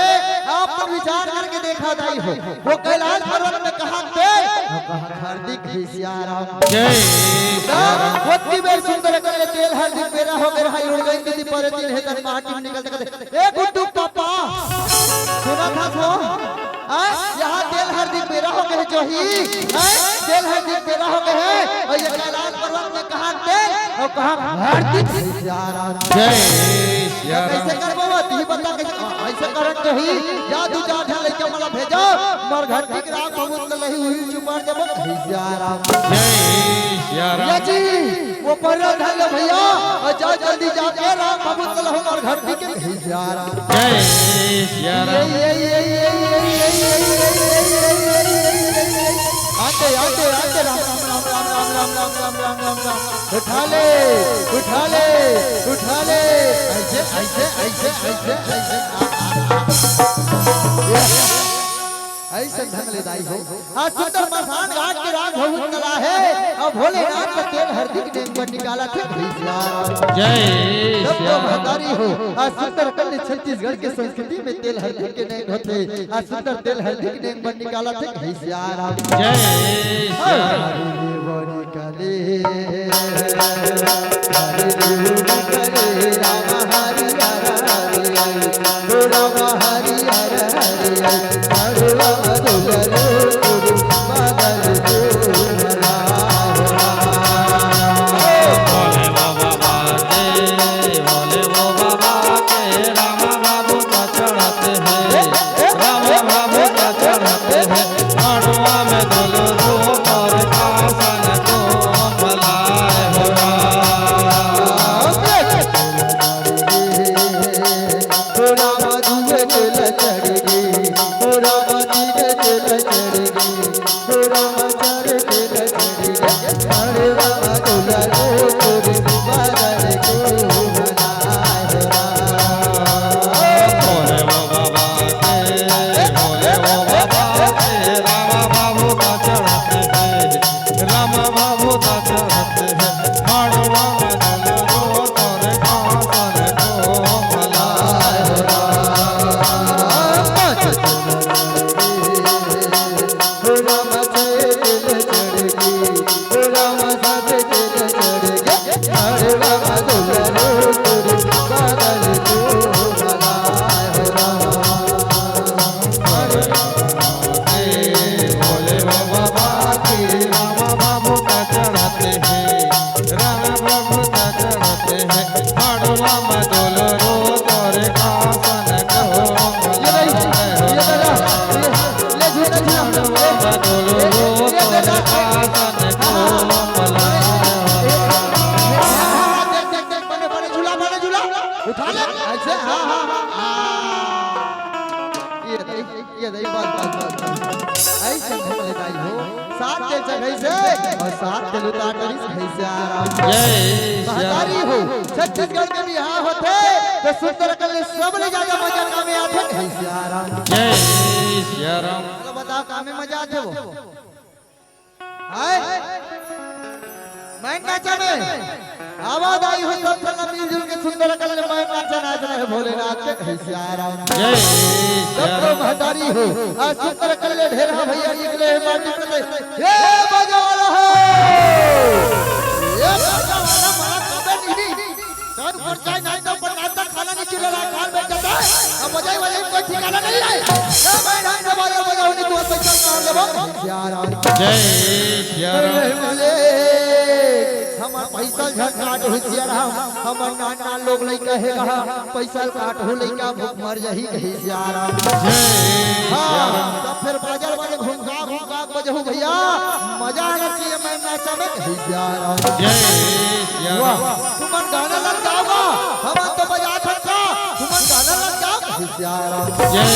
आप मन विचार करके देखा दाई हो, वो कैलाश पर्वत में कहाँ तेल, वो कहाँ हरदी के सिया राम। जय सिया राम। ओतकी बेर सुंदर अकन ले तेल हरदी के बेरा हो गे रहा, उड़ गई दीदी परेतिन हे तन माटी में निकल सकत। ए गुड्डू पापा, सुना था सो? आ, यहाँ तेल हरदी के बेरा हो गे हे जोही, आ, तेल हरदी के बेरा हो गे हे, अउ ये कैलाश पर्वत में कहाँ तेल, अउ कहाँ हरदी? जय सिया राम। कैसे करबो वो? तही बता कैसे, आ, ऐसे करन जोही, जा दू चार झन लइका मन ला भेजो, मरघट्टी के राख भभूत लही उही चुपार देबो, जय सिया राम। जय सिया राम। या जी, वो पर्रा धर ले भैया, अउ जा जल्दी जाके राख भभूत लहू मरघट्टी के, जय सिया राम। जय सिया राम। आते, आते, आते, राम, राम, राम। उठा ले, उठा ले, उठा ले। ऐसे, ऐसे, ऐसे, ऐसे, ऐसे। आ, आ, आ। ऐसे ढंग ले दाई हो। आज सुंदर मसान घाट के राग भवन कला हे। अब भोलेनाथ का तेल हरदी के नेंग बर निकालथे भैया। जय सब सिया तो राम। महतारी हो। आज सुंदर अकन ले छत्तीसगढ़ के संस्कृति में तेल हरदी के नेंग होथे। आज सुंदर तेल हरदी के नेंग बर निकालथे भैया। जय सिया राम। हरि देव निकले, हरि देव निकले, राम हरि हर हरि हरि, राम हरि हर हरि हरि। ये नहीं, ये दादा, ये ले झूला, झूला। ये, ये दादा, हाँ, हाँ, हाँ। देख, देख, देख, बने, बने झूला, बने झूला। उठा ले, ऐसे, हाँ, हाँ, हाँ, हाँ। ये दे, ये दे, बस, बस, बस, बस। ऐसे घूम ले दाई हो, सात के जगह से और सात के लुटा करिस भैंसिया राम। जय सिया राम। महतारी हो, छत्तीसगढ़ के बिहाव होथे, तो सुंदर अकन ले सब ले ज्यादा मजा कामे आथे भैंसिया राम। जय सिया राम। चलो बताओ, कामे मजा आथे वो? हाय? मयंक नाचा में आवाज आई हो, सब जना मिलजुल के सुंदर अकन ले मयंक नाचा नाच रहे भोलेनाथ के भैंसिया राम। जय सिया सबको राम। महतारी हो, आज सुंदर अकन ले ढेरहा भैया निकले हैं माटी में से। ये बजा वाला हो, ये बजा वाला मारा कबे नहीं। सर ऊपर जाए, नाचता ऊपर नाचता, खाना नहीं चुरा रहा, खान बैठ जाता है। अब बजाई वाले कोई ठिकाना नहीं है। ये भाई, ढंग से बजाओ, बजाओ, नहीं तो पैसा मार लेबो। सिया राम। जय सिया राम। अरे, हमार पैसा झट काट हो सिया राम, हमार नान नान लोग लइका हे कहा, पैसा काट हो लइका भूख मर जाही कही सिया राम। जय सिया राम। हाँ, तब फिर बाजार वाले घूम घा, घूम घा बजहू भैया, मजा आना चाहिए मैं नाचा में कही सिया राम। जय सिया राम। वाह, तुमन गाना लग जाओगा, हम तो बजा सकता, तुमन गाना लग जाओ कही सिया राम। जय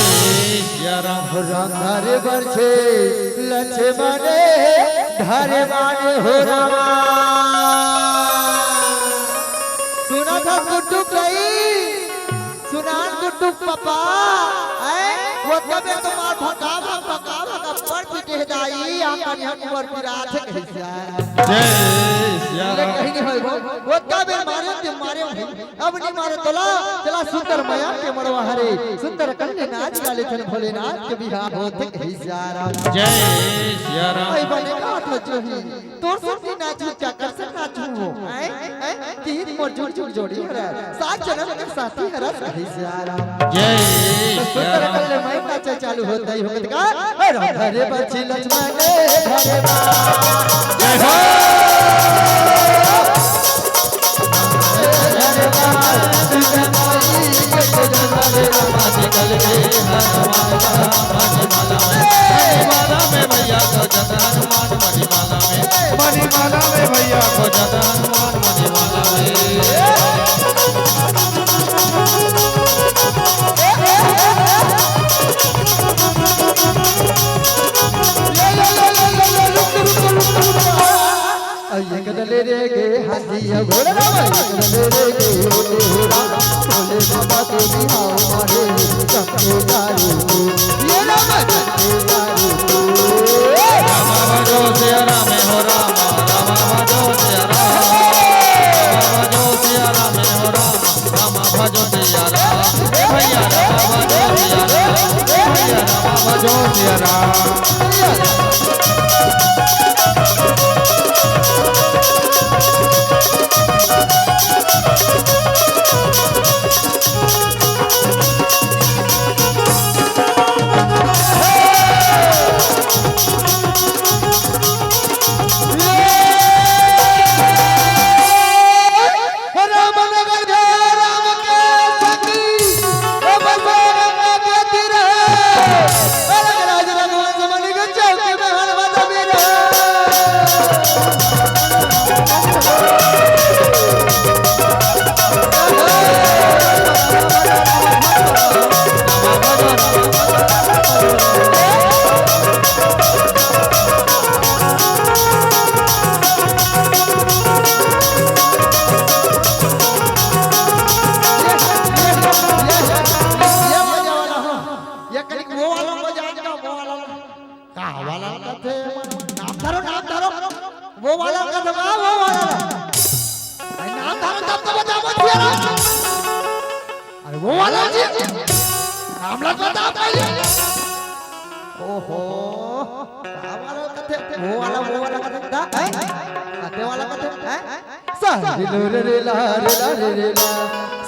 सिया राम। राम धरे बरछे लक्ष्मण धरे माने हो रामा। सुना था गुड्डू कई, सुनान गुड्डू पापा, ऐ, वो कबे तो मार भका भक, भका भक, अब्बड़ पीटे दाई, आ कन्या कुंवर पिरात है कही सिया राम। जय सिया राम। कहीं नहीं होय वो, वो कबे मारे, ते मारे हो। अब नहीं मारे तोला, चला सुंदर मया के मड़वा हरे, सुंदर अकन ले नाच गा लेथन भोलेनाथ के बिहाव होथे कही सिया राम। जय सिया राम। भाई बने का था जो ही, तोर सुन की नाच क्या कर सक नाच हो। हैं? हैं? तीन मोर जुग जुग जोड़ी हरा, सात जन्म के साथी हरा कही सिया राम। जय तो सुंदर सिया राम। अकन ले मैं नाच चालू होता ही होता का, राम धरे बरछी लक्ष्मण धरे बा। जय हो। मणिमाला में भैया को जतन मान मणिमाला में। एक दले रे गे हाथी घोड़ा, एक दले रे गे घोड़ा, भोले बाबा के बिहाव मारे, सबके दारू। ये राम, सबके दारू। राम भजो सिया राम हो राम, राम भजो सिया राम, राम भजो सिया राम हो राम, राम भजो सिया राम, ए भैया राम भजो सिया राम, ए भैया राम भजो सिया राम। ये कनिक वो वाला बजा दो, वो वाला। का वाला कथे? नाम धरो, नाम धरो। वो वाला कथे, वाह, वो वाला। अरे नाम धरो, तब तो बजाबो छिया। अरे वो वाला जी। नाम ला बता पहले। ओहो। का वाला कथे? वो वाला, वो वाला कथे? दा, हैं? कथे वाला कथे? हैं? साहिल रे रे ला रे ला रे रे ला।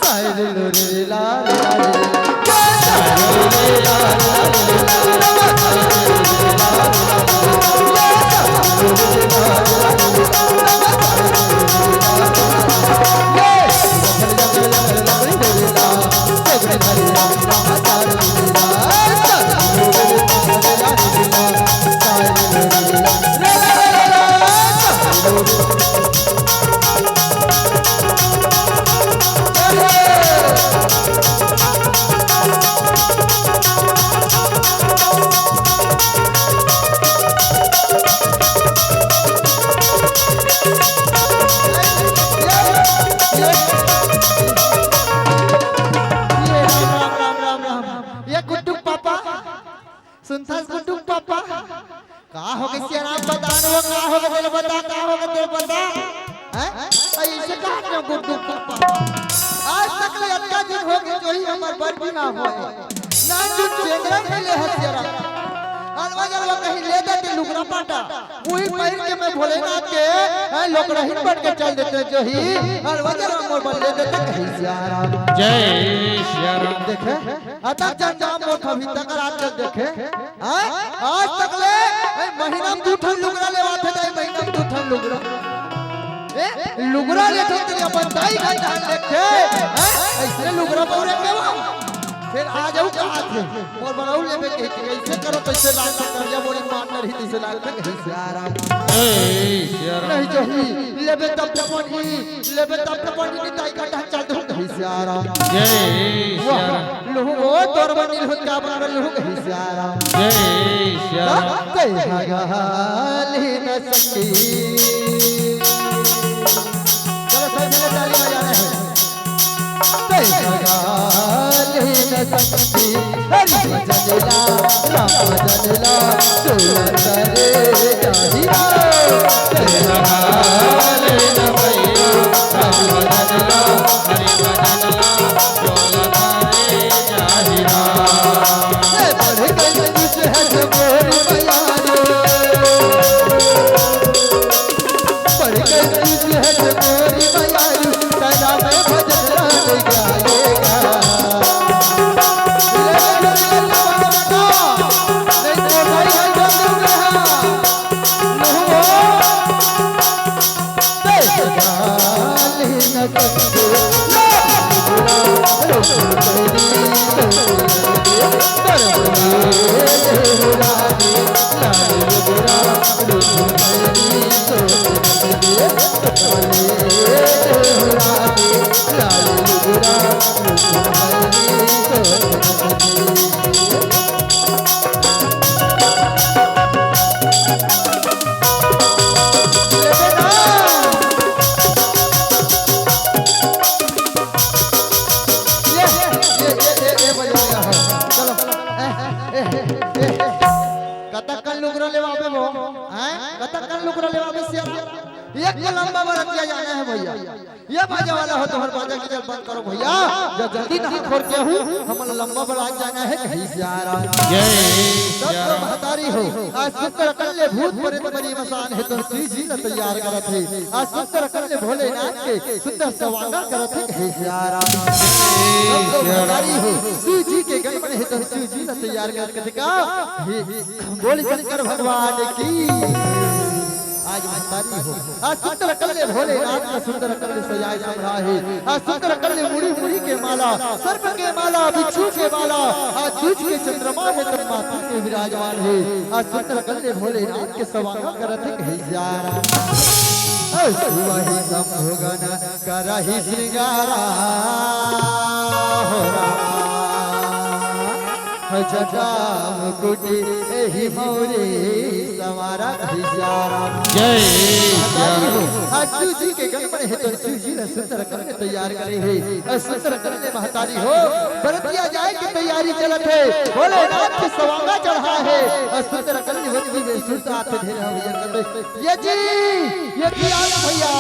साहिल रे रे ला रे ला रे रे ला। साहिल रे ला रे ला रे ला। कहीं हमर बर भी ना होय। ना जो चेंगरा मिले हसियारा। अलवा जलवा कहीं ले देते लुगरा पाटा। वही पहिर के मैं भोलेनाथ के, हैं, लोकरहिन बन के चल देते जो ही। अलवा जलवा मोर बर ले देते कहीं सियारा। जय सियाराम। देखे, अतक जन जाम मोर खभी तक रात चल देखे। हैं? आज तक ले, ए, महीना में दू ठन लुगरा लेवाथे, दाई, महीना में दू ठन लुगरा। ए, लुगरा लेथे तेरे अपन दाई का जान लेथे, हैं? ऐसे लुगरा पौरे के वो। फिर आ जाऊ कहा थे, मोर बड़ऊ लेबे के, के, कैसे करो, कैसे लाग के कर्जा बोले पार्टनर ही, कैसे लाग के, कैसे आराम। ए, सियाराम। नहीं जो ही, लेबे तब जब ही, लेबे तब जब ही, दाई का ढांचा दूं, कैसे आराम। जय वाह। सियाराम। लुहु वो तोर बनी लुहु का बार लुहु कहीं सियाराम। जय सियाराम। तब ते हगाली न सकी। चलो, सब मिले ताली बजाना है। ते हगाली न सकी। हरि भजन ला, राम भजन ला, तुलंतरे जाहिरा। ते हगाली न भैया, राम भजन ला, हरि भजन ला, तुलंतरे ये, ये, ये, ये, ये बजा रहा है। चलो। ए, ए, ए, ए, ए। कतक कन लुगरा लेवाबे वो? हैं? कतक कन लुगरा लेवाबे सियार? एक तो लंबा बरतिया जाना है भैया। ये बाजा वाला हो, तुम्हार बाजा की जल बंद करो भैया। जब जल्दी नहीं खोल के हूँ, हम लंबा बरात जाना है कहीं सियारा। जय तब तो सियारा। महतारी हो, आज सुंदर कल्ले भूत प्रेत मरी मसान है, तो श्री जी ने तैयार करत है। आज सुंदर कल्ले भोलेनाथ के सुंदर स्वागत करत है, हे सिया राम। हे सिया राम। शिव जी के गण मन हे तो शिव जी ला तैयार करत हे का? हे, बोल शंकर भगवान की। आज महतारी हो, आज सुंदर कल्ले भोलेनाथ का सुंदर कल्ले सजाए संभरा हे। आज सुंदर कल्ले मुड़ी मुड़ी के माला, सर्प के माला, बिच्छू के माला, आज दूज के चंद्रमा हे तो माथा पे विराजमान हे। आज सुंदर कल्ले भोलेनाथ के स्वागत करत हे, हे सिया राम। सुवहि संभोगन करहि श्रृंगारा हो राम। जटा मुकुटि एहि मौरि संवारा। जय सिया राम। आज शिव जी के गण मन हे तो शिव जी ने सुंदर कल्ले तैयार करे हे। अउ सुंदर कल्ले महतारी हो, बरतिया जाए के तैयारी चलत हे। भोलेनाथ के सवांगा चढ़ा हे। अउ सुंदर कल्ले वंदी में सुरता आथे ढेर हवैया कल्ले। ये जी, ये दिया ना भैया,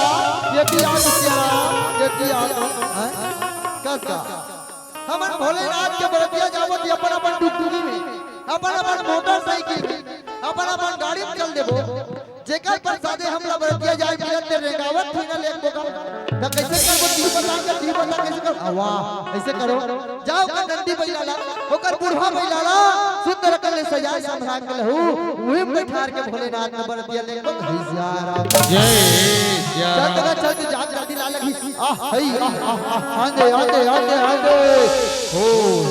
ये दिया ना सिया राम, ये दिया ना, हैं? कस का? हमन भोलेनाथ के बरतिया जाबो त अपन अपन डुगडुगी में, अपन अपन मोटरसाइकिल में, अपन अपन गाड़ी में चल देबो। जेकर प्रसादे हमला बरतिया जाए मिलत ते रेंगावत ही ना लेक बोका। त कैसे करबो? ती बता के, ती बता कैसे कर? आ, वाह, ऐसे करो। जाओ का नंदी बैला ला, ओकर बुढ़वा बैला ला, सुंदर कल्ले सजाए संभरा के लहू, उही में बैठार के भोलेनाथ में बरतिया लेके भैसियारा। जय सिया राम। चल तका चल के जाग जल्दी ला लगी। आ, हई, आ, आ, आ, आंदे, आंदे, आंदे, आंदे। हो,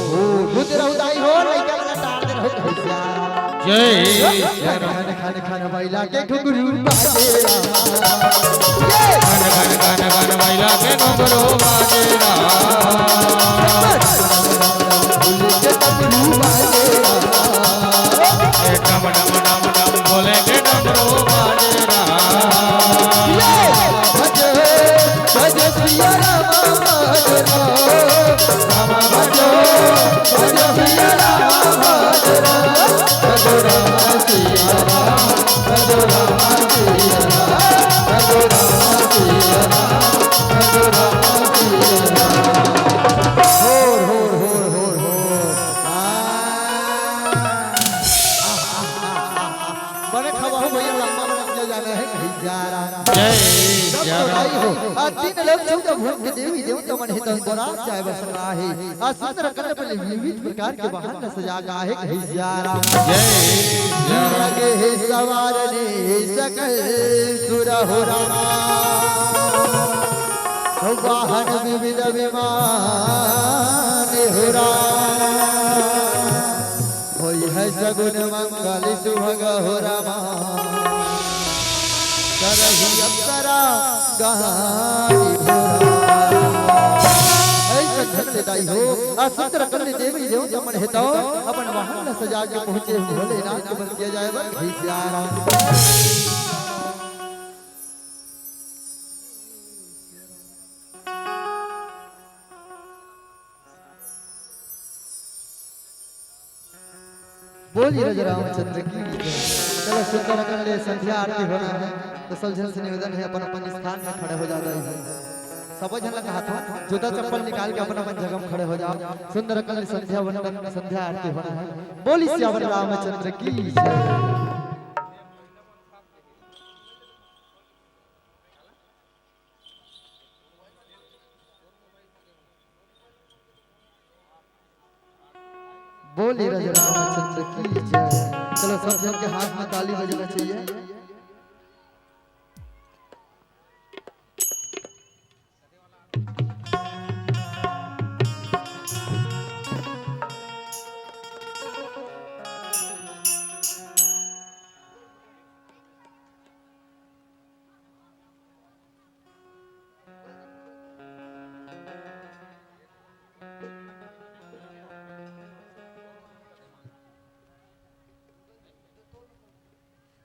हो, बुद्ध रहु दाई हो, लइका वाला टार दे रहु भैसियारा। जय सिया राम। खान खान खान बैला के घुघरू बाजे राम। ये। घन घन घन घन बैला के घुघरू बाजे राम। फूल के डमरू बाजे राम। ए डम डम डम डम भोले के डमरू बाजे राम। ये। भज, भज सिया राम भज राम। राम भजो, भजो सिया राम भज राम। भजो राम सिया राम। भजो राम सिया राम। भजो राम सिया राम। भजो राम सिया राम। मन हे तन बरात जाय बर सलाहे। आज सुंदर कन्या बने विविध प्रकार के वाहन ल सजा के आहे, कहे सिया राम। जय सिया राम। लगे हे सवारने सकल सुर हो रामा, वाहन विविध विमान हो राम। होई है सगुन मंगल सुभग हो रामा, करही अप्सरा गाई हो रामा। ऐसन धन ले दाई हो, आ सुंदर कन्या देवी देवता मन हे तो अपन वाहन ल सजा के पहुंचे हो भोलेनाथ के बर किया जाए बर। हे सिया राम। बोली राजा रामचंद्र की जय। चलो, सुंदर अकन ले संध्या आरती होना है, तो सब झन से निवेदन है, अपन अपन स्थान में खड़े हो जाता है। सब झन ला कहा था, जूता चप्पल निकाल के अपन अपन जगह में खड़े हो जाओ। सुंदर अकन ले संध्या वंदन, संध्या आरती होना है। बोली सियावर रामचंद्र की जय। बोली राजा रामचंद्र की जय। चलो, सब झन के हाथ में ताली बजना चाहिए।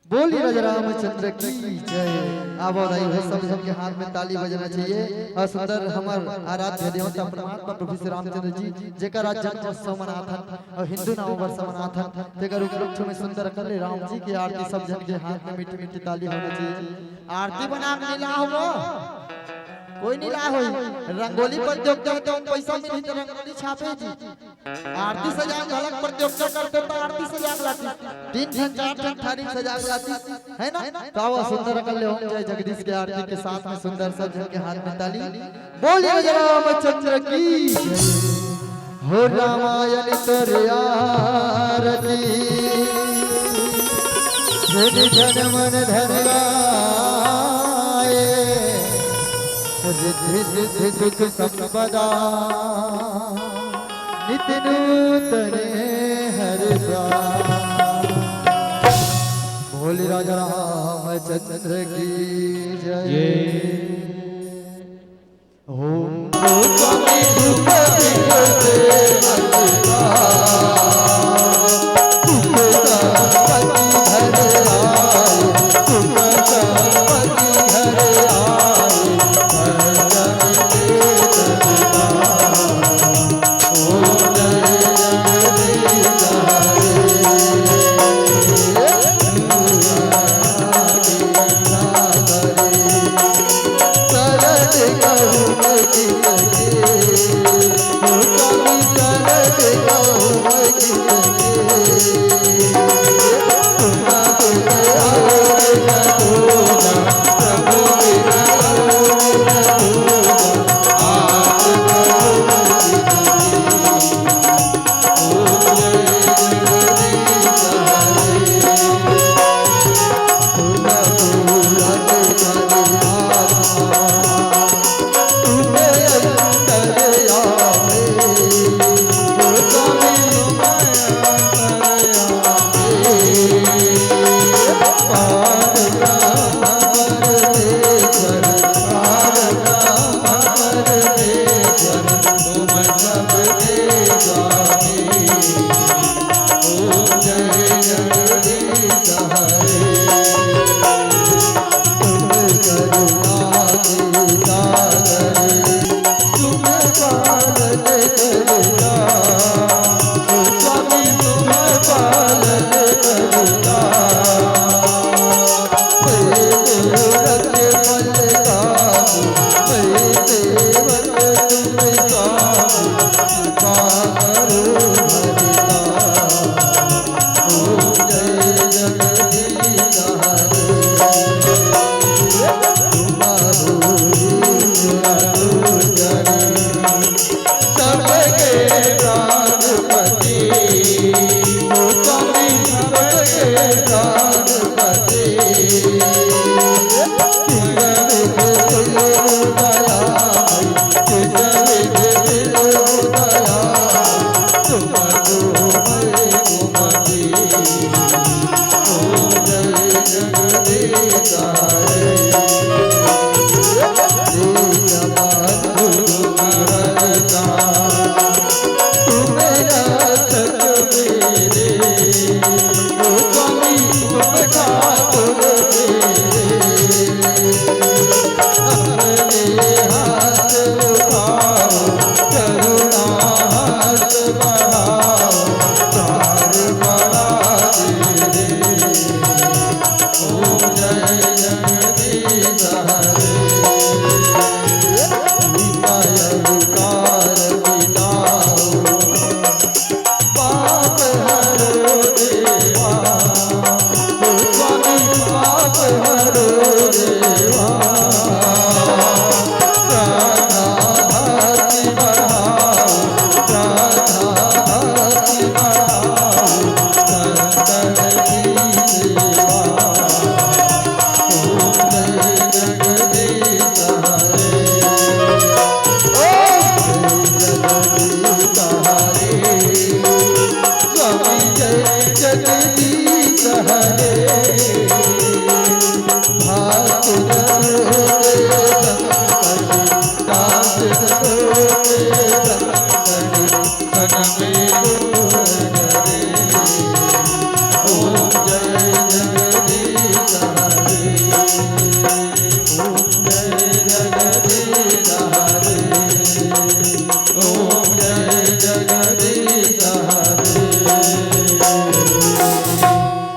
बोली राजा रामचंद्र की जय। आवो दाई हो, सब झन के हाथ में ताली बजना चाहिए। और सुंदर हमर आराध्य देवता परमात्मा प्रभु श्री रामचंद्र जी, जेकर आज जन्मोत्सव मनाथन और हिंदू नववर्ष मनाथन, तेकर उपलक्ष्य में सुंदर अकन ले राम जी के आरती, सब झन के हाथ में मीठी मीठी ताली होना चाहिए। आरती बना के नहीं ला हो, कोई नहीं ला हो। रंगोली प्रतियोगिता में तो पैसा मिली तो रंगोली छापे जी। आरती सजाए घलक प्रतियोगिता करते तो आरती सजा के लाती, तीन ठन चार ठन थारी सजा के लाती, है ना? तो आओ सुंदर अकन ले ओम जय जगदीश के आरती के साथ में सुंदर सब झन के हाथ में ताली। बोलिए रामचंद्र की जय। हो रामायण तोर आरती, जन जन मन धन गाए, रिद्धि सिद्धि सुख संपदा नित नूतन हर्षा। बोल राजा रामचंद्र की जय। ओम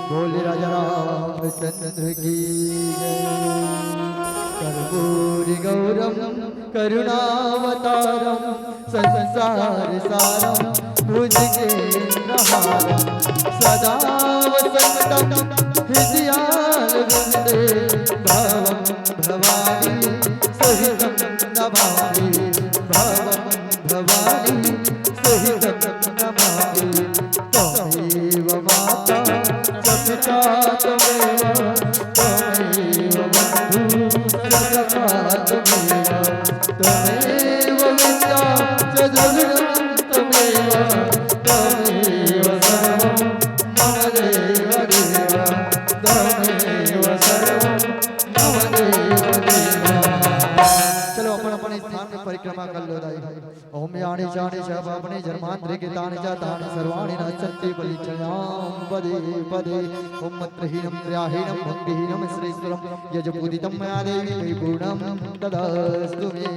बोले राजा रामचंद्र की जय। कर्पूरी गौरम करुणावतारम संसार सारम भुजगेन्द्रहारम सदा वसंतम हृदयारविंदे भवम भवानी सहितम नमामि भवम भवानी सहितम नमामि। त्वमेव माता च पिता त्वमेव, त्वमेव बन्धु च सखा त्वमेव, त्वमेव विद्या च द्रविणं त्वमेव, त्वमेव सर्वं मम देव देव, त्वमेव सर्वं मम देव देव। चलो, अपन अपन स्थान में परिक्रमा कर लो दाई। ओम यानि चानि च पापानि जन्मान्तरे कृतानि च तानि सर्वाणि नश्यन्ति परीक्षायां पदे पदे। ओम मन्त्रहीनं क्रियाहीनं भक्तिहीनं श्रेष्ठं यजपूजितं मया देवी परिपूर्णं तदस्तु मे।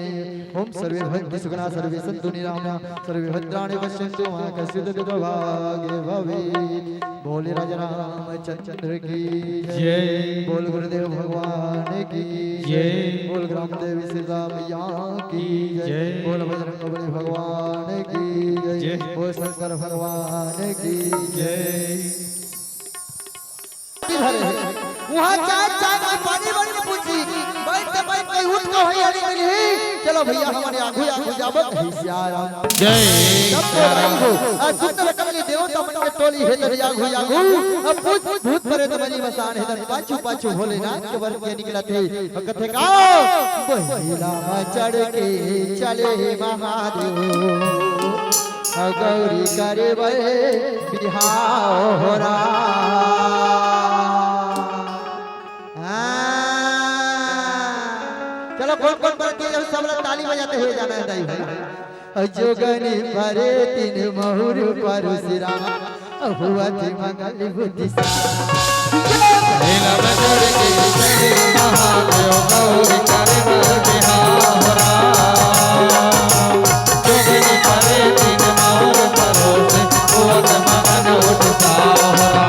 ओम सर्वे भवन्तु सुखिनः सर्वे सन्तु निरामयाः सर्वे भद्राणि पश्यन्तु मा कश्चित् दुःखभाग् भवेत्। बोले राजा रामचंद्र की जय। जय। बोल गुरुदेव भगवान की जय। बोल ग्राम देवी सिरसा मैया की जय। जय। बोल बजरंग बली भगवान की जय। जय। बोल शंकर भगवान की जय। भरे हे। उहाँ चाय, चाय में पानी बड़ी पूछी। बैठ के बैठ के उठ के होई अड़ी मिली। चलो भैया, हमरे आगू, आगू जाबो। हे सिया राम। जय तब तो सिया राम। भाई हो। आ, दुख रकम के देवता मन के टोली हे तब आगू, आगू। अब भूत, भूत प्रेत मरी मसान हे तब पाछू, पाछू भोलेनाथ के बर के निकलत हे। कथे का? बहिला में चढ़ के चले महादेव। गौरी करे बे बिहाव हो राम। हाँ। चलो, कौन कौन बरत हे, सब लोग ताली बजाते हुए जाना हे दाई भाई। जोगनी परे तीन महुर परो सिरा, हुआ थी मंगल बुद्धि से। नीलम जड़ के जड़ महादेव गौरी करे बर बिहाव राम। जोगनी परे तीन महुर परो से, हुआ थी मंगल उत्साह राम।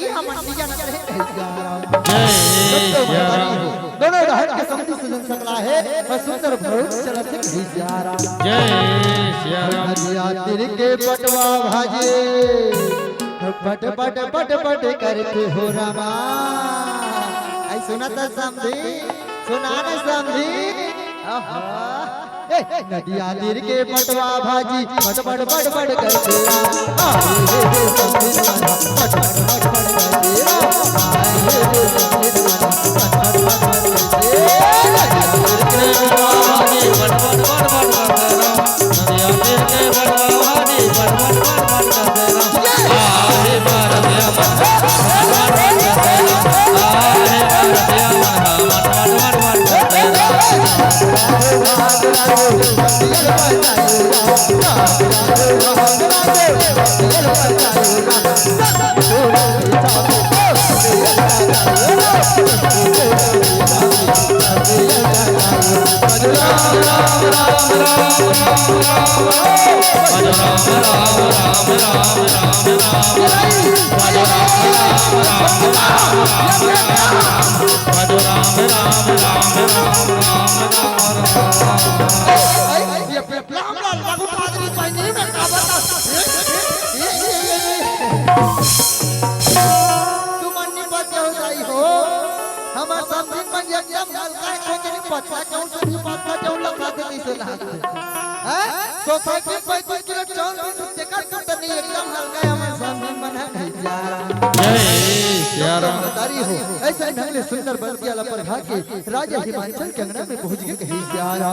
कहीं हम नहीं जानत रहे, कहीं जा रहा हूँ। जय सिया राम। दोनों डहर के समधी सजन सकला हे, अउ सुंदर भरोस चलत हे, कहीं जा रहा हूँ। जय सिया राम। नदिया तीर के पटवा भाजे, पट पट पट पट करथे हो रामा। आई सुनत समधी, सुना न समधी। आहा। ए, नदिया तीर के पटवा भाजी, पट पट पट पट करथे। आ, हे, हे, हे, समधी मन, पट पट पट पट करथे। आ, हे, हे, समधी मन, पट पट पट पट करथे। नदिया तीर के पटवा भाजी, पट पट पट पट करथे। नदिया तीर के पटवा भाजी, पट पट पट पट करथे। आ, हे, भारत ये पेपला हमला लागू पादरी पहिने में का बता? ये, ये, ये, ये, ये। तुमन नहीं बच जाओ दाई हो। हमर समधिन मन एकदम हल्का हे, कोई नहीं पतला क्यों, तू भी पतला क्यों लफड़ा दे इसे लागथे। हैं? सोसाइटी में पैंतीस किलो चाउर भी तेकर तो नहीं, एकदम हल्का हे हमर समधिन मन हे, नहीं जा रहा। जय सिया राम। तारी हो, ऐसे ढंग ले सुंदर बन के आला पर भागे। राजा हिमांचल के अंगना में पहुंच के कहीं जा रहा।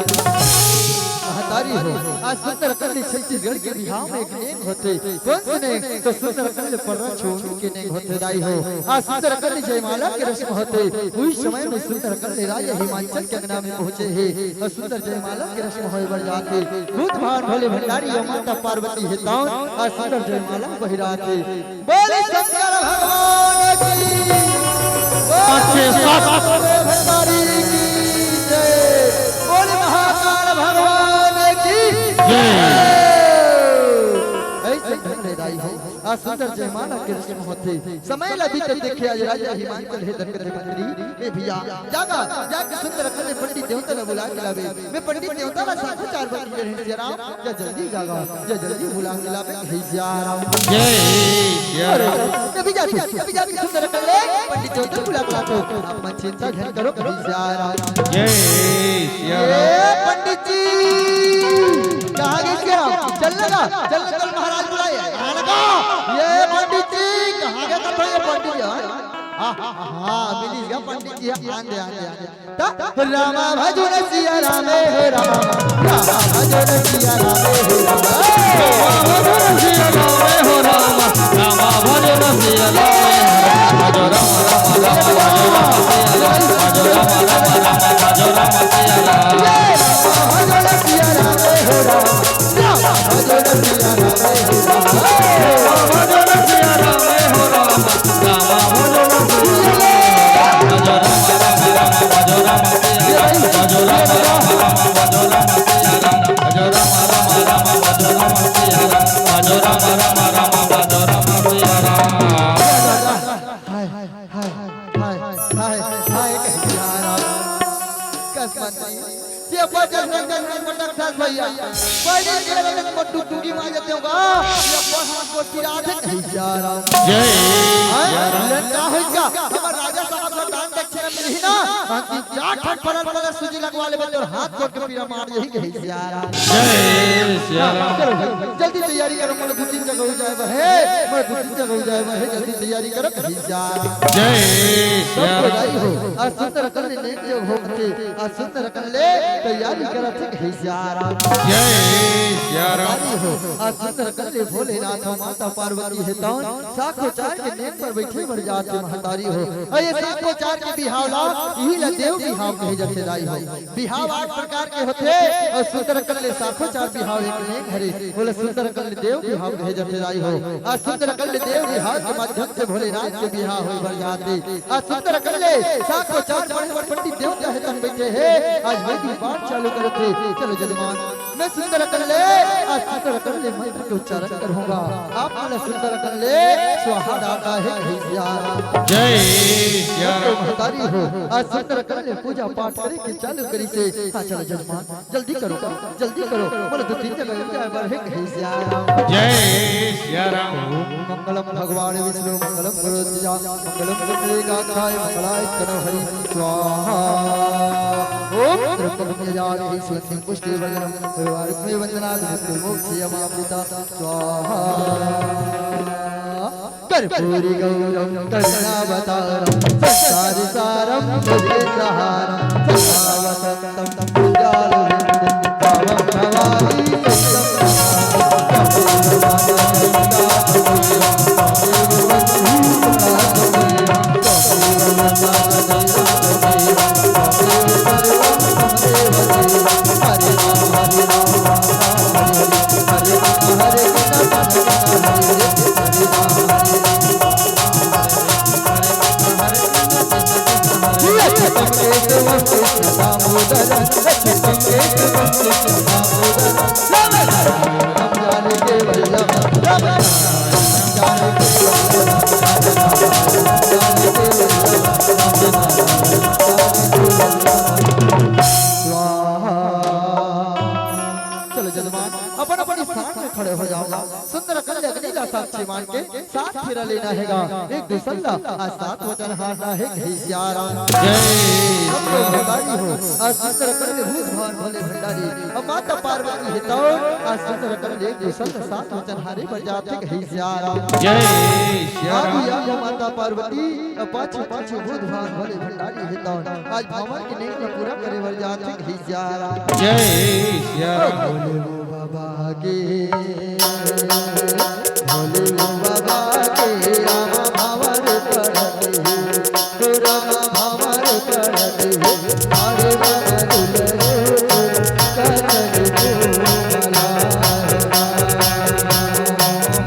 महतारी हो, आज सुंदर अकन ले छत्तीसगढ़ के बिहाव में एक नेंग होथे। कौन से नेंग? तो सुंदर अकन ले पर्रा छोड़े के नेंग होथे दाई हो। आज सुंदर अकन ले जयमाला के रस्म होथे। उही समय में सुंदर अकन ले राजा हिमांचल के अंगना में पहुंचे हे अउ सुंदर जयमाला के रस्म होय बर जाथे। भूत भावन भोले भंडारी अउ माता पार्वती हे तौन आज सुंदर जयमाला बहिराथे। बोले शंकर भगवान की, बोले पाँच छः सात। भंडारी की जय, बोले महाकाल भगवान की जय। ऐसे ढंग ले दाई हो, आज सुंदर जयमाला के रस्म होथे। समय ला बीतत देखे आज राजा हिमांचल हे दरकत मंत्री। ए भैया, जागा, जाके सुंदर अकन ले पंडित देवता ला बुला के लावे। मैं पंडित देवता ला साखोचार बर कहे रहें सिया राम, या जल्दी जागा, या जल्दी बुला के लावे, कहीं जा रहा हूँ। जय सिया राम। अभी जाके, अभी जाके सुंदर अकन ले पंडित देवता बुला के लातो। आप मन चिंता झन करो, कहीं जा रहा हूँ। जय सिया राम। ए पंडित जी, कहाँ गए सिया राम? चल लगा, चल लगा, महाराज बुलाए। आने का? ये पंडित जी, कहाँ गया था ये पंडित जी? हाँ, हाँ, हाँ, हाँ, मिली गया पंडित जी, आन दे, आन दे, आन दे। रामा भजो न सिया रामे हो रामा, रामा भजो न सिया रामे हो रामा। रामा भजो न सिया रामे हो रामा, रामा भजो न सिया रामे हो रामा। भजो रामा, रामा, रामा, भजो रामा, सिया रामा, भजो रामा, रामा, रामा, भजो रामा, सिया रामा। रामा भजो न सिया रामे हो रामा, रामा भजो न सिया रामे हो रामा। रामा भजो न सिया रामे हो रामा, रामा भजो न सिया रामे। भजो रामा, रामा, रामा, भजो रामा, सिया राम। भजो रामा, रामा, रामा, भजो रामा, सिया राम। भजो रामा, रामा, रामा, भजो रामा, सिया राम। भजो रामा, रामा, रामा, भजो रामा, सिया राम। हाय, हाय, हाय, हाय, हाय, हाय, कहीं जा रहा। कसम नहीं। ये बजरंग दल में मटक था भैया। पहले के लगे मट्टू टूटी मार जाते होगा। ये बस हमको पिरा दे कहीं जा रहा। जय हाँ? सिया राम। ये क्या है क्या? हमारे राजा साहब का दान दक्षिणा मिली ना। बाकी क्या ठट पड़ल पड़ल सूजी लगवा ले बच्चों, हाथ जोड़ के पीरा मार यही कहीं जा रहा। जय सिया राम। चलो भाई, जल्दी तैयारी करो, मोर दो तीन जगह हो जाए बहे, मोर दो तीन जगह हो जाए बहे, जल्दी तैयारी करो, कहीं जा। जय सिया राम। बधाई हो, आज सुंदर अकन ले नेंग जो होथे, आज सुंदर अकन ले तैयारी करत हे, कहीं जा रहा। जय सिया राम। बधाई हो, आज सुंदर अकन ले भोलेनाथ अउ माता पार्वती हे तौन साखोचार के नेंग पर बैठे बर जात हे महतारी हो। अउ ये साखोचार के बिहाव ला, इही ला देव बिहाव कहे जाथे दाई हो। बिहाव आठ प्रकार के होथे अउ सुंदर अकन ले साखोचार बिहाव एक नेंग हरे। ओला सुंदर अकन ले देव बिहाव कहे जाथे दाई हो। आज सुंदर अकन ले देव बिहाव के माध्यम से भोलेनाथ के बिहाव होय बर जाथे। आज सुंदर अकन ले साखोचार बड़े बड़े पंडित देवता हे तन बैठे हे, आज वैदिक पाठ चालू करत हे। चलो जजमान, मैं सुंदर अकन ले, आज सुंदर अकन ले मंत्र के उच्चारण करहूँगा। आप मन ला सुंदर अकन ले स्वाहा डालना हे, कहे सिया राम। जय सिया राम। महतारी हो, आज सुंदर अकन ले पूजा पाठ करे के चालू करिस हे। हाँ, चलो जजमान, जल्दी करो, जल्दी करो, बोलो दो तीन जगह जाए बर हे, कहे सिया राम। जय सिया राम। ओम मंगलम भगवान विष्णु मंगलम गरुड़ध्वजा मंगलम पुंडरीकाक्षाय मंगलाय तनोहरि स्वाहा। ओम त्र्यंबकम यजामहे सुगंधिम पुष्टिवर्धनम उर्वारुकमिव बंधनात् मृत्युर्मोक्षयमामृता स्वाहा। कर्पूरी गौरम करुणावतारम संसार सारम भुजगेन्द्रहारम सदा वसंतम भुजालविंदे भावम भवानी स्वाहा। चलो जजमान, अपन अपन स्थान में खड़े हो जाओ। सुंदर अकन ले अग्नि ला साक्षी मान के सात फेरा लेना हेगा। एक दूसर ला आज सात वचन हारना हे, कहे सिया राम। जय अब तो महतारी हो, आज सुंदर अकन ले भूत भावन भोले भंडारी, अब माता पार्वती हे तो आज सुंदर अकन ले एक दूसर ला सात वचन हारे बर जाथे, कहे सिया राम। जय सिया राम। आगू आगू माता पार्वती, अब पाछू पाछू भूत भावन भोले भंडारी हे तो आज भावन के नेग ला पूरा करे बर जाथे, कहे सिया राम। जय सिया राम। भोले बाबा के, भोले बाबा के राम भावर पड़त हे, राम भावर पड़त हे, अरे राम दुलरे कतन को मला।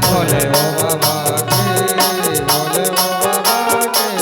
भोले बाबा के, भोले बाबा के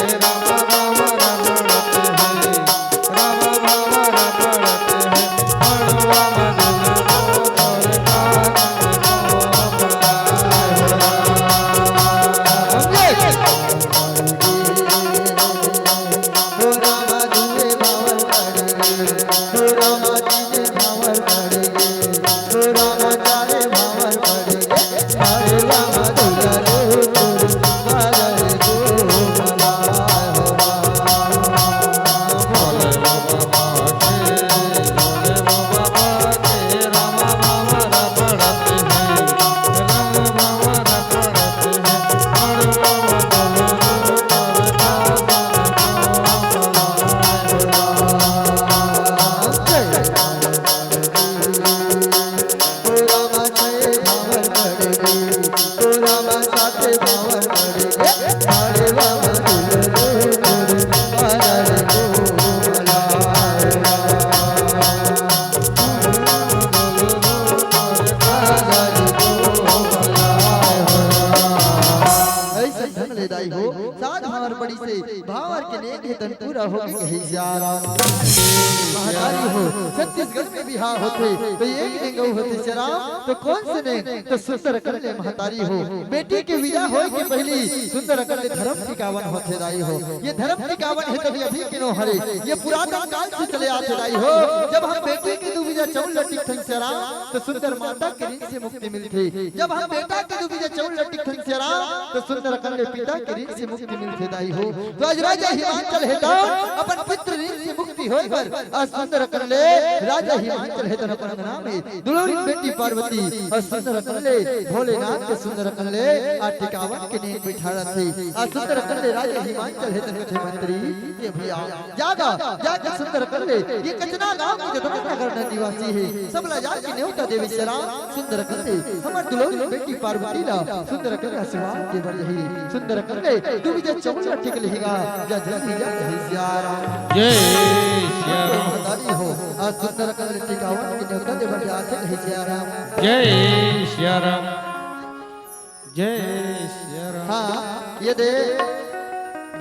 राम भावर पड़त हे। ऐसे ढंग ले दाई हो, सात भांवर पड़ी से भांवर के नेग हे तन पूरा होगे, कहे सिया राम। महतारी हो, छत्तीसगढ़ में बिहाव होथे, तो एक नेंगऊ होथे सिया राम, तो कौन से नेंग? तो सुंदर अकन ले महतारी हो, बेटी के विदा होय के पहिली सुंदर अकन ले धर्म टिकावन होथे दाई हो। ये धर्म टिकावन हे तभी अभी के नो हरे, ये पुरातन काल से चले आथे दाई हो। जब हम बेटी के दुबिजा चउर ल टिकथन सिया राम, तो सुंदर माता के ऋण से मुक्ति मिलथे। जब हम बेटा के दुबिजा चउर ल टिकथन सिया राम, तो सुंदर अकन ले पिता के ऋण से मुक्ति मिलथे दाई हो। तो आज राजा हिमांचल हे त अपन पितृ ऋण से मुक्ति होय बर आज सुंदर अकन ले राजा हिमांचल हे त अपन अंगना में दुलौरी बेटी पार्वती अउ सुंदर अकन ले भोलेनाथ के सुंदर अकन ले आज टिकावन के नेग बिठारत हे। अउ सुंदर अकन ले राजा हिमांचल हे त कथे मंत्री, ये भैया जागा, जाके सुंदर अकन ले ये कचना गांव के जतना नगर निवासी हे, सब ला जाके नेवता देवे सिया राम। सुंदर अकन ले हमर दुलौरी बेटी पार्वती ला सुंदर अकन ले आशीर्वाद दे बर जाही। सुंदर अकन ले दुबिजा चउर ल टिक लिही गा, जा जल्दी जा, कहे सिया राम। जय सिया राम। महतारी हो, आज सुंदर अकन ले टिकावन के नेवता दे बर जाथे, कहे सिया राम। जय सिया राम। जय सिया राम। हाँ, ये दे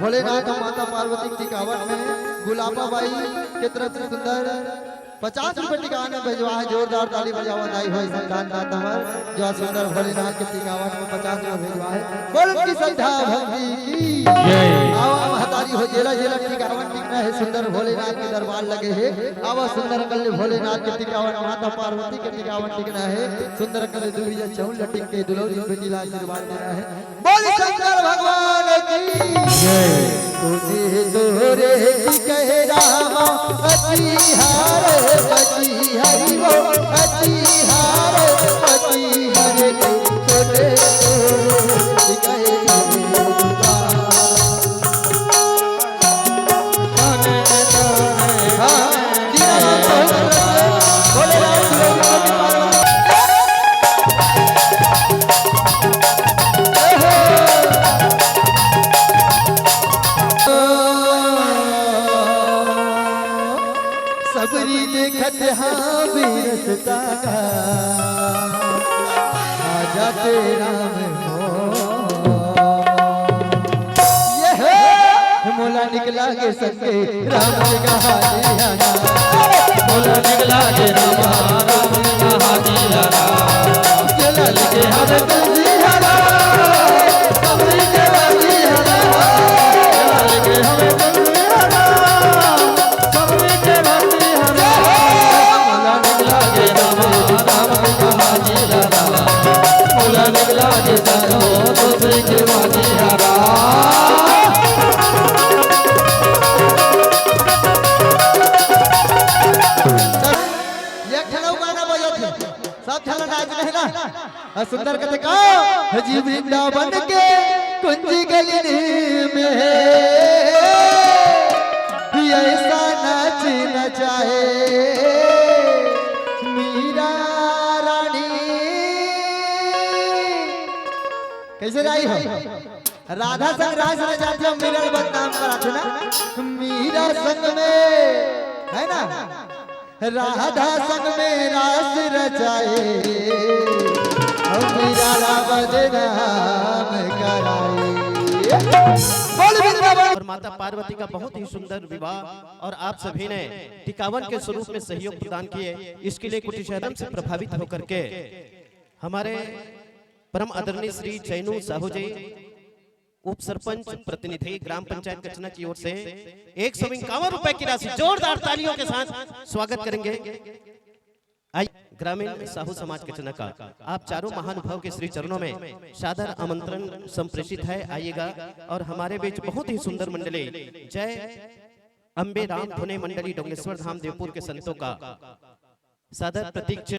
भोलेनाथ अउ माता पार्वती के टिकावन में गुलाबा बाई के तरफ से सुंदर पचास रुपए टिकावन में भेजवा हे। जोरदार ताली बजावा दाई हो, संतान दाता हमार जो आज सुंदर भोलेनाथ के टिकावन में पचास रुपए भेजवा हे। बोल की श्रद्धा भक्ति की। आवा महतारी हो, जेला जेला टिकावन टिकना हे, सुंदर भोलेनाथ के दरबार लगे हे। आवा सुंदर कल्ले भोलेनाथ के टिकावन, माता पार्वती के टिकावन टिकना हे। सुंदर कल्ले दुविजा चौल लटिक के दुलौरी बेटी ला आशीर्वाद देना हे। बोल शंकर भगवान की। जय। तूने तोरे कह रामा अति हार अति हरि वो अति हार अति हरि। तूने तोरे कह रामा। हाँ, दीनानाथ बहुत सुंदर। बोले राम सुलोचना की पार्वती। सबरी देखत हाँ बिरसता का, आ जाते राम हो। ये हे, मोला निकला के संगे राम के कहानी आना। मोला निकला के राम, राम के कहानी आना। ये लाल के हर तुलसी हरा, सबरी के रानी हरा। ये लाल के हर तुलसी हरा, सबरी के रानी हरा। मोला निकला के राम, राम के कहानी आना। मोला निकला के जानो तुलसी के रानी हरा। एक ठन अउ गाना बजत हे, सब झन नाच रहे ना। अउ सुंदर कथे का, जी वृंदावन के कुंज गलिन में ऐसा नाच नचाए मीरा रानी। कैसे जाई हो? राधा संग रास रचाथे, मीरा ल बदनाम कराथे ना। मीरा संग में, है ना? राधा संग में रास रचाए, हम मीरा ला बदनाम कराए। बोल वृंदावन। और माता पार्वती का बहुत ही सुंदर विवाह, और आप सभी ने टिकावन के स्वरूप में सहयोग प्रदान किए, इसके लिए कुटीचरण से प्रभावित होकर के हमारे परम आदरणीय श्री चैनू साहू जी, उप सरपंच प्रतिनिधि ग्राम पंचायत कचना की ओर से एक सौ इक्यावन रुपए की राशि जोरदार तालियों के साथ स्वागत करेंगे। आइए, ग्रामीण साहू समाज कचना का आप चारों महानुभाव के श्री चरणों में सादर आमंत्रण संप्रेषित है, आइएगा। और हमारे बीच बहुत ही सुंदर मंडली जय अम्बे राम धुने मंडली डोंगेश्वर धाम देवपुर के संतों का सादर प्रतीक चिन्ह